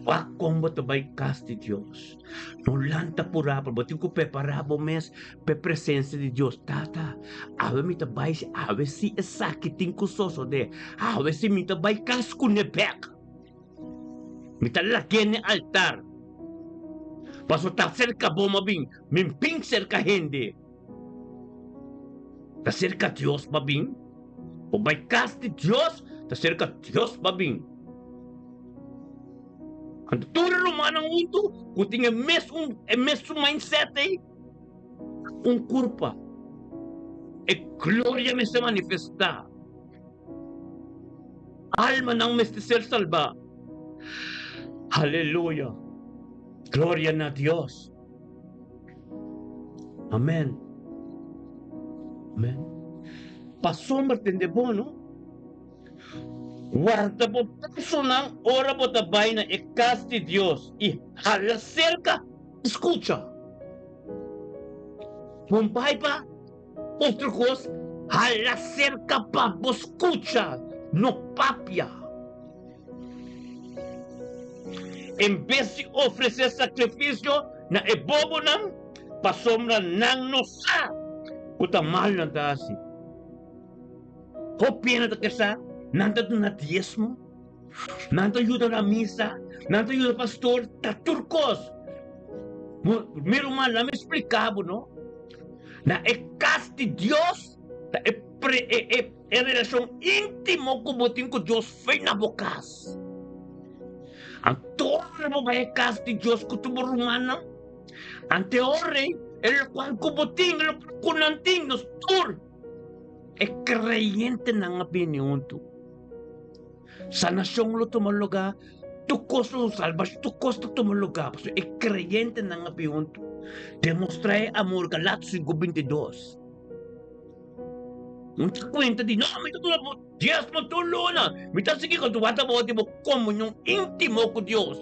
Wak kon bo ta bai kas di Dios. No lanta purá, pero bo tin ku prepará bo mes pa e presensia di Dios. Tata, awe mi ta bai, awe si esaki tin ku sosodé. Awe si mi ta bai kas kuné bèk. Mi ta lag'é n'e altar. Pasobra ta serka bo m'a bin, mi bin serka hende. Ta serka Dios m'a bin. Bo bai kas di Dios, ta serka Dios bo a bin. Anto tur e rumannan huntu ku tin e mesun e mesun mindset ei, un kurpa. E gloria mester manifestá. Almanan mester ser salbá. Aleluya! Gloria na Dios! Amen. Amen. Pasobra tende bo, no? Warda bo pasonan ora bo ta bai na e kas di Dios i hala serka i skucha. Bon bai pa otro kos, hala serka pa bo skucha, no papia. En bes di ofresé sakrifisio na e bobonan, pasobra nan no sa ku ta mal nan ta hasi. Hopi hende ta ke sa, nan ta duna diesmo, nan ta yuda na misa, nan ta yuda pastor, ta tur kos. Mi ruman, laat mi splika bo no, na e kas di Dios ta e e. E relashon íntimo ku bo tin ku Dios fe na bo kas. Anto ora bo bai e kas di Dios ku tur bo rumannan, ante ora ei e lokual ku bo tin, e lokual ku nan tin, nos tur e kreyentenan a bini huntu. Sanashon lo tuma lugá, tur kos lo salbashon, tur kos ta tuma lugá pasobra e kreyentenan a bini huntu. Demostrá e amor, Galatos 5:22. Un ta kuenta di, no, mi ta duna bo diesmo tur luna, mi ta sigui ku wak tabata di bo komunion íntimo ku Dios.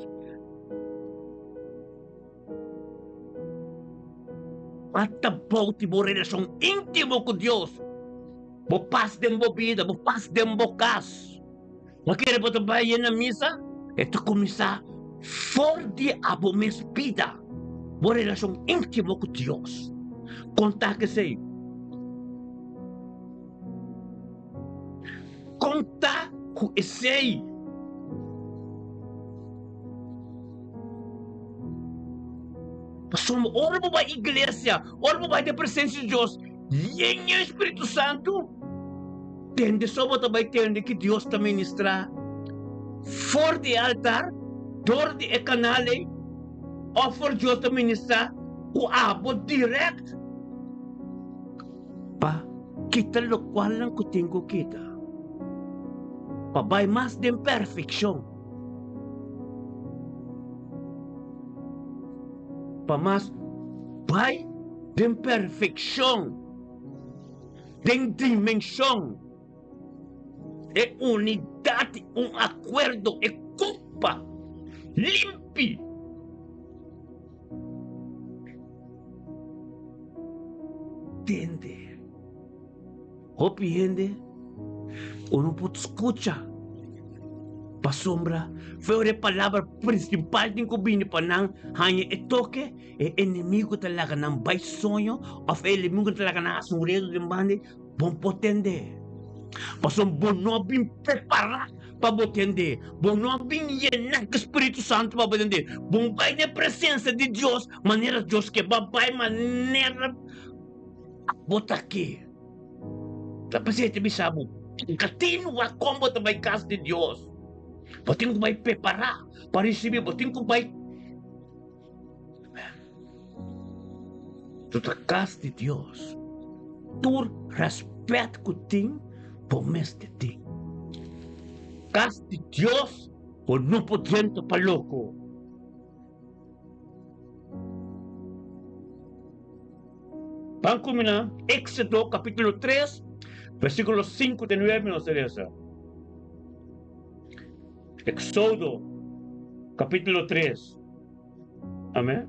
Wak ta bou di bo relashon íntimo ku Dios, bo pas den bo bida, bo pas den bo kas. Bo kere bo ta bai yena misa? E ta kuminsá for di abo mes bida, bo relashon íntimo ku Dios. Konta ku esei. Konta ku esei. Pasobra ora bo bai iglesia, ora bo bai den presensia di Dios, yen e Spiritu Santu. Tende so bo ta bai tende ki Dios ta ministrá for di e altar, dor di e kanal ei, òf for Dios ta ministrá ku abo dirèkt pa kita lokualnan ku tin ku kita, pa bai mas den perfekshon, pa mas bai den perfekshon. Den dimenshon, e unidat di un akuerdo, e kurpa limpi. Tende. Hopi hende ku no por skucha pasobra for e palabra prinsipal tin ku bini pa nan haña e toke. E enemigu ta laga nan bai soño òf e enemigu ta laga nan hasi un redu den banda, bo por tende. Pasobra bo no a bin prepará pa bo tende, bo no a bin yená ku Spiritu Santu pa bo tende. Bo bai na e presensia di Dios manera Dios ke, bo a bai manera bo ta ke. Ta p'esei ta bisa bo, Kontinua kon bo ta bai kas di Dios. Bo tin ku bai prepará pa risibí, bo tin ku bai. Tu ta kas di Dios. Tur rèspèt ku tin, bo mester tin. Kas di Dios, bo no por drenta pa loko. Ban kuminá Éxodo kapítulo 3, versíkulo 5 te 9 nos ta lesa. Éxodo kapítulo 3. Amén.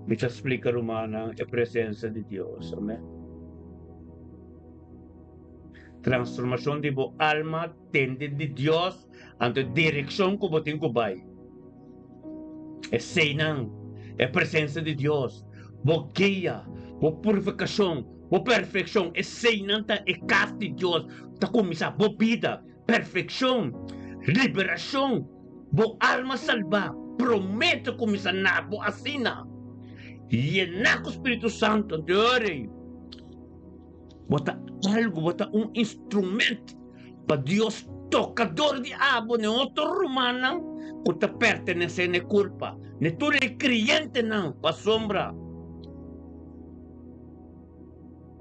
Mi ta splika rumannan e presensia di Dios. Amén. Transformashon di bo alma tende di Dios anto e direkshon ku bo tin ku bai. Eseinan, e presensia di Dios, bo guia, bo purifikashon, bo perfekshon, eseinan ta e kas di Dios ta kuminsá bo bida. Perfekshon, liberashon, bo alma salbá, promé ta kuminsá na bo asina. Yená ku Spiritu Santu, anto e ora ei bo ta algu, bo ta un instrument pa Dios toka dor di abo n'e otro rumannan ku ta pertenesé n'e kurpa, n'e tur e kriyentenan pasobra.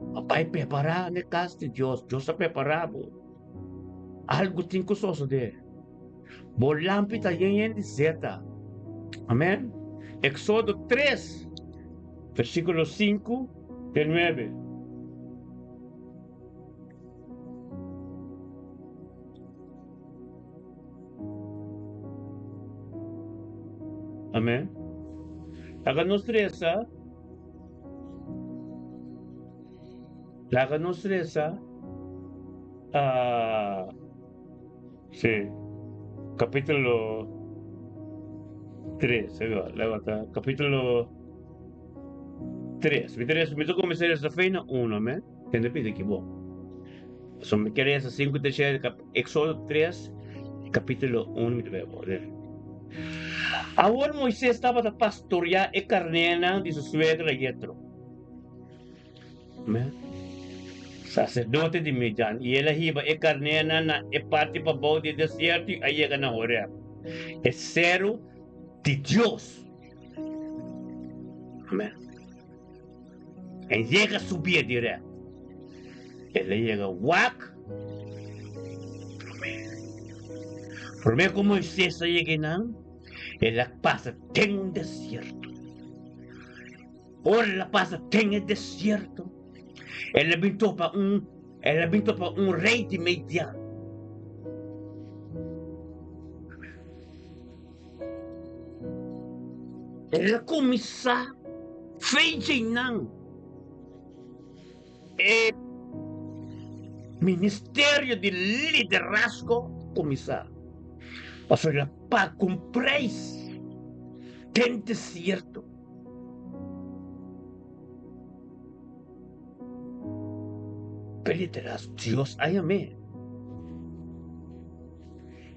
Bo bai prepará n'e kas di Dios, Dios a prepará bo. Algu tin ku sosodé. Bo lampi ta yen yen di zeta. Amèn. Eksodo 3, versíkulo 5 te 9. Amèn. Laga nos resa. Laga nos resa. Ah, sí. Capítulo 3. Levanta. Capítulo 3. Mi tres, mi ta kuminsá resa fe na 1, amén. Tende pidi ki bo. So mi ke resa 5 te 7, kap, Éxodo 3, capítulo 1, mi ta bai bo. Awor Moisés tabata pastoreá e karnénan di su suegra Jetro. Saserdote di Midian, i el a hiba e karnénan na e parti pabou di e desierto i a yega na Horeb, e seru di Dios. Amen. E yega subi e dirèkt. El a yega wak. Amen. Promé ku Moisés a yega einan, el a pasa den un desierto. Ora el a pasa den e desierto, el a bin topa un, el a bin topa un rei di Midian. El a kuminsá fecha nan e ministerio di liderazgo kuminsá. Pasobra el a paga un preis den desierto. Pe liderazgo Dios a yam'é.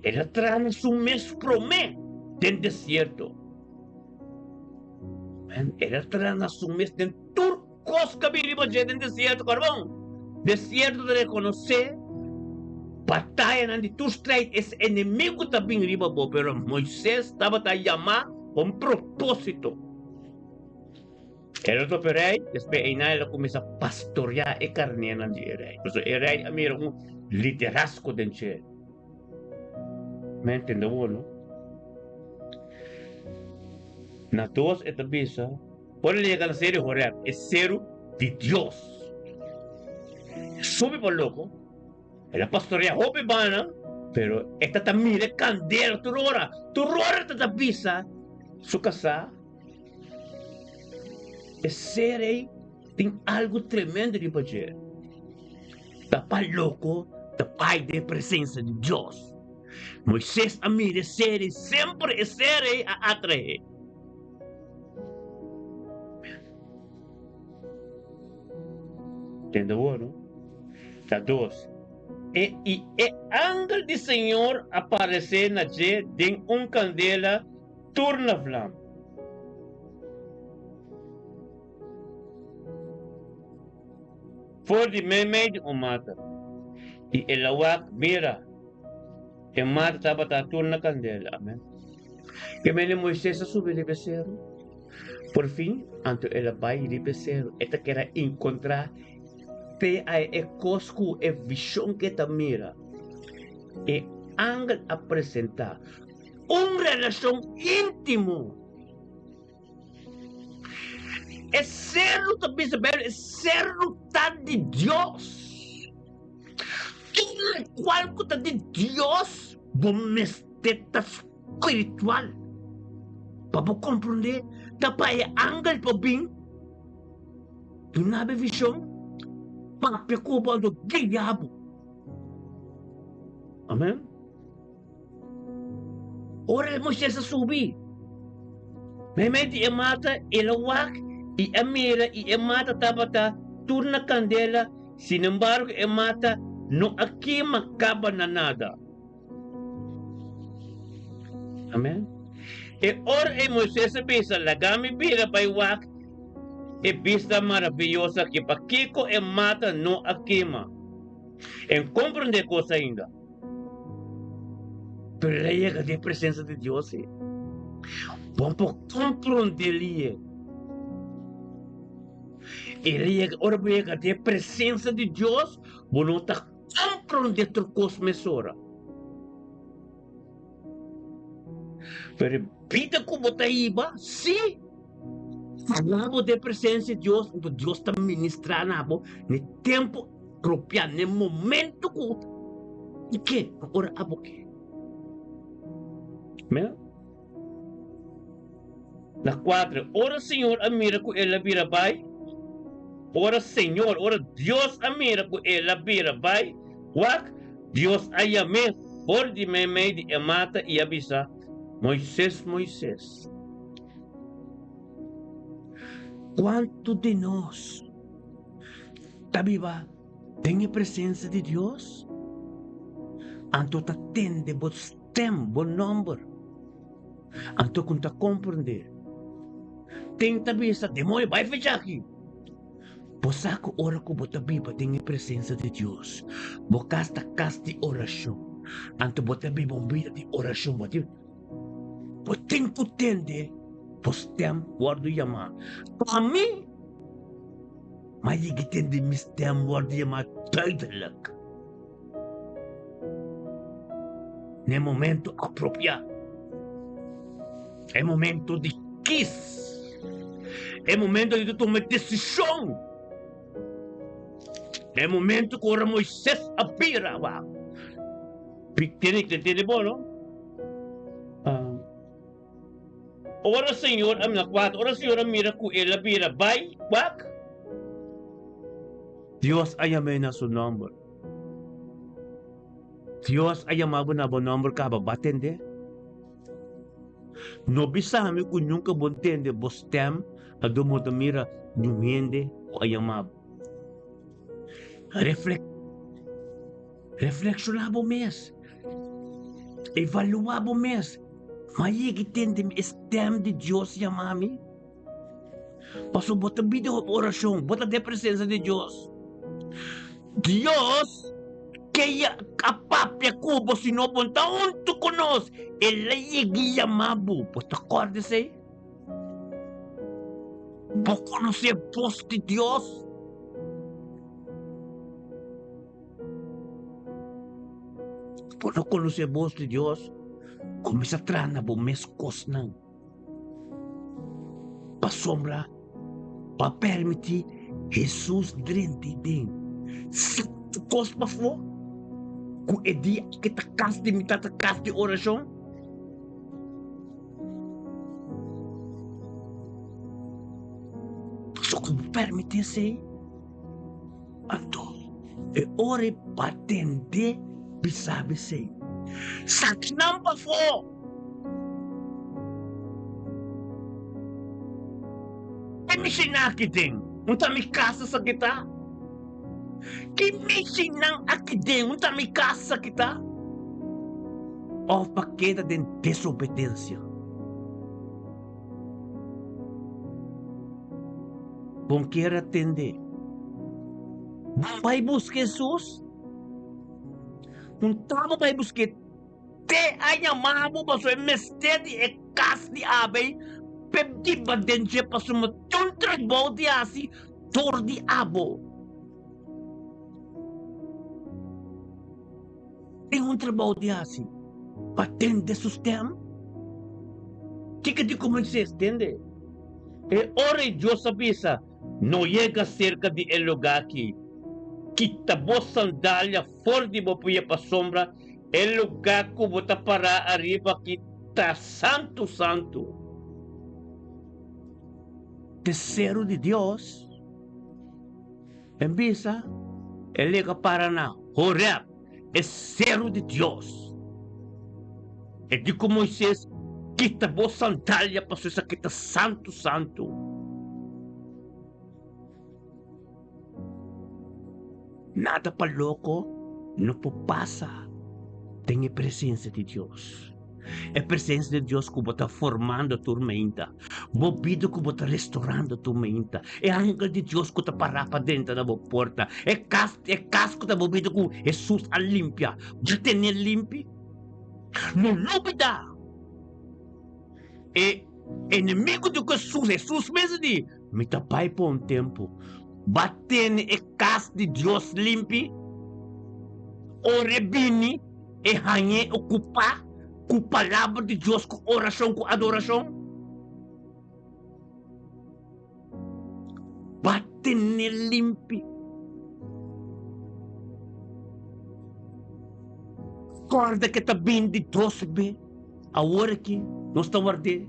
El a traha na su mes promé den desierto. El a traha na su mes den tur kos ku a bini riba dje den desierto. Kòrda bon, desierto ta rekonosé batayanan di tur strijd, es enemigu ta bini riba bo, pero Moisés tabata yamá pa un propósito. El a topa e rei, despues einan el a kuminsá pastoriá e karnénan di e rei. Pasobra e rei a mira un liderazgo den dje. Mi a entende awor, no? Na dos e ta bisa, Ora el yega na seru di Horeb, e seru di Dios, e subi pa loko, el a pastoriá hopi bana, pero e ta ta mira e kandela tur ora, tur ora e ta ta bisa su kasá, E ser ei tin algu tremendo riba dje. Ta pa loko ta bai den e presensia di Dios. Moisés a mira e ser ei, semper e ser ei a atraé. Tende awor, no? Ta dos. E, i e angel di Señor a paresé na dje den un kandela Tur na vlam. For di meimei di un mata. I el a wak, mira, e mata tabata tur na kandela. Amen. Ke mene Moisés a subi riba e seru. Por fin, anto el a bai riba e seru. E ta keda enkontrá te a e kos ku e vishon ku e ta mira. E angel a presentá. Un relashon íntimo. E seru ta bisa Beibel, e seru ta di Dios. Tur lokual ku ta di Dios, bo mester ta spiritual pa bo komprondé. Ta pa e angel pa bin duna bo e vishon, papia ku bo, anto guia bo. Amen. Ora Moisés a subi meimei di e mata, el a wak i a mira i e mata tabata tur na kandela, sinembargo e mata no a kima kaba na nada. Amen. E ora ei Moisés a bisa, Laga mi bira bai wak e bista maravioso aki, pakiko e mata no a kima? E no komprendé kos ainda. Pero el a yega den presencia di Dios sí. Bo por comprende lie. El a yega, ora bo yega den presencia di Dios, bo no ta comprende tur cos mesora. Pero e bida cu bo ta hiba, sí, Ora bo den presencia di Dios, anto Dios ta ministra na bo n'e tempo apropiá, n'e momento ku e ke, no ora abo ke. Amen. Na kuater, ora Señor a mira ku el a bira bai, ora Señor, ora Dios a mira ku el a bira bai, wak, Dios a yam'é for di meimei di e mata i a bisa, Moisés, Moisés. Kuantu di nos ta biba den e presensia di Dios? Anto ta tende bo stem, bo nòmber. Anto ku ta komprendé. Ten ta bisa, Demoño, bai fecha aki! Bo sa ku ora ku bo ta biba den e presensia di Dios, bo kas ta kas di orashon, anto bo ta biba un bida di orashon, bo tin bo tin ku tende bo stèm wòrdu yamá. Pa mi, m'a yega tende mi stèm wòrdu yamá duidelik na e momento apropiá, e momento di kis, e momento di tuma desishon, e momento ku ora Moises a bira wak. Tene tene bo no? Ora Señor a mira kuat, ora Señor a mira ku el a bira bai wak, Dios a yam'é na su nòmber. Dios a yama bo na bo nòmber kaba, bo a tende? No bisa mi ku nunka bo tende bo stèm pasobra bo ta mira niun hende ku a yama bo. Reflek Reflekshoná bo mes. Evaluá bo mes. M'a yega tende mi e stèm di Dios yama mi? Pasobra bo ta bida hopi orashon, bo ta den presensia di Dios. Dios ke a papia ku bo, si no bo no ta huntu ku nos, el a yega i yama bo. Bo ta kòrda esei? Bo konosé bos di Dios? Bo no konosé bos di Dios? Kuminsá traha na bo mes kosnan. Pasobra bo a permití Hesus drenta den sèt kos pafó ku e dia aki ta kas di mi tata, kas di orashon. Pasobra ku bo permití esei, anto e ora ei bo a tende bisa bo esei, Sak nan pafó! Ki mishinan aki den? Un ta mi kas esaki ta? Ki mishinan aki den? Un ta mi kas esaki ta? Òf pa keda den desobedensia? Bon kier a tende. Bon bai buska Hesus? Un ta bo bai busk'é? Te a yama bo pasobra e mester di e kas di Abel p'e biba den dje pasobra tin un trabou di hasi dor di abo. Tin un trabou di hasi pa tende su stem. Kiko di ku Moises tende? E ora ei Dios a bisa, No yega serka di e lugá aki. Kita bo sandalia for di bo pia pasobra E lugá ku bo ta pará ariba aki ta santu santu. Te seru di Dios. En bisa, e lega para na Horeb, e seru di Dios. E di ku Moises, Kita bo sandalia pasobra esaki ta santu santu. Nada pa loko no por pasa den e presencia di Dios. E presencia di Dios ku bo ta formando tur meinta, bo bida ku bo ta restaurando tur meinta, e angel di Dios ku ta para pa drenta na bo porta, e kas, e kas ku ta bo bida ku Hesus a limpia, bo tene limpi? No lubida e enemigo di Hesus, Hesus mes a di, Mi ta bai pa un tempu. Ba tene e kas di Dios limpi? Ora e bini, e hañ'é okupá ku palabra di Dios, ku orashon, ku adorashon? Ba ten'é limpi. Kòrda ke ta bini di dos be. Awor aki nos ta ward'é.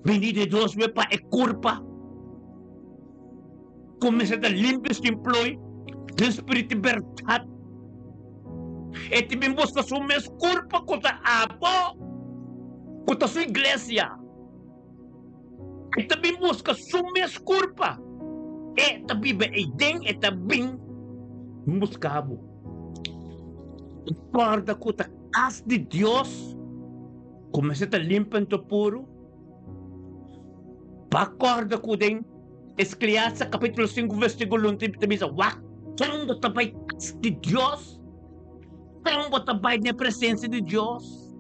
Bini di dos be pa e kurpa. Kuminsá ta limpia sin ploi den spiritu di bèrdat. E ta bin buska su mes kurpa ku ta abo, ku ta su iglesia. E ta bin buska su mes kurpa. E ta biba eiden, e ta bin buska bo. Kòrda ku ta kas di Dios ku mester ta limpia anto puru. Pa kòrda ku den. Eskleasa kapítulo 5 versíkulo 1 ta bisa, Wak kon bo ta bai kas di Dios, kon bo ta bai den e presensia di Dios.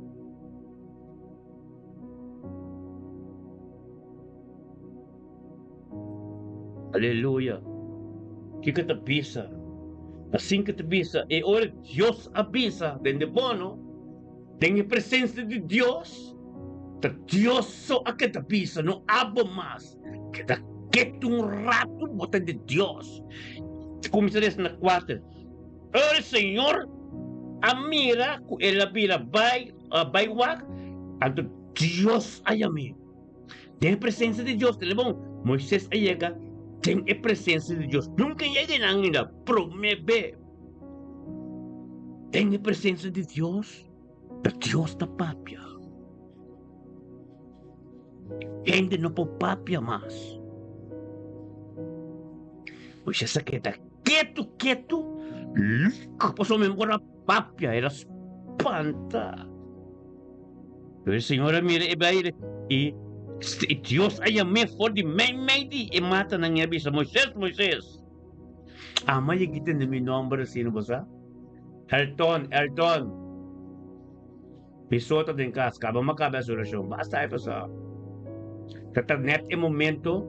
Aleluya! Kiko ta bisa? Asin ku ta bisa, e ora Dios a bisa den de bono, den e presensia di Dios, ta Dios so a keda bisa, no abo mas. Keda ketu un ratu, bo ta di Dios. Kuminsá des na kuater. Ora Señor a mira ku el a bira bai, bai wak, anto Dios a yam'é. Den e presensia di Dios, tende bon, Moises a yega den e presensia di Dios. Nunka e yega einan ainda, promé be. Den e presensia di Dios, ta Dios ta papia. Hende no por papia mas. Moises a keda ketu, ketu, loko, pasobra mi por a papia, el a spanta. Pero e Señor a mira e baile i Dios a yam'é for di meimei di e matanan i a bisa, Moisés, Moisés! Ama yegi tende mi nomber asina, bo sa? Elton, Elton! Mi so ta den kas, kaba mi a kaba e orashon, basta ai pasá. Ta ta nèt e momento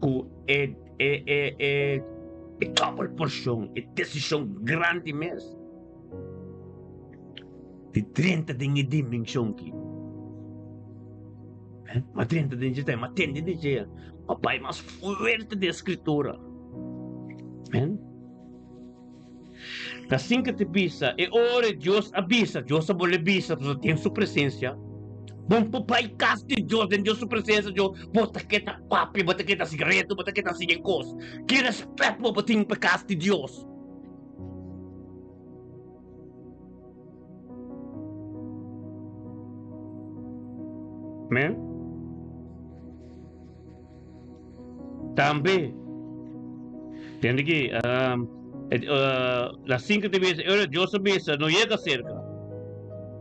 ku e e e e e dòbel porshon, e desishon grandi mes. Di drenta den e dimension ki. Ma drenta den dje, ma tende di dje, ma bai mas fuerte den Scritura. Men. Ta sin ke te bisa, e ora Dios a bisa, Dios a bole bisa, pasobra den su presencia. Bon por bai kas di Dios, den Dios su presencia, Dios, bo ta keda papia, bo ta keda hasi reto, bo ta keda hasi den kos. Ki respet bo bo tin pa kas di Dios? Amen. Tambe, tende ki, um, uh, la 5 te bisa, ora Dios a bisa, no yega cerca.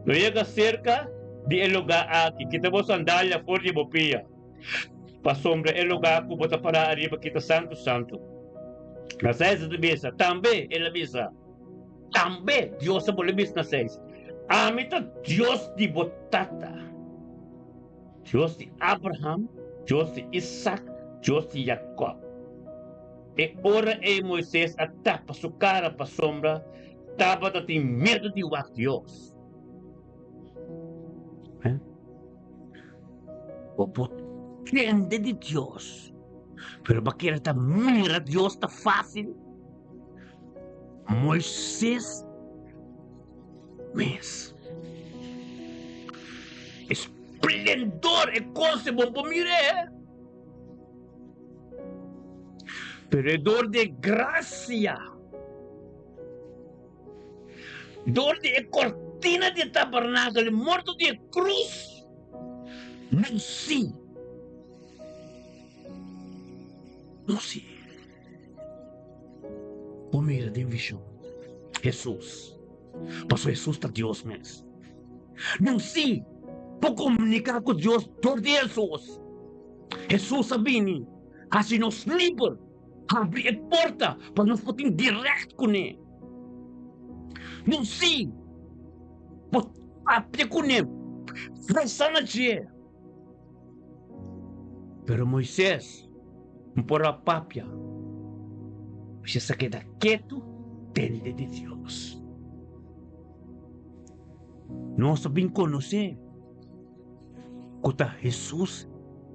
No yega cerca di e lugar aki, kita bo sandalia for di bo pia. Pasobra e lugá ku bo ta pará ariba ki ta santu santu. Na seis e ta bisa, Tambe, el a bisa, Tambe, Dios a bolbe bisa na seis, Ami ta Dios di bo tata, Dios di Abraham, Dios di Isak, Dios di Jakòb. E ora ei Moises a tapa su kara pasobra tabata tin miedu di wak Dios. Bo por tende di Dios, pero bo kere ta mira Dios ta fácil? Moisés mes. Esplendor e kos bo por mir'é. Pero e dor di gracia. Dor di e kortina di e tabernakel, e morto di e krus, nos si, nos si por mira den vishon Hesus, pasobra Hesus ta Dios mes. Nos si por komuniká ku Dios dor di Hesus. Hesus a bini hasi nos liber. Habri e porta pa nos por tin direct kuné. Nos sí por papia kuné, resa na dje. Pero Moisés no por a papia. Moisés a keda ketu tende di Dios. Nos a bin konosé ku ta Hesus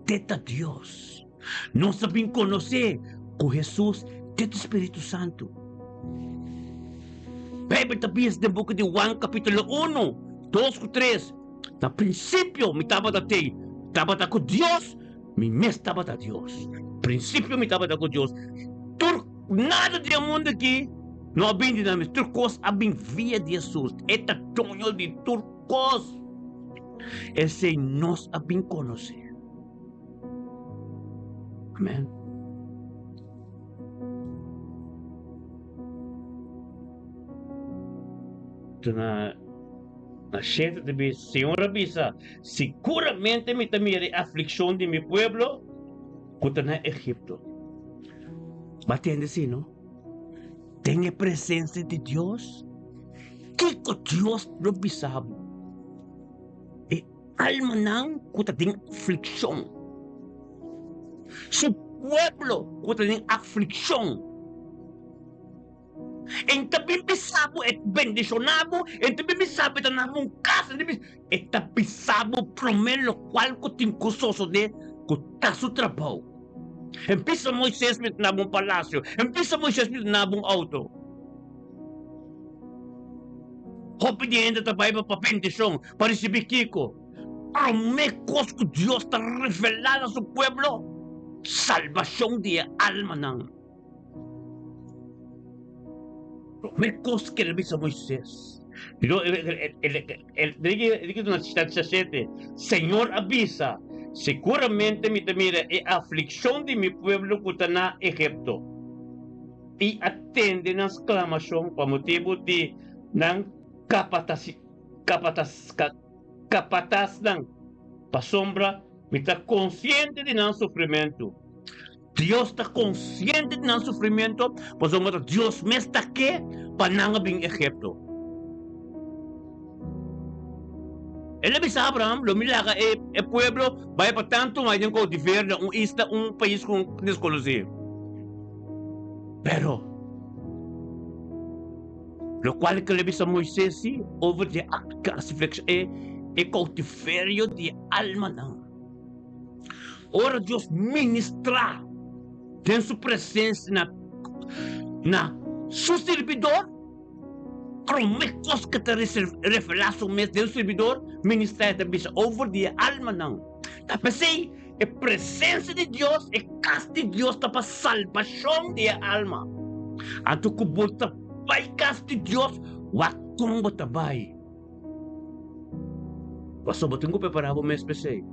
te ta Dios. Nos a bin konosé ku Hesus te ta Spiritu Santu. Beibel ta bisa den buki di Juan kapítulo unu, dos ku tres, Na prinsipio mi tabata tei, tabata ku Dios, mi mes tabata Dios. Prinsipio mi tabata ku Dios. Tur nada di e mundu aki no a bin di nan mes, tur kos a bin via di Hesus. E ta doño di tur kos. Esei nos a bin konosé. Amen. Na na shete ta bisa, Señor a bisa, Siguramente mi ta mira e aflikshon di mi pueblo ku ta na Egipto. Bo a tende si no? Den e presensia di Dios, kiko Dios lo bisa bo? E almanan ku ta den aflikshon, su pueblo ku ta den aflikshon. E ta bin bisa bo, e ta bendishoná bo, e ta bin bisa bo, e ta na bo un kas, e ta bin, e ta bisa bo promé lokual ku tin ku sosodé ku ta su trabou. E bisa Moisés mi ta na bo un palasio, e bisa Moisés mi ta na bo un outo. Hopi di hende ta bai pa bendishon, pa risibí kiko? Promé kos ku Dios ta revelá na su pueblo, salbashon di e almanan. Promé kos ku el a bisa Moisés, Señor a bisa, Siguramente mi ta mira e aflikshon di mi pueblo ku ta na Egipto, i a tende nan sklamashon pa motibu di nan kapatasnan, pasobra mi ta konsiente di nan sufrimentu. Dios ta konsiente di nan sufrimentu, pasobra ta Dios mes ta ke pa nan a bin Egipto. El a bisa Abraham, Lo mi laga e e pueblo bai pa tantu mai den koutiverio na un isla, un pais ku deskonosí. Pero, lokual ku el a bisa Moises si, over di e e koutiverio di e almanan. Ora Dios ministrá den su presensia na na su sirbidor, promé kos ku ta revelá su mes den su sirbidor, ministrá e ta bisa over di e almanan. Ta p'esei e presensia di Dios, e kas di Dios ta pa salbashon di e alma. Anto ku bo ta bai kas di Dios, wak kon bo ta bai. Pasobra bo tin ku prepará bo mes p'esei.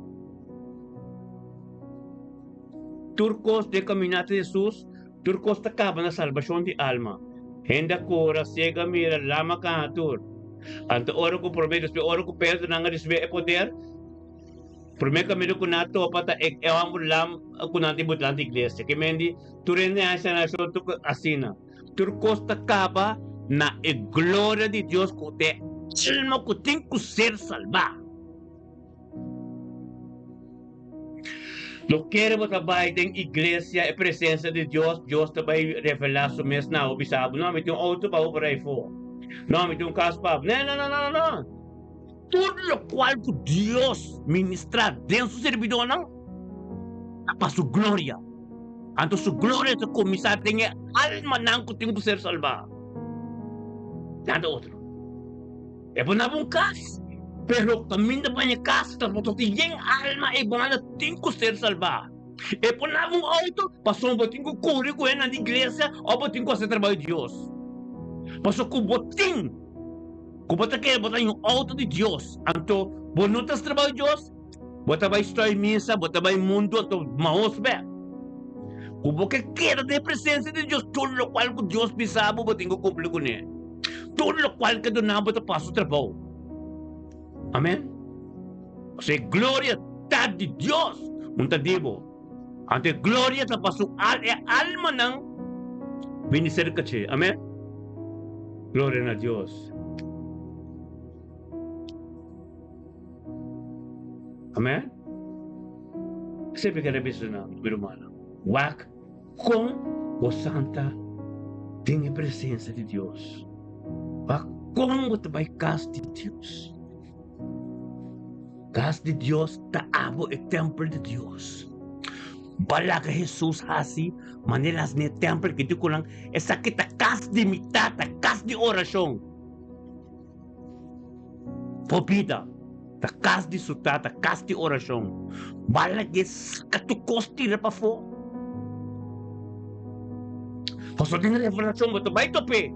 Tur kos den kaminata di Hesus, tur kos ta kaba na salbashon di alma. Hende a kora, siegu a mira, lama a kaha tur. Anto ora ku promé, despues ora ku Pedro nan a risibí e poder, promé kaminda ku nan a topa ta e e hòmber lam ku nan tin botá dilanti iglesia. Ke men di, tur hende a haña sanashon tur asina. Tur kos ta kaba na e gloria di Dios ku ta e alma ku tin ku ser salbá. No kere bo ta bai den iglesia e presensia di Dios, Dios ta bai revelá su mes na bo, bisa bo, No, mi tin un outo pa bo por ei afó. No, mi tin un kas pa bo. No, no, no, no, no. Tur lokual ku Dios ministrá den su sirbidónan ta pa su gloria. Anto su gloria ta kuminsá den e almanan ku tin ku ser salbá. Nada otro. E por naba un kas, pero kaminda baña kas ta bo tin yen alma ei banda tin ku ser salbá. E por naba un outo, pasobra bo tin ku kuri ku e nan di iglesia òf bo tin ku hasi trabou di Dios. Pasobra ku bo tin ku bo ta kere bo ta haña un outo di Dios, anto bo no ta hasi trabou di Dios, Bo ta bai stoi misa, bo ta bai mundu, anto mahos bek. Ku bo ke keda den e presensia di Dios, tur lokual ku Dios bisa bo, bo tin ku kumpli kuné. Tur lokual ke duna bo ta pa su trabou. Amen. Pasobra e gloria ta di Dios, un ta di bo. Anto e gloria ta pa su al e almanan bini serka dje. Amen. Gloria na Dios. Amen. Esei mi kere bisa nan, mi rumannan. Wak kon bo santa den e presensia di Dios. Wak kon bo ta bai kas di Dios. Kas di Dios ta abo e tempel di Dios. Balaga Hesus hasi manera hasi den e tempel ki di ku nan esaki ta kas di mi tata, kas di orashon. Bo bida ta kas di su tata, kas di orashon. Bala ke saka tur kos tira pafó. Pasobra den Revelashon bo ta bai top'é,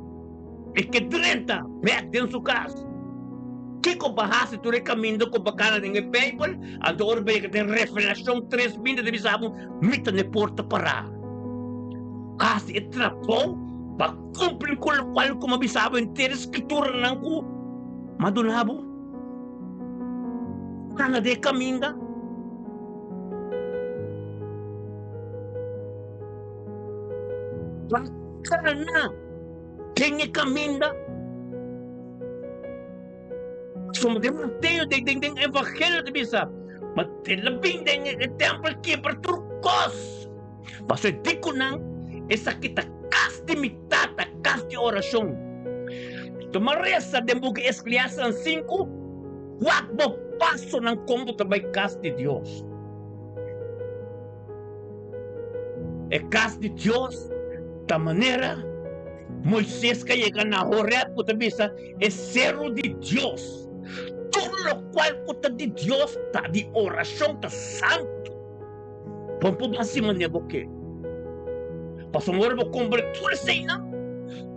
e ke drenta bèk den su kas. Kiko bo a hasi tur e kaminda ku bo kana den e Beibel? Anto ora bo yega den Revelashon 3:20 ta bisa bo, Mi ta na e porta pará. Hasi e trabou pa Cumpli cu locual cu mi a bisa bo henter e Scrituranan cu mi a duna bo. Cana den e caminda. B'a kana den e kaminda. Pasobra den Mateo, den den den Evangelio ta bisa, ma el a bin den e tèmpel kibra tur kos. Pasobra e di ku nan, Esaki ta kas di mi Tata, kas di orashon. Tuma resa den buki Eskliasnan sinku, wak bo pasonan kon bo ta bai kas di Dios. E kas di Dios ta manera Moises ka yega na Horeb ku ta bisa e seru di Dios. Tur lokual ku ta di Dios ta di orashon, ta santu. Bo por hasi manera bo ke. Pasobra ora bo kumpli tur eseinan,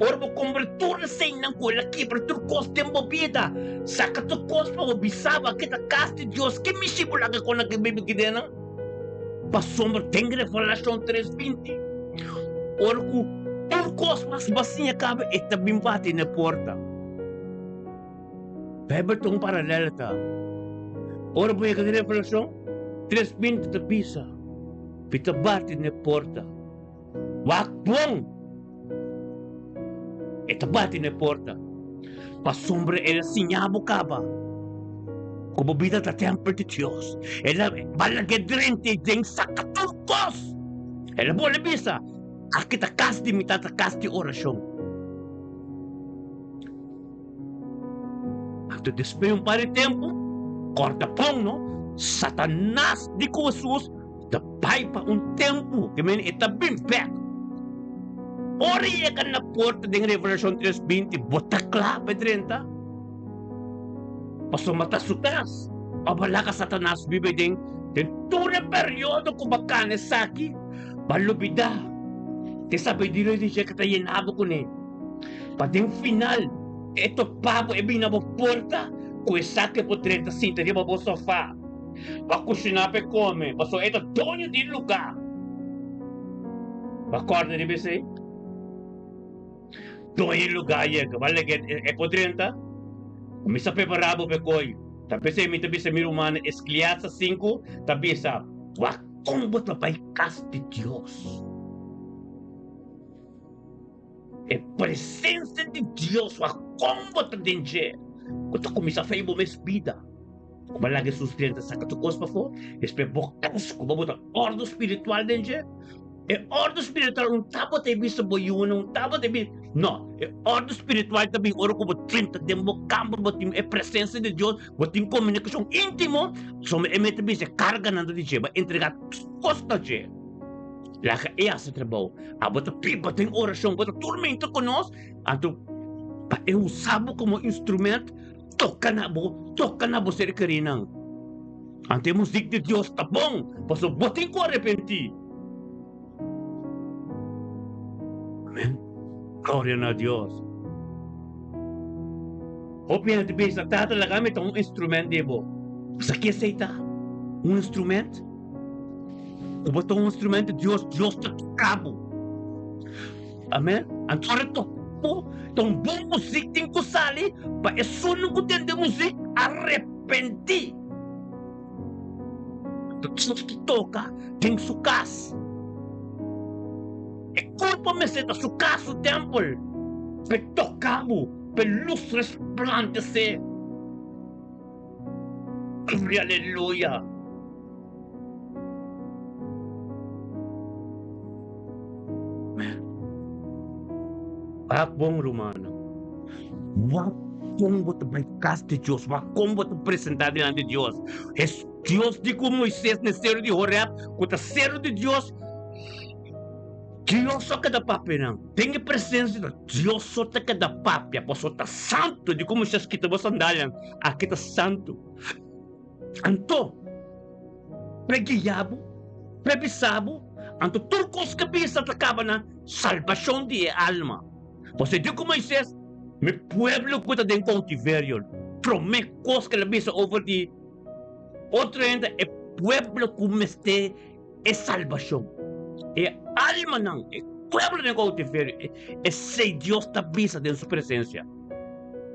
ora bo kumpli tur eseinan ku el a kibra tur kos den bo bida, saka tur kos pa bo bisa bo aki ta kas di Dios, ke mishi bo laga kon aki biba kidenan? Pasobra den Revelashon tres binti, ora ku tur kos mas basiña kaba, e ta bin bati na e porta. Bijbel ta un paralelo ta. Ora bo yega den Revelashon tres binti ta bisa, Mi ta bati na e porta. Wak bon! E ta bati na e porta. Pasobra el a siña bo kaba ku bo bida ta tèmpel di Dios. El a balag'é drenta i den saka tur kos. El a bolbe bisa, Aki ta kas di mi Tata, kas di orashon. Anto despues di un par di tempu, kòrda bon no, Satanas di ku Hesus ta bai pa un tempu, ke mende e ta bin bèk. Ora e yega na porta den Revelashon tres binti, bo ta kla pa e drenta? Pasobra ta su kas. Òf bo laga Satanas biba den den tur e periodo ku bo a kana esaki, bo a lubidá e sabiduria di dje ku ta yena bo kuné. Pa den final e topa bo e bin na bo porta ku esaki e por drenta sinta riba bo sofá pa kushiná pa e kome, pasobra e ta doño di e lugá. Bo a kòrda riba esei? Doño di lugá yega, bo a lege e por drenta? Kuminsá prepará bo pa e koi. Ta p'esei mi ta bisa mi rumannan, Eskliasa sinku ta bisa, Wak kon bo ta bai kas di Dios. E presensia di Dios wak kon bo ta den dje, ku ta kuminsá fei bo mes bida. Ku bo laga e sustento saka tur kos pafó, despues bo kas ku bo bota òrdu spiritual den dje. E òrdu spiritual un tabata e bisa bo yunan, un tabata e bisa, no, e òrdu spiritual ta bin ora ku bo drenta den bo kamber, bo tin e presensia di Dios, bo tin komunikashon íntimo, pasobra e mester bisa e karganan ta di dje, bo a entregá tur kos na dje. Laga e hasi trabou. Abo ta biba den orashon, bo ta turmenta ku nos, anto pa e usa bo komo instrument, toka na bo, toka na bo ser kerinan. Anto e muzik di Dios ta bon, pasobra bo tin ku arepentí. Amen. Gloria na Dios. Hopi hende ta bisa, Tata, laga mi ta un instrument di bo. Sa ki esei ta? Un instrument? Ku bo ta un instrumento di Dios, Dios ta toka bo. Amen. Anto ora toka bo, ta un bon muzik tin ku sali pa esunnan ku tende muzik arepentí. Anto Dios ta toka den su kas. E kurpo mester ta su kas, su tèmpel, pa e toka bo, pa e lus resplandesé. Gloria aleluya. Wak bon rumannan. Wak kon bo ta bai kas di Dios. Wak kon bo ta presentá dilanti di Dios. Es Dios di ku Moisés na e seru di Horeb, ku ta seru di Dios. Dios so keda papia nan. Den e presensia di Dios so ta keda papia, pasobra ta santu. Di ku Moisés kita bo sandalianan, aki ta santu. Anto, p'e guia bo, p'e bisa bo, anto tur kos ku bisa ta kaba na salbashon di e alma. Pasobra di ku Moisés, Mi pueblo ku ta den koutiverio, promé kos ku el a bisa over di otro hende, e pueblo ku mester e salbashon, e almanan, e pueblo den koutiverio, esei Dios ta bisa den su presensia.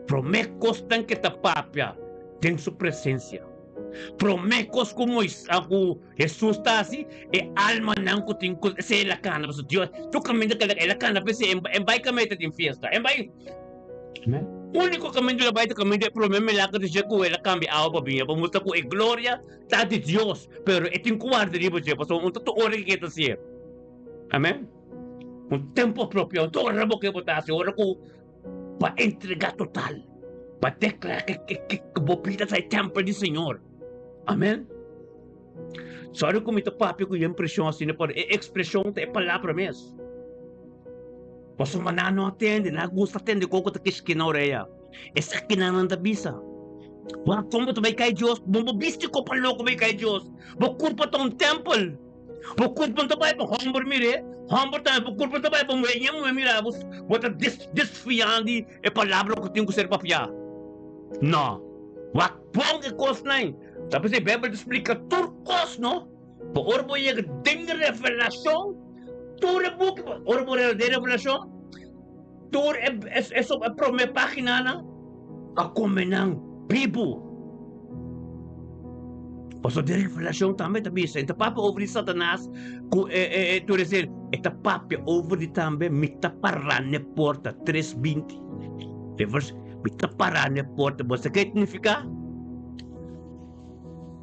Promé kosnan ku e ta papia den su presensia. Promé kos ku Mois ku Hesus ta hasi, e almanan ku tin ku esei el a kana pasobra Dios tur kaminda ku el a kana p'esei e bai kaminda ta tin fiesta e bai Úniko kaminda el a bai ta kaminda e promé milager di dje ku el a kambia awa pa biña pa mustra ku e gloria ta di Dios pero e tin ku warda riba dje pasobra un ta tur ora ke ta hasié. Amèn. Un tempu apropiado tur ora bo ke bo ta hasi ora ku pa entrega total pa deklará ke ke bo bida ta e tèmpel di Señor. Amèn. Sòri ku mi ta papia ku e impreshon asina pero e ekspreshon ta e palabra mes. Pasobra nan no a tende, nan a gusta tende koko ku ta kishki na orea. Esakinan nan ta bisa, Wak kon bo ta bai kai Dios? Bo bo bisti kopa loko bai kai Dios? Bo kurpa ta un tèmpel. Bo kurpa no ta bai pa hòmber mir'é, hòmber tambe bo kurpa no ta bai pa muhé, ña muhé mira bo. Bo ta desfiá di e palabra ku tin ku ser papiá. No. Wak bon e kosnan. Ta p'esei Beibel ta splika tur kos, no? Pa ora bo yega den Revelashon, tur e buki, ora bo rela den Revelashon, tur e e e promé páginanan a kome nan bibu. Pasobra den Revelashon tambe ta bisa, e ta papia over di Satanas ku e e e tur esei, e ta papia over di tambe mi ta pará n'e porta, tres binti. E vers, mi ta pará n'e porta, bo sa ke e signifiká?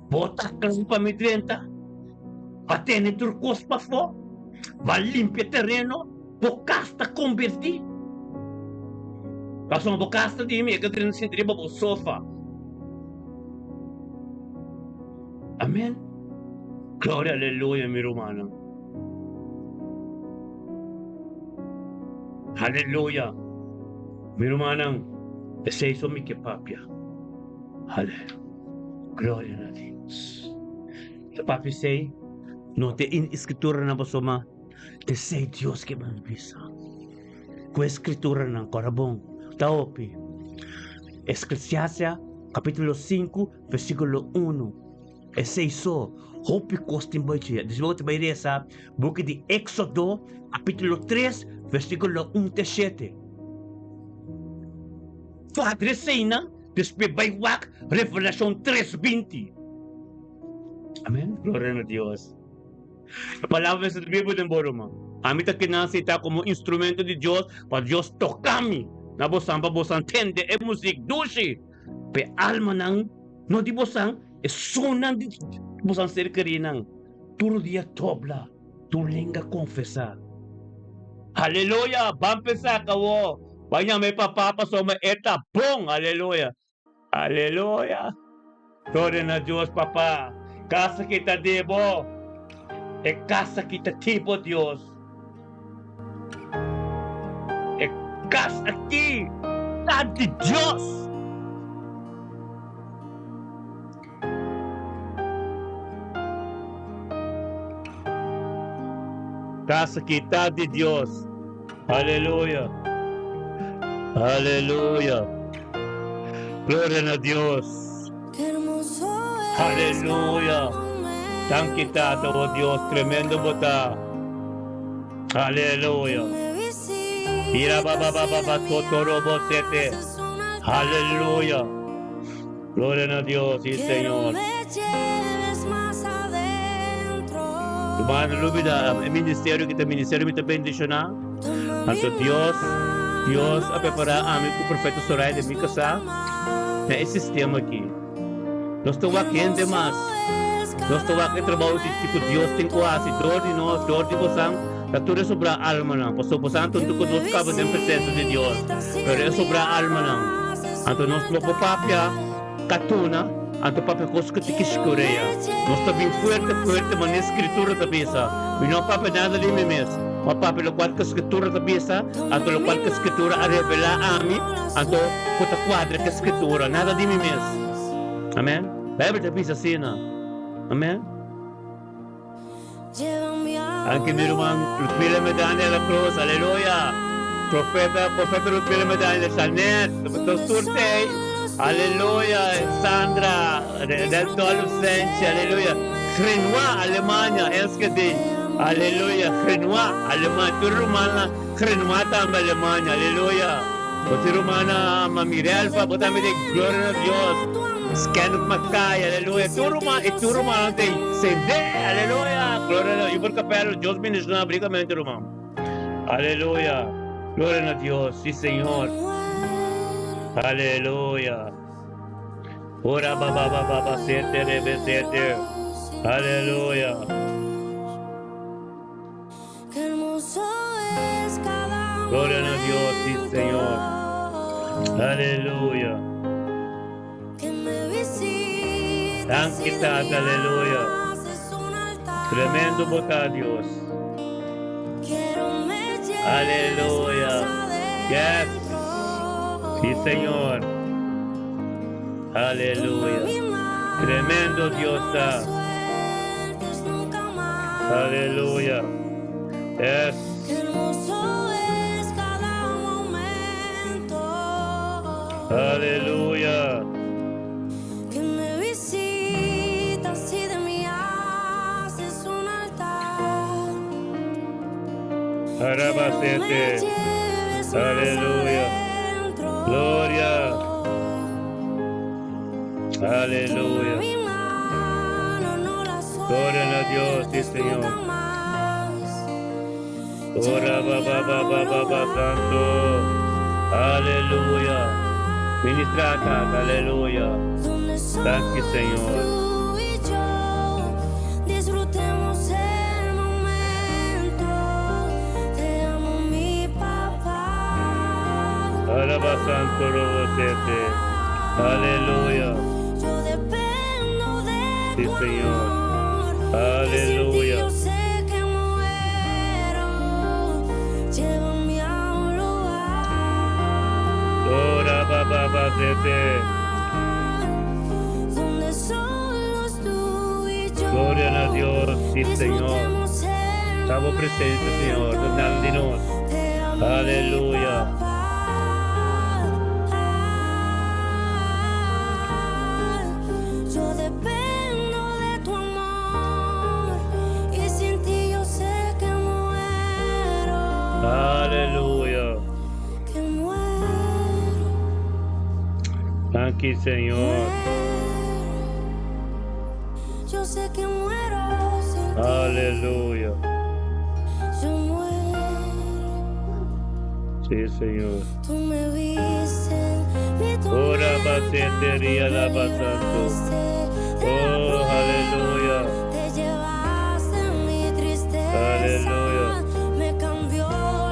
Bo ta kla pa mi drenta? Ba tene tur kos pafó? Ba limpia tereno? Bo kas ta kombertí? Pasobra bo kas ta di mi, e ka drenta sinti riba bo sofa. Amen. Gloria aleluya mi rumannan. Aleluya. Mi rumannan, esei so mi ke papia. Aleluya. Gloria na Dios. Ta papia esei no ta in escrituranan pasobra ta esei Dios ke ban bisa. Ku escrituranan kora bon ta hopi. Esclesiastia capítulo 5 versículo 1. Esei so hopi kos tin bai dje. Despues bo ta bai resa buki di Éxodo capítulo 3 versículo 1 te 7. Cuadra eseinan Despues bai wak Revelashon tres binti. Amen. Gloria na Dios. E palabra mester ta bibu den bo ruman. Ami ta keda acepta como instrumento di Dios pa Dios toca mi na bosan pa bosan tende e muzik dushi pa e almanan no di bosan e sonnan di bosan ser kerinan tur dia dobla tur lenga confesa. Aleluya! Ban pensa awo. Ban yama e Papa pasobra e ta bon. Aleluya! Aleluya! Gloria na Dios Papa. Casa ki ta di bo. E casa ki ta di bo Dios. E cas aki ta di Dios. Casa ki ta di Dios. Aleluya. Aleluya. Gloria na Dios. Aleluya. Danki Tata, oh Dios, tremendo bo ta. Aleluya. Ira ba ba ba ba ba totoro bo sete. Aleluya. Gloria na Dios, sí Señor. Hermano, no olvida, e ministerio ki ta ministerio mi ta bendiciona. Anto Dios, Dios a prepara ami ku Profeta Soraya den mi kasá na e sistema aki. Nos ta wak hende mas. Nos ta wak e trabou di ku Dios tin ku hasi dor di nos, dor di bosan, ta tur e sobrá almanan. Pasobra bosan tonto ku nos kaba den presensia di Dios, pero e sobrá almanan. Anto nos no por papia katuna, anto papia kos ku tiki skurea. Nos ta bin fuerte fuerte manera Skritura ta bisa. Mi no a papia nada di mi mes, mi a papia lokual ku Skritura ta bisa, anto lokual ku Skritura a revelá ami, anto ku ta kuadra ku Skritura, nada di mi mes. Amen. Beibel ta bisa asina. Amen. Anke mi ruman Ludmila Medani a la cruz, aleluya. Profeta, profeta Ludmila Medani, Janet, nos tur tey, aleluya. Sandra, del Dolf Senchi, aleluya. Grenois, Alemania, Enschede, aleluya. Grenois, Alemania, tur rumannan Grenois tambe, Alemania, aleluya. Bo tin rumannan Mami Relfa, bo tambe den gloria na Dios. Kenneth Mackay, aleluya. Tur ruman, i tur rumannan ta sende, aleluya. Gloria na Dios. Juffer Capello, Dios bendiciona ricamente ruman. Aleluya. Gloria na Dios. Si Señor. Aleluya. Ora ba ba ba ba ba sete rebe sete. Aleluya. Gloria na Dios, si Señor. Aleluya. Danki Tata, aleluya. Tremendo bo ta Dios. Aleluya. Yes. Si Señor. Aleluya. Tremendo Dios ta. Aleluya. Yes. Aleluya. Que me visitas y de mí haces un altar. Arabacete. Aleluya. Gloria. Aleluya. Gloria a Dios, sí, Señor. Ora ba ba ba ba ba ba santo. Aleluya. Ministra Tata, aleluya. Danki Señor. Disfrutemos el momento. Te amo, mi papá. Alaba santo robosete. Aleluya. Yo dependo de Sí, tu Señor. amor. Que sin ti Aleluya. yo sé que muero. Llévame a un lugar Ora ba ba ba sete. donde solo tú y yo. Gloria a Dios, sí, Señor. Disfrutemos el Estamos presentes, Señor. Donándonos. Te amo, mi Aleluya. papá. Yo dependo de tu amor y sin ti yo sé que muero. Aleluya. Que muero. Danki, Señor. Yo sé que muero sin ti. Aleluya. Yo muero. Sí, Señor. Tú me viste en mi Ora tormenta, basetería me la santo. libraste de la Oh, prueba, aleluya. Te llevaste mi tristeza, Aleluya. me cambió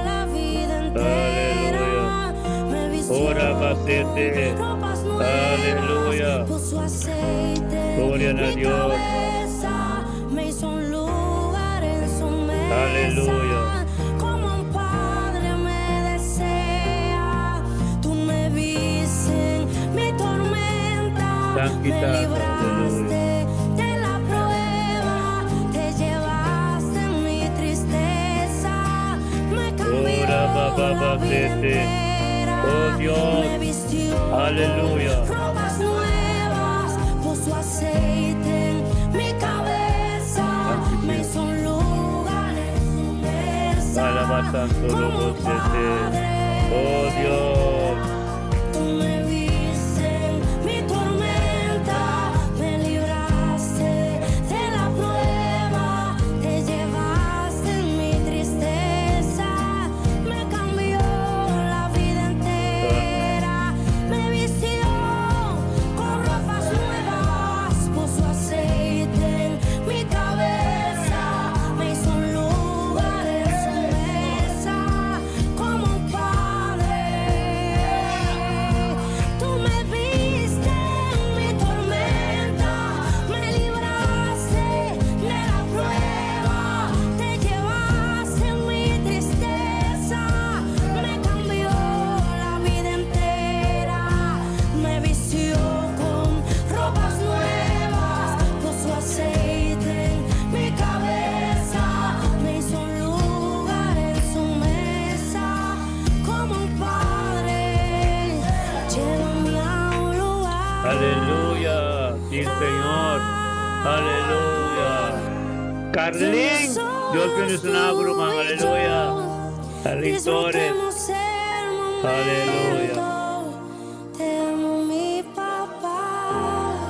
la vida entera, Aleluya. me vistió Ora con basete. ropas nuevas, Aleluya. puso aceite Gloria en a mi Dios. cabeza, me hizo un lugar en su mesa. Aleluya. Como un padre me desea, tú me viste en mi tormenta, Danki, me Tata, libraste de la prueba, te llevaste mi tristeza, me cambió Ora ba ba la ba vida sete. entera, Oh Dios. me vistió Aleluya. con ropas nuevas, puso aceite en mi cabeza, Danki, me Señor. hizo un lugar en su mesa, Alaba santo como un lobo sete. padre. Oh Dios. Tú me viste en mi tormenta, me libraste de la prueba, te llevaste mi tristeza, me cambió la vida entera, me vistió con ropas nuevas, puso aceite en mi cabeza, me hizo un lugar en su mesa como un padre. Tú me viste en mi tormenta, me libraste de la prueba, te llevaste mi tristeza, me cambió la vida entera, me vistió con ropas nuevas, puso aceite en mi cabeza, me hizo un lugar en su mesa como un padre. Llévame a un lugar. Aleluya. Sí, Señor. Aleluya. Carlín. Dios bendiciona, ruman. Aleluya. Carlín Torres. Disfrutemos el Aleluya. momento. Te amo, mi papá.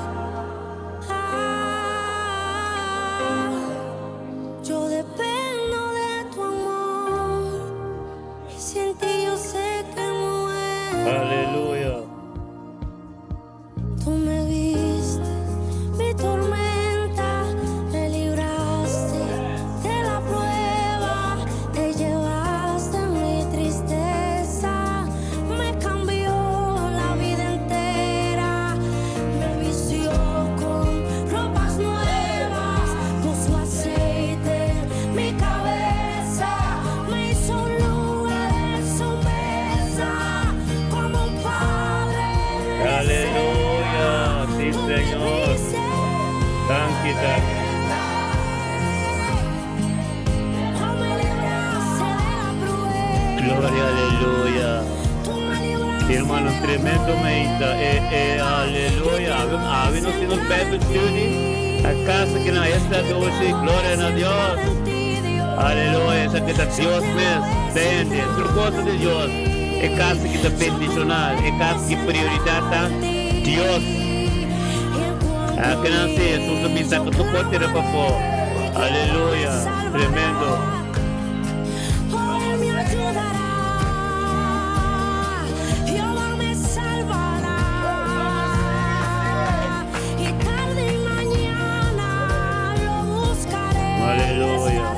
Gloria, aleluya. Hermano, tremendo meta. Eh, eh, aleluya. Ave, ave nos tin nos Bible study. A casa que na esta doce, gloria na Dios. Aleluya, esaki ta Dios mes. Bende, tur cos di Dios. E cas cu ta bendiciona, e cas cu prioridad ta Dios. Akinan si Jesus a bisa cu tur cos tira pafo. Aleluya, tremendo. Aleluya.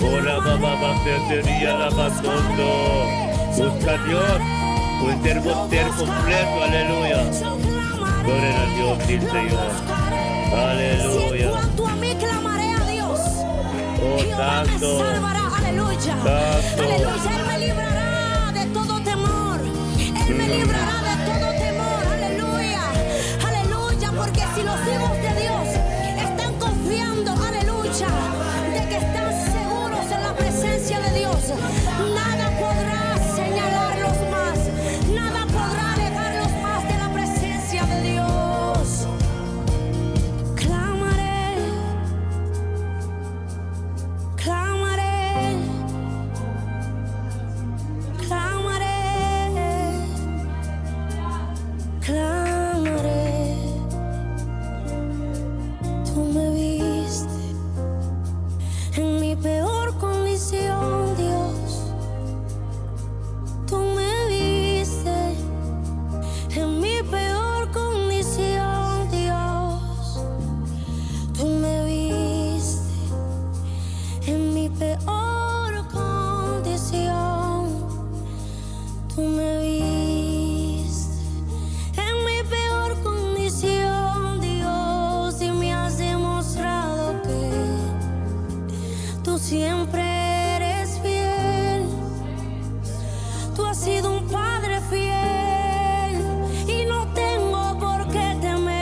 Ora ba ba seria la batondo. Busca a Dios. Un termo ter completo, aleluya. Gloria a Dios, sí, Señor. Aleluya. cuanto a mí clamaré a Dios. Oh, Jehová me santo. salvará, aleluya. Santo. Aleluya, Él me librará de todo temor. Él me librará de todo temor, aleluya. Aleluya, porque si los hijos de Dios están confiando, aleluya, de que están seguros en la presencia de Dios, nada podrá señalarlos más, nada podrá alejarlos más de la presencia de Dios. Clamaré, clamaré, clamaré, clamaré. Tú me viste en mi peor condición, Dios. Tú me viste en mi peor condición, Dios. Tú me viste en mi peor condición. Tú me viste en mi peor condición, Dios, y me has demostrado que tú siempre eres fiel. Tú has sido un padre fiel y no tengo por qué temer.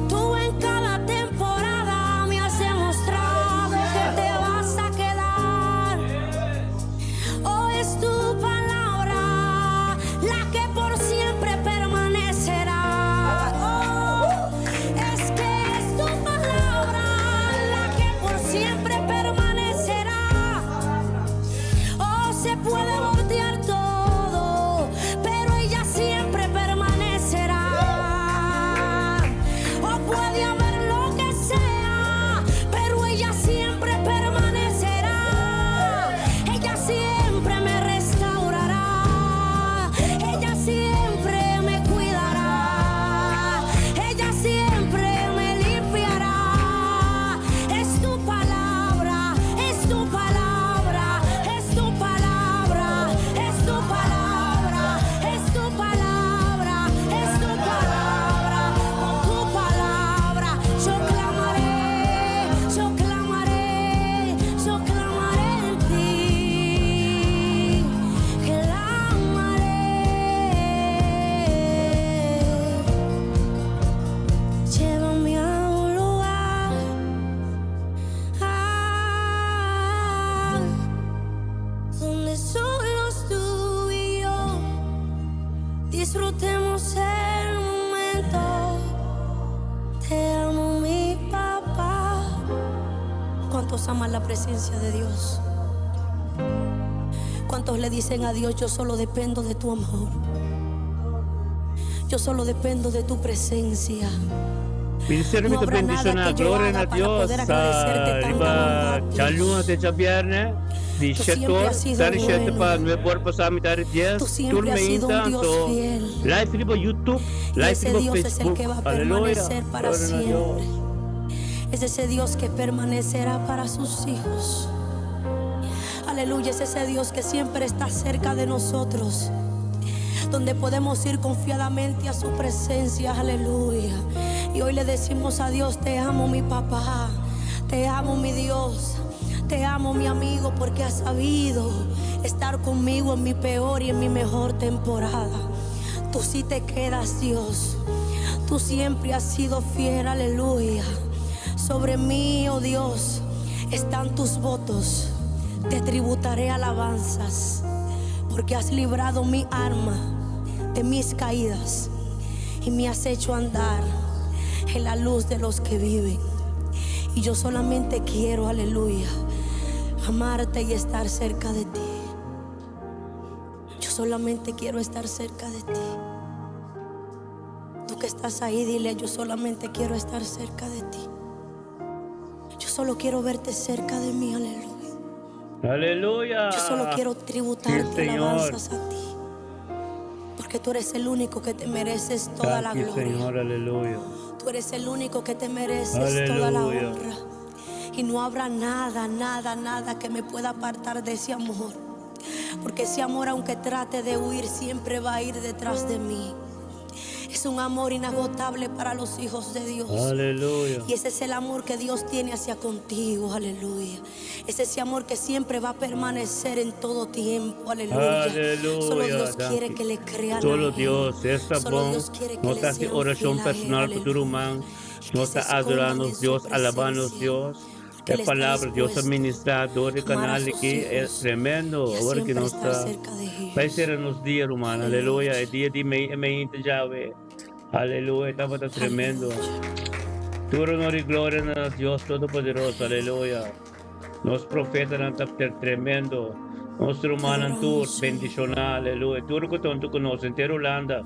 Tú en cada temporada me has demostrado que te vas a quedar. Oh, es tu palabra la que por siempre permanecerá. Oh, es que es tu palabra la que por siempre permanecerá. Oh, se puede voltear todo, pero ella siempre permanecerá. Oh, puede haber lo que sea, pero ella siempre permanecerá. Ella siempre me restaurará. Ella siempre me cuidará. Ella siempre me limpiará. Es tu palabra, es tu palabra, es tu palabra, es tu palabra, es tu palabra, es tu palabra. Con tu palabra yo clamaré, yo clamaré, yo clamaré en ti. Clamaré. Llévame a un lugar ah, donde solo tú y yo disfrutemos el momento. Te amo, mi papá. ¿Cuántos aman la presencia de Dios? ¿Cuántos le dicen a Dios, yo solo dependo de tu amor? Yo solo dependo de tu presencia. Ministerio No mi ta habrá nada bendiciona, que yo gloria haga na para Dios. poder agradecerte tanta Riba bondad, Dios. djaluna te djabierne, di Tú siempre 7 or, has sido tari 7 bueno. pa 9 or pasa mitar di 10, Tú siempre tur has sido un meinta, Dios anto fiel. live riba YouTube, Y live ese riba Dios es el Facebook. que va a Aleluya. permanecer para Gloria na Dios. siempre. Es ese Dios que permanecerá para sus hijos. Aleluya, es ese Dios que siempre está cerca de nosotros, donde podemos ir confiadamente a su presencia. Aleluya. Y hoy le decimos a Dios, te amo mi papá. Te amo, mi Dios. Te amo, mi amigo, porque has sabido estar conmigo en mi peor y en mi mejor temporada. Tú sí te quedas, Dios. Tú siempre has sido fiel, aleluya. Sobre mí, oh Dios, están tus votos. Te tributaré alabanzas, porque has librado mi alma de mis caídas y me has hecho andar en la luz de los que viven. Y yo solamente quiero, aleluya, amarte y estar cerca de ti. Yo solamente quiero estar cerca de ti. Tú que estás ahí, dile, yo solamente quiero estar cerca de ti. Yo solo quiero verte cerca de mí, aleluya. Aleluya. Yo solo quiero tributarte Sí, Señor. alabanzas a ti. Porque tú eres el único que te mereces toda la Thank you, gloria. Señor, aleluya. Tú eres el único que te mereces toda la Aleluya. honra. Y no habrá nada, nada, nada que me pueda apartar de ese amor. Porque ese amor, aunque trate de huir, siempre va a ir detrás de mí. Es un amor inagotable para los hijos de Dios. Aleluya. Y ese es el amor que Dios tiene hacia contigo, aleluya. Es ese amor que siempre va a permanecer en todo tiempo, aleluya. Aleluya. Solo Dios Thank quiere you. que le crean. a Solo Él. Dios, esta Solo bom. Dios quiere que No le está haciendo sean oración fiel a Él, personal por tu aleluya. hermano. Y que No se está escondan adorando en su Dios, alabando presencia. Dios. Porque Él La está palabra Dios dispuesto administrador del a amar a canal sus aquí es hijos tremendo. y a Ahora que siempre no estar está. cerca de Va a ellos. ser en los días, hermano. Aleluya. El día de me, me llave. Aleluya. Estaba tan tremendo. Aleluya. Tu honor y gloria a Dios Todopoderoso. Aleluya. Nos profetas han tremendo. Nuestro Te hermano tú, adoramos, Señor. bendicional, aleluya. Tú que tanto conoces, entero Holanda.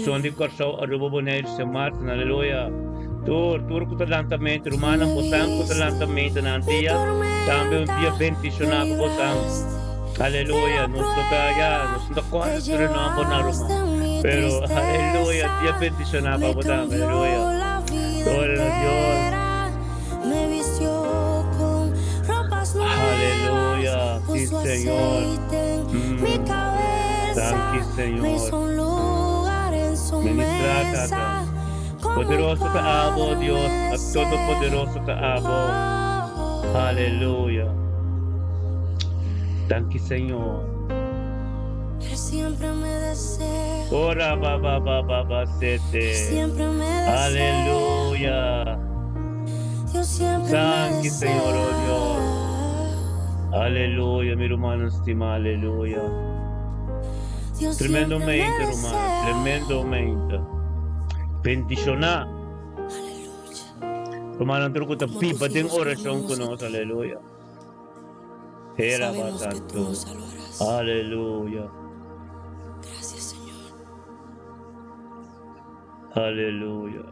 Son de Corsao, Aruba, Bonaire, Sint Maarten, aleluya. Tú, tú que talentamente, hermana, Me botan que viste talentamente, de Antía. También un día tormenta, me bendicional, botan. libraste de Aleluya, la nos toca ya, prueba, nos toca te pero no abonar, llevaste mi Pero, aleluya, día tristeza, bendicional, me botan, cambió aleluya. la vida Gloria a Dios. entera, me vistió con ropas nuevas, Aleluya, sí, puso Señor. aceite en mi Mm, cabeza, thank you, me Señor. hizo un lugar en su Ministra, mesa, Tata. como un Poderoso te amo, padre Dios. me A Todopoderoso te amo. Oh. Aleluya. Thank you, Señor. Él siempre me desea. Ora, ba, ba, ba, ba, ba, Él sete. siempre me desea. Aleluya. Dios siempre me Thank you, Señor, oh Dios. desea. Aleluya, mi hermano estimado. Aleluya. Dios Tremendo siempre me momento, hermano. desea. Tremendo momento. Bendicionar. Aleluya. Hermano, tú que te Como pipa, tus ten hijos oración clamamos con a nosotros. ti. Aleluya. Era Sabemos que tú tanto. nos salvarás. Aleluya. Gracias, Señor. Aleluya.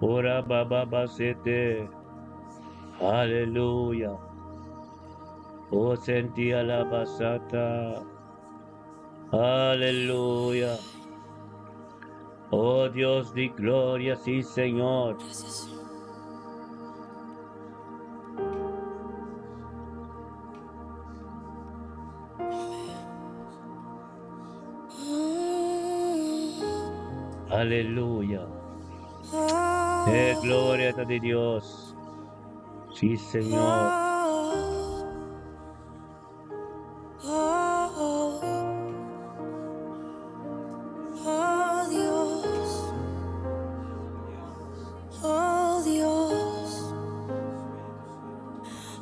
Ora baba basete. Aleluya. Oh sentía la basata. Aleluya. Oh Dios de gloria, sí Señor. Gracias, Señor. Aleluya. Gloria a de Dios. Sí Señor. Oh, oh, oh Dios, oh Dios,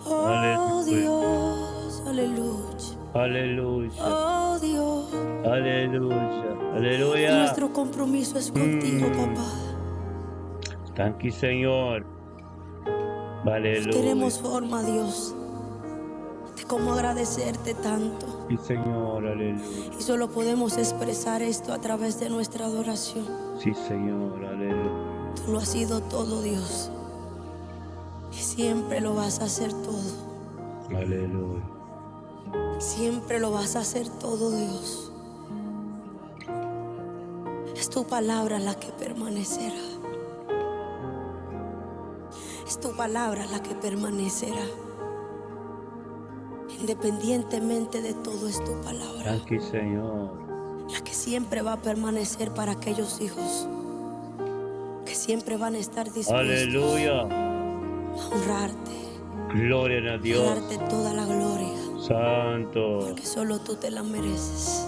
oh Aleluya. Dios, aleluya, Aleluya. oh Dios. Aleluya. Aleluya. Nuestro compromiso es contigo, Mm. papá. Thank you, Señor. No Aleluya. tenemos forma, Dios, de cómo agradecerte tanto. Sí, Señor, aleluya. Y solo podemos expresar esto a través de nuestra adoración. Sí, Señor, aleluya. Tú lo has sido todo, Dios. Y siempre lo vas a hacer todo. Aleluya. Siempre lo vas a hacer todo, Dios. Es tu palabra la que permanecerá. Es tu palabra la que permanecerá. Independientemente de todo, es tu palabra. Thank you, Señor. La que siempre va a permanecer para aquellos hijos que siempre van a estar dispuestos Aleluya. a honrarte, Gloria na a Dios. darte toda la gloria, Santo. porque solo tú te la mereces.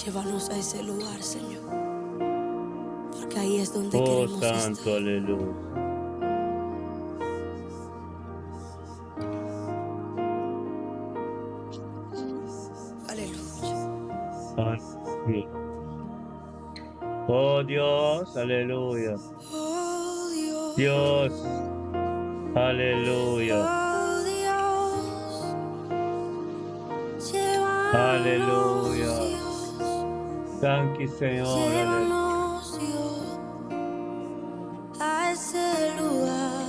Llévanos a ese lugar, Señor, porque ahí es donde Oh, queremos Santo, estar. aleluya. Aleluya. Aleluya. Oh Dios, aleluya. Oh Dios, Dios, aleluya. oh Dios, llévanos, Aleluya. Dios. Thank you, Señor. Aleluya. Llévanos, Dios, a ese lugar,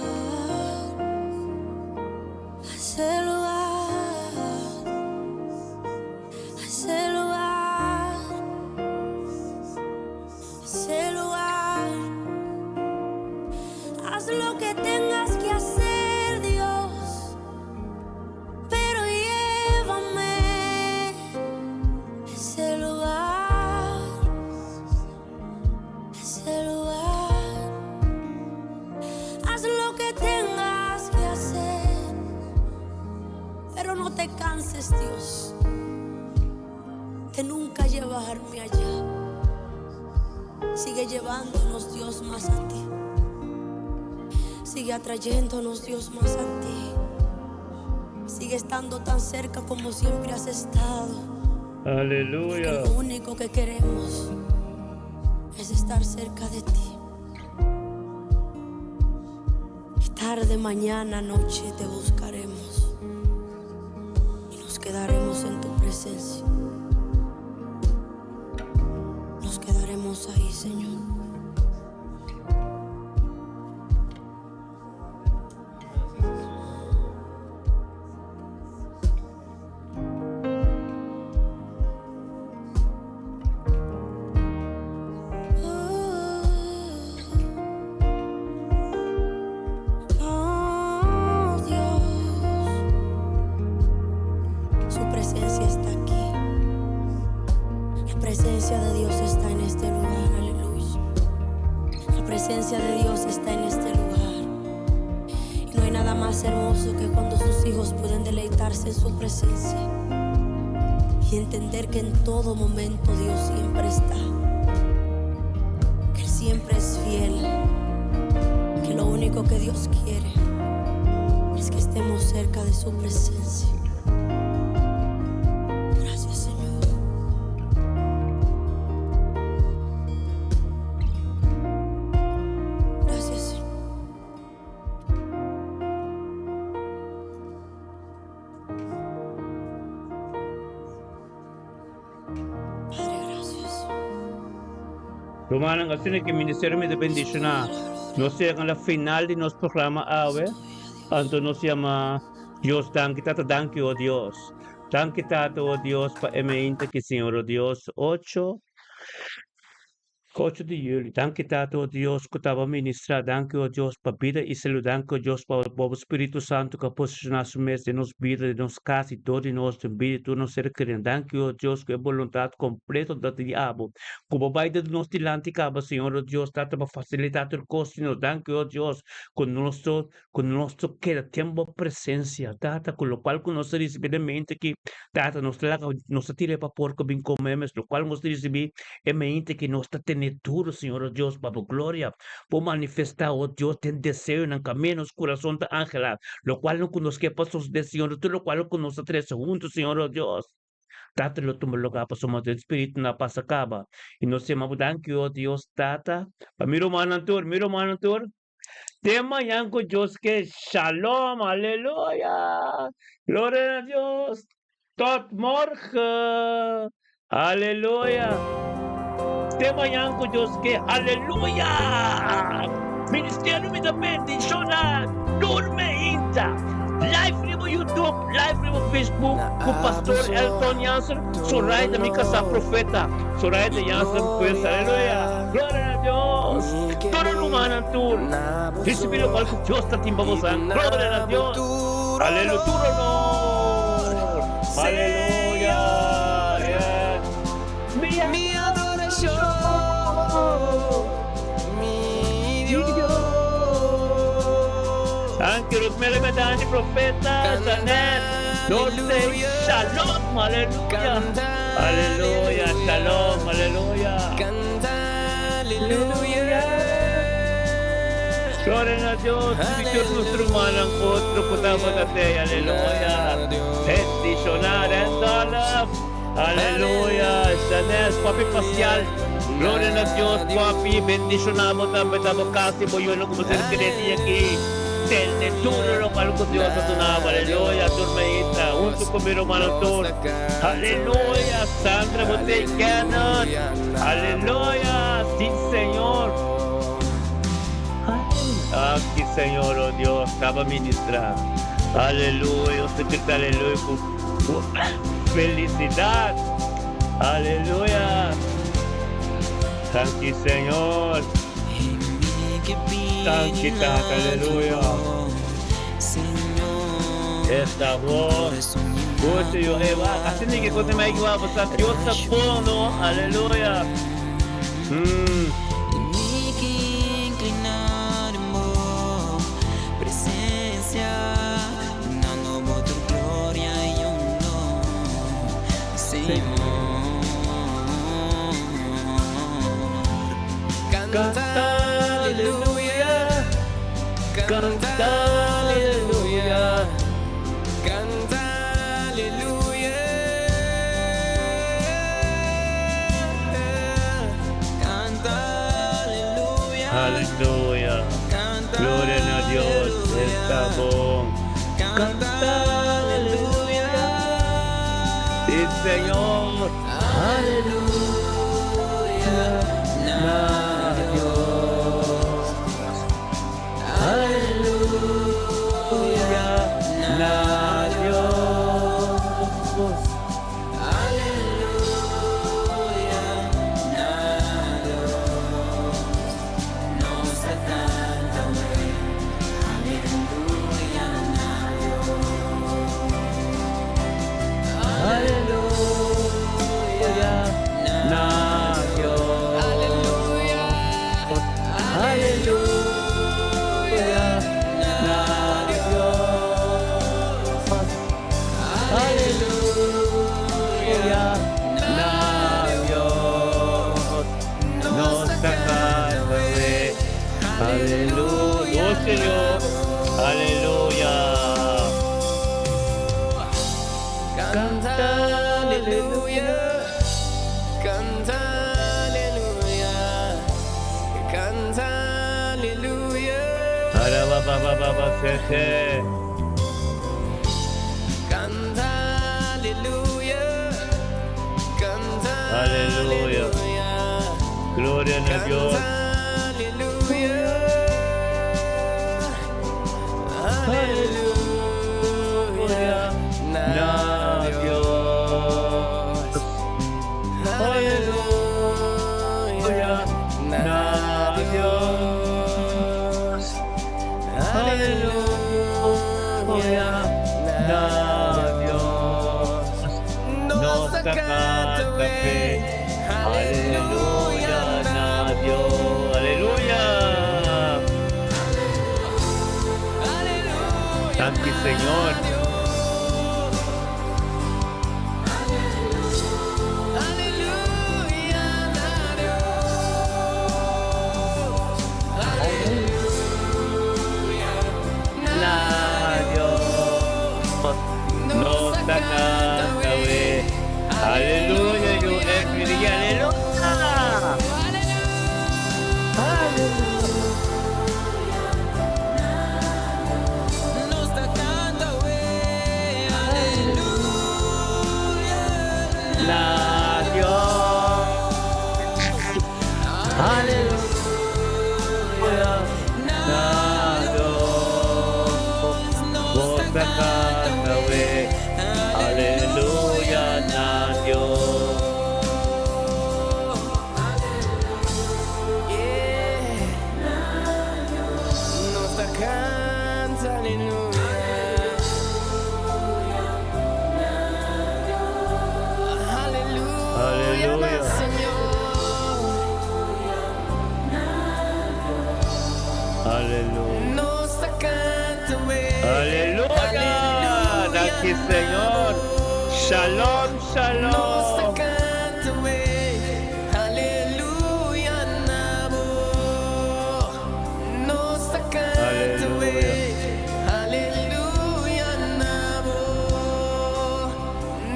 a ese lugar, a ese lugar, a ese lugar. Haz lo que tengas que hacer, Dios, pero llévame a ese lugar, a ese lugar. Haz lo que tengas que hacer, pero no te canses, Dios, de nunca llevarme allá. Sigue llevándonos, Dios, más a ti. Sigue atrayéndonos, Dios, más a ti. Sigue estando tan cerca como siempre has estado. Aleluya. Lo único que queremos es estar cerca de ti. Y tarde, mañana, noche te buscaremos. Y nos quedaremos en tu presencia. Nos quedaremos ahí, Señor. Oh, Dios. Su presencia está aquí. La presencia de Dios está en este lugar, aleluya. La presencia de Dios está en este lugar. Y no hay nada más hermoso que cuando sus hijos pueden deleitarse en su presencia y entender que en todo momento Dios siempre está. Que Él siempre es fiel. Que lo único que Dios quiere es que estemos cerca de su presencia. Gracias, Señor. Gracias, Señor. Padre, gracias. Rumannan, asina ku ministerio mi ta bendishoná. Nos a yega na final di nos programa awe. Anto nos yama Dios danki, Tata danki, o Dios. Danki Tata, o Dios, pa e mainta aki, Señor, o Dios. 8 8 di yüli. Danki Tata, o Dios, ku tabata ministrá. Danki, o Dios, pa bida i salú. Danki, o Dios, pa bo Spiritu Santu ku a posishoná su mes den nos bida, den nos kas i tur di nos, den bida di tur nos ser kerí. Danki, o Dios, ku e boluntat kompleto ta di abo. Ku bo bai den nos dilanti kaba, Señor, o Dios, Tata, pa fasilitá tur kos di nos. Danki, o Dios, ku nos ku nos ta keda den bo presensia, Tata, ku lokual ku nos ta risibí den mente aki, Tata, nos ta laga, nos ta tira e pa porko bin kome mes, lokual nos ta risibí e mente aki nos ta tene duru, Señor, o Dios, pa bo gloria, por manifestá, o Dios, den deseonan kaminda nos kurason ta anhelá, lokual no ku nos ke pa sosodé, Señor, tur lokual ku nos ta trese huntu, Señor, o Dios. Tata, lo tuma lugá pasobra e Spiritu nan a pasa kaba. I nos yama danki, o Dios, Tata. Pa mi rumannan tur, mi rumannan tur. Te mañan ku Dios ke shalom, aleluya. Gloria na Dios. Tot morgen. Aleluya. Te mañan ku Dios ke aleluya. Ministerio mi ta bendishoná. Tur mainta. Live riba YouTube, live riba Facebook ku Pastor Elton Jansen, Soraya mi kasá profeta. Soraya Jansen, pues aleluya. Gloria na Dios. Tur rumannan tur. Risibí lokual ku Dios ta tin pa boso. Gloria na Dios. Aleluya. Tur honor. Aleluya. Yes. Mi adorashon. mi Dios. Danki Rosmela Medani, Profeta, Janet, Norte, Shalom, aleluya. Aleluya, Shalom, aleluya. Canta aleluya. Gloria na Dios, Victor nuestro hermano, otro kutabagate, aleluya. Bendicionar, and Aleluya, Chanel, papi Pascal. Gloria na Dios, papi, bendicionamos también, estamos casi boyuelo como ser creyente aquí. Tende duro lo cual con Dios a tu nombre, aleluya, turmeita, junto con mi hermano Tur. Aleluya, Sandra Botei Cannon. Aleluya, sí, Señor. Aquí, Señor, oh Dios, estaba ministrar. Aleluya, usted grita aleluya con felicidad. Aleluya. Thank you, Señor. Thank you, Tata, aleluya. Esta voz. Gusto yo, Eva. Kasi hindi ko na may gawa basta Diyos sa puno. Aleluya. Presencia, dando tu gloria y honor, Señor. Canta aleluya. Canta aleluya. Canta aleluya. Canta aleluya. Aleluya. Canta Gloria a Dios. Está bom. Canta aleluya. Sí, Señor. Aleluya. Na Dios. Aleluya. Na Dios. Aleluya. Na Dios. Nos canta Aleluya. Na Aleluya. Na Dios. Aleluya. Aleluya. Na Dios. Aleluya. Na Dios. Nos saca Aleluya. Oh, Señor. Aleluya. Canta aleluya. Canta aleluya. Canta aleluya. Araba ba ba ba ba se se. Canta aleluya. Canta Aleluya. Gloria a Dios. Canta aleluya. Aleluya. Na Dios. Aleluya. Na Dios. Aleluya. Na Dios. Nos saca Aleluya. Na Dios. Aleluya. Thank you, Señor. Aleluya, na Dios. Aleluya, Na Dios. Nos saca Aleluya, yo aleluya. Nos ta canta, we. Aleluya. Nos ta kanta wey. Aleluya. Danki, Señor. Shalom, Nos ta shalom. kanta wey. Aleluya na bo. Nos ta kanta Aleluya. wey. Aleluya na bo.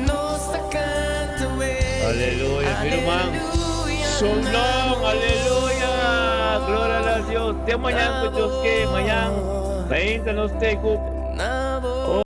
Nos ta kanta wey. Aleluya, mi ruman. Aleluya Shalom, aleluya. Gloria a Dios. Te mañan ku Dios ke, mañan. Ainda nos ta ku.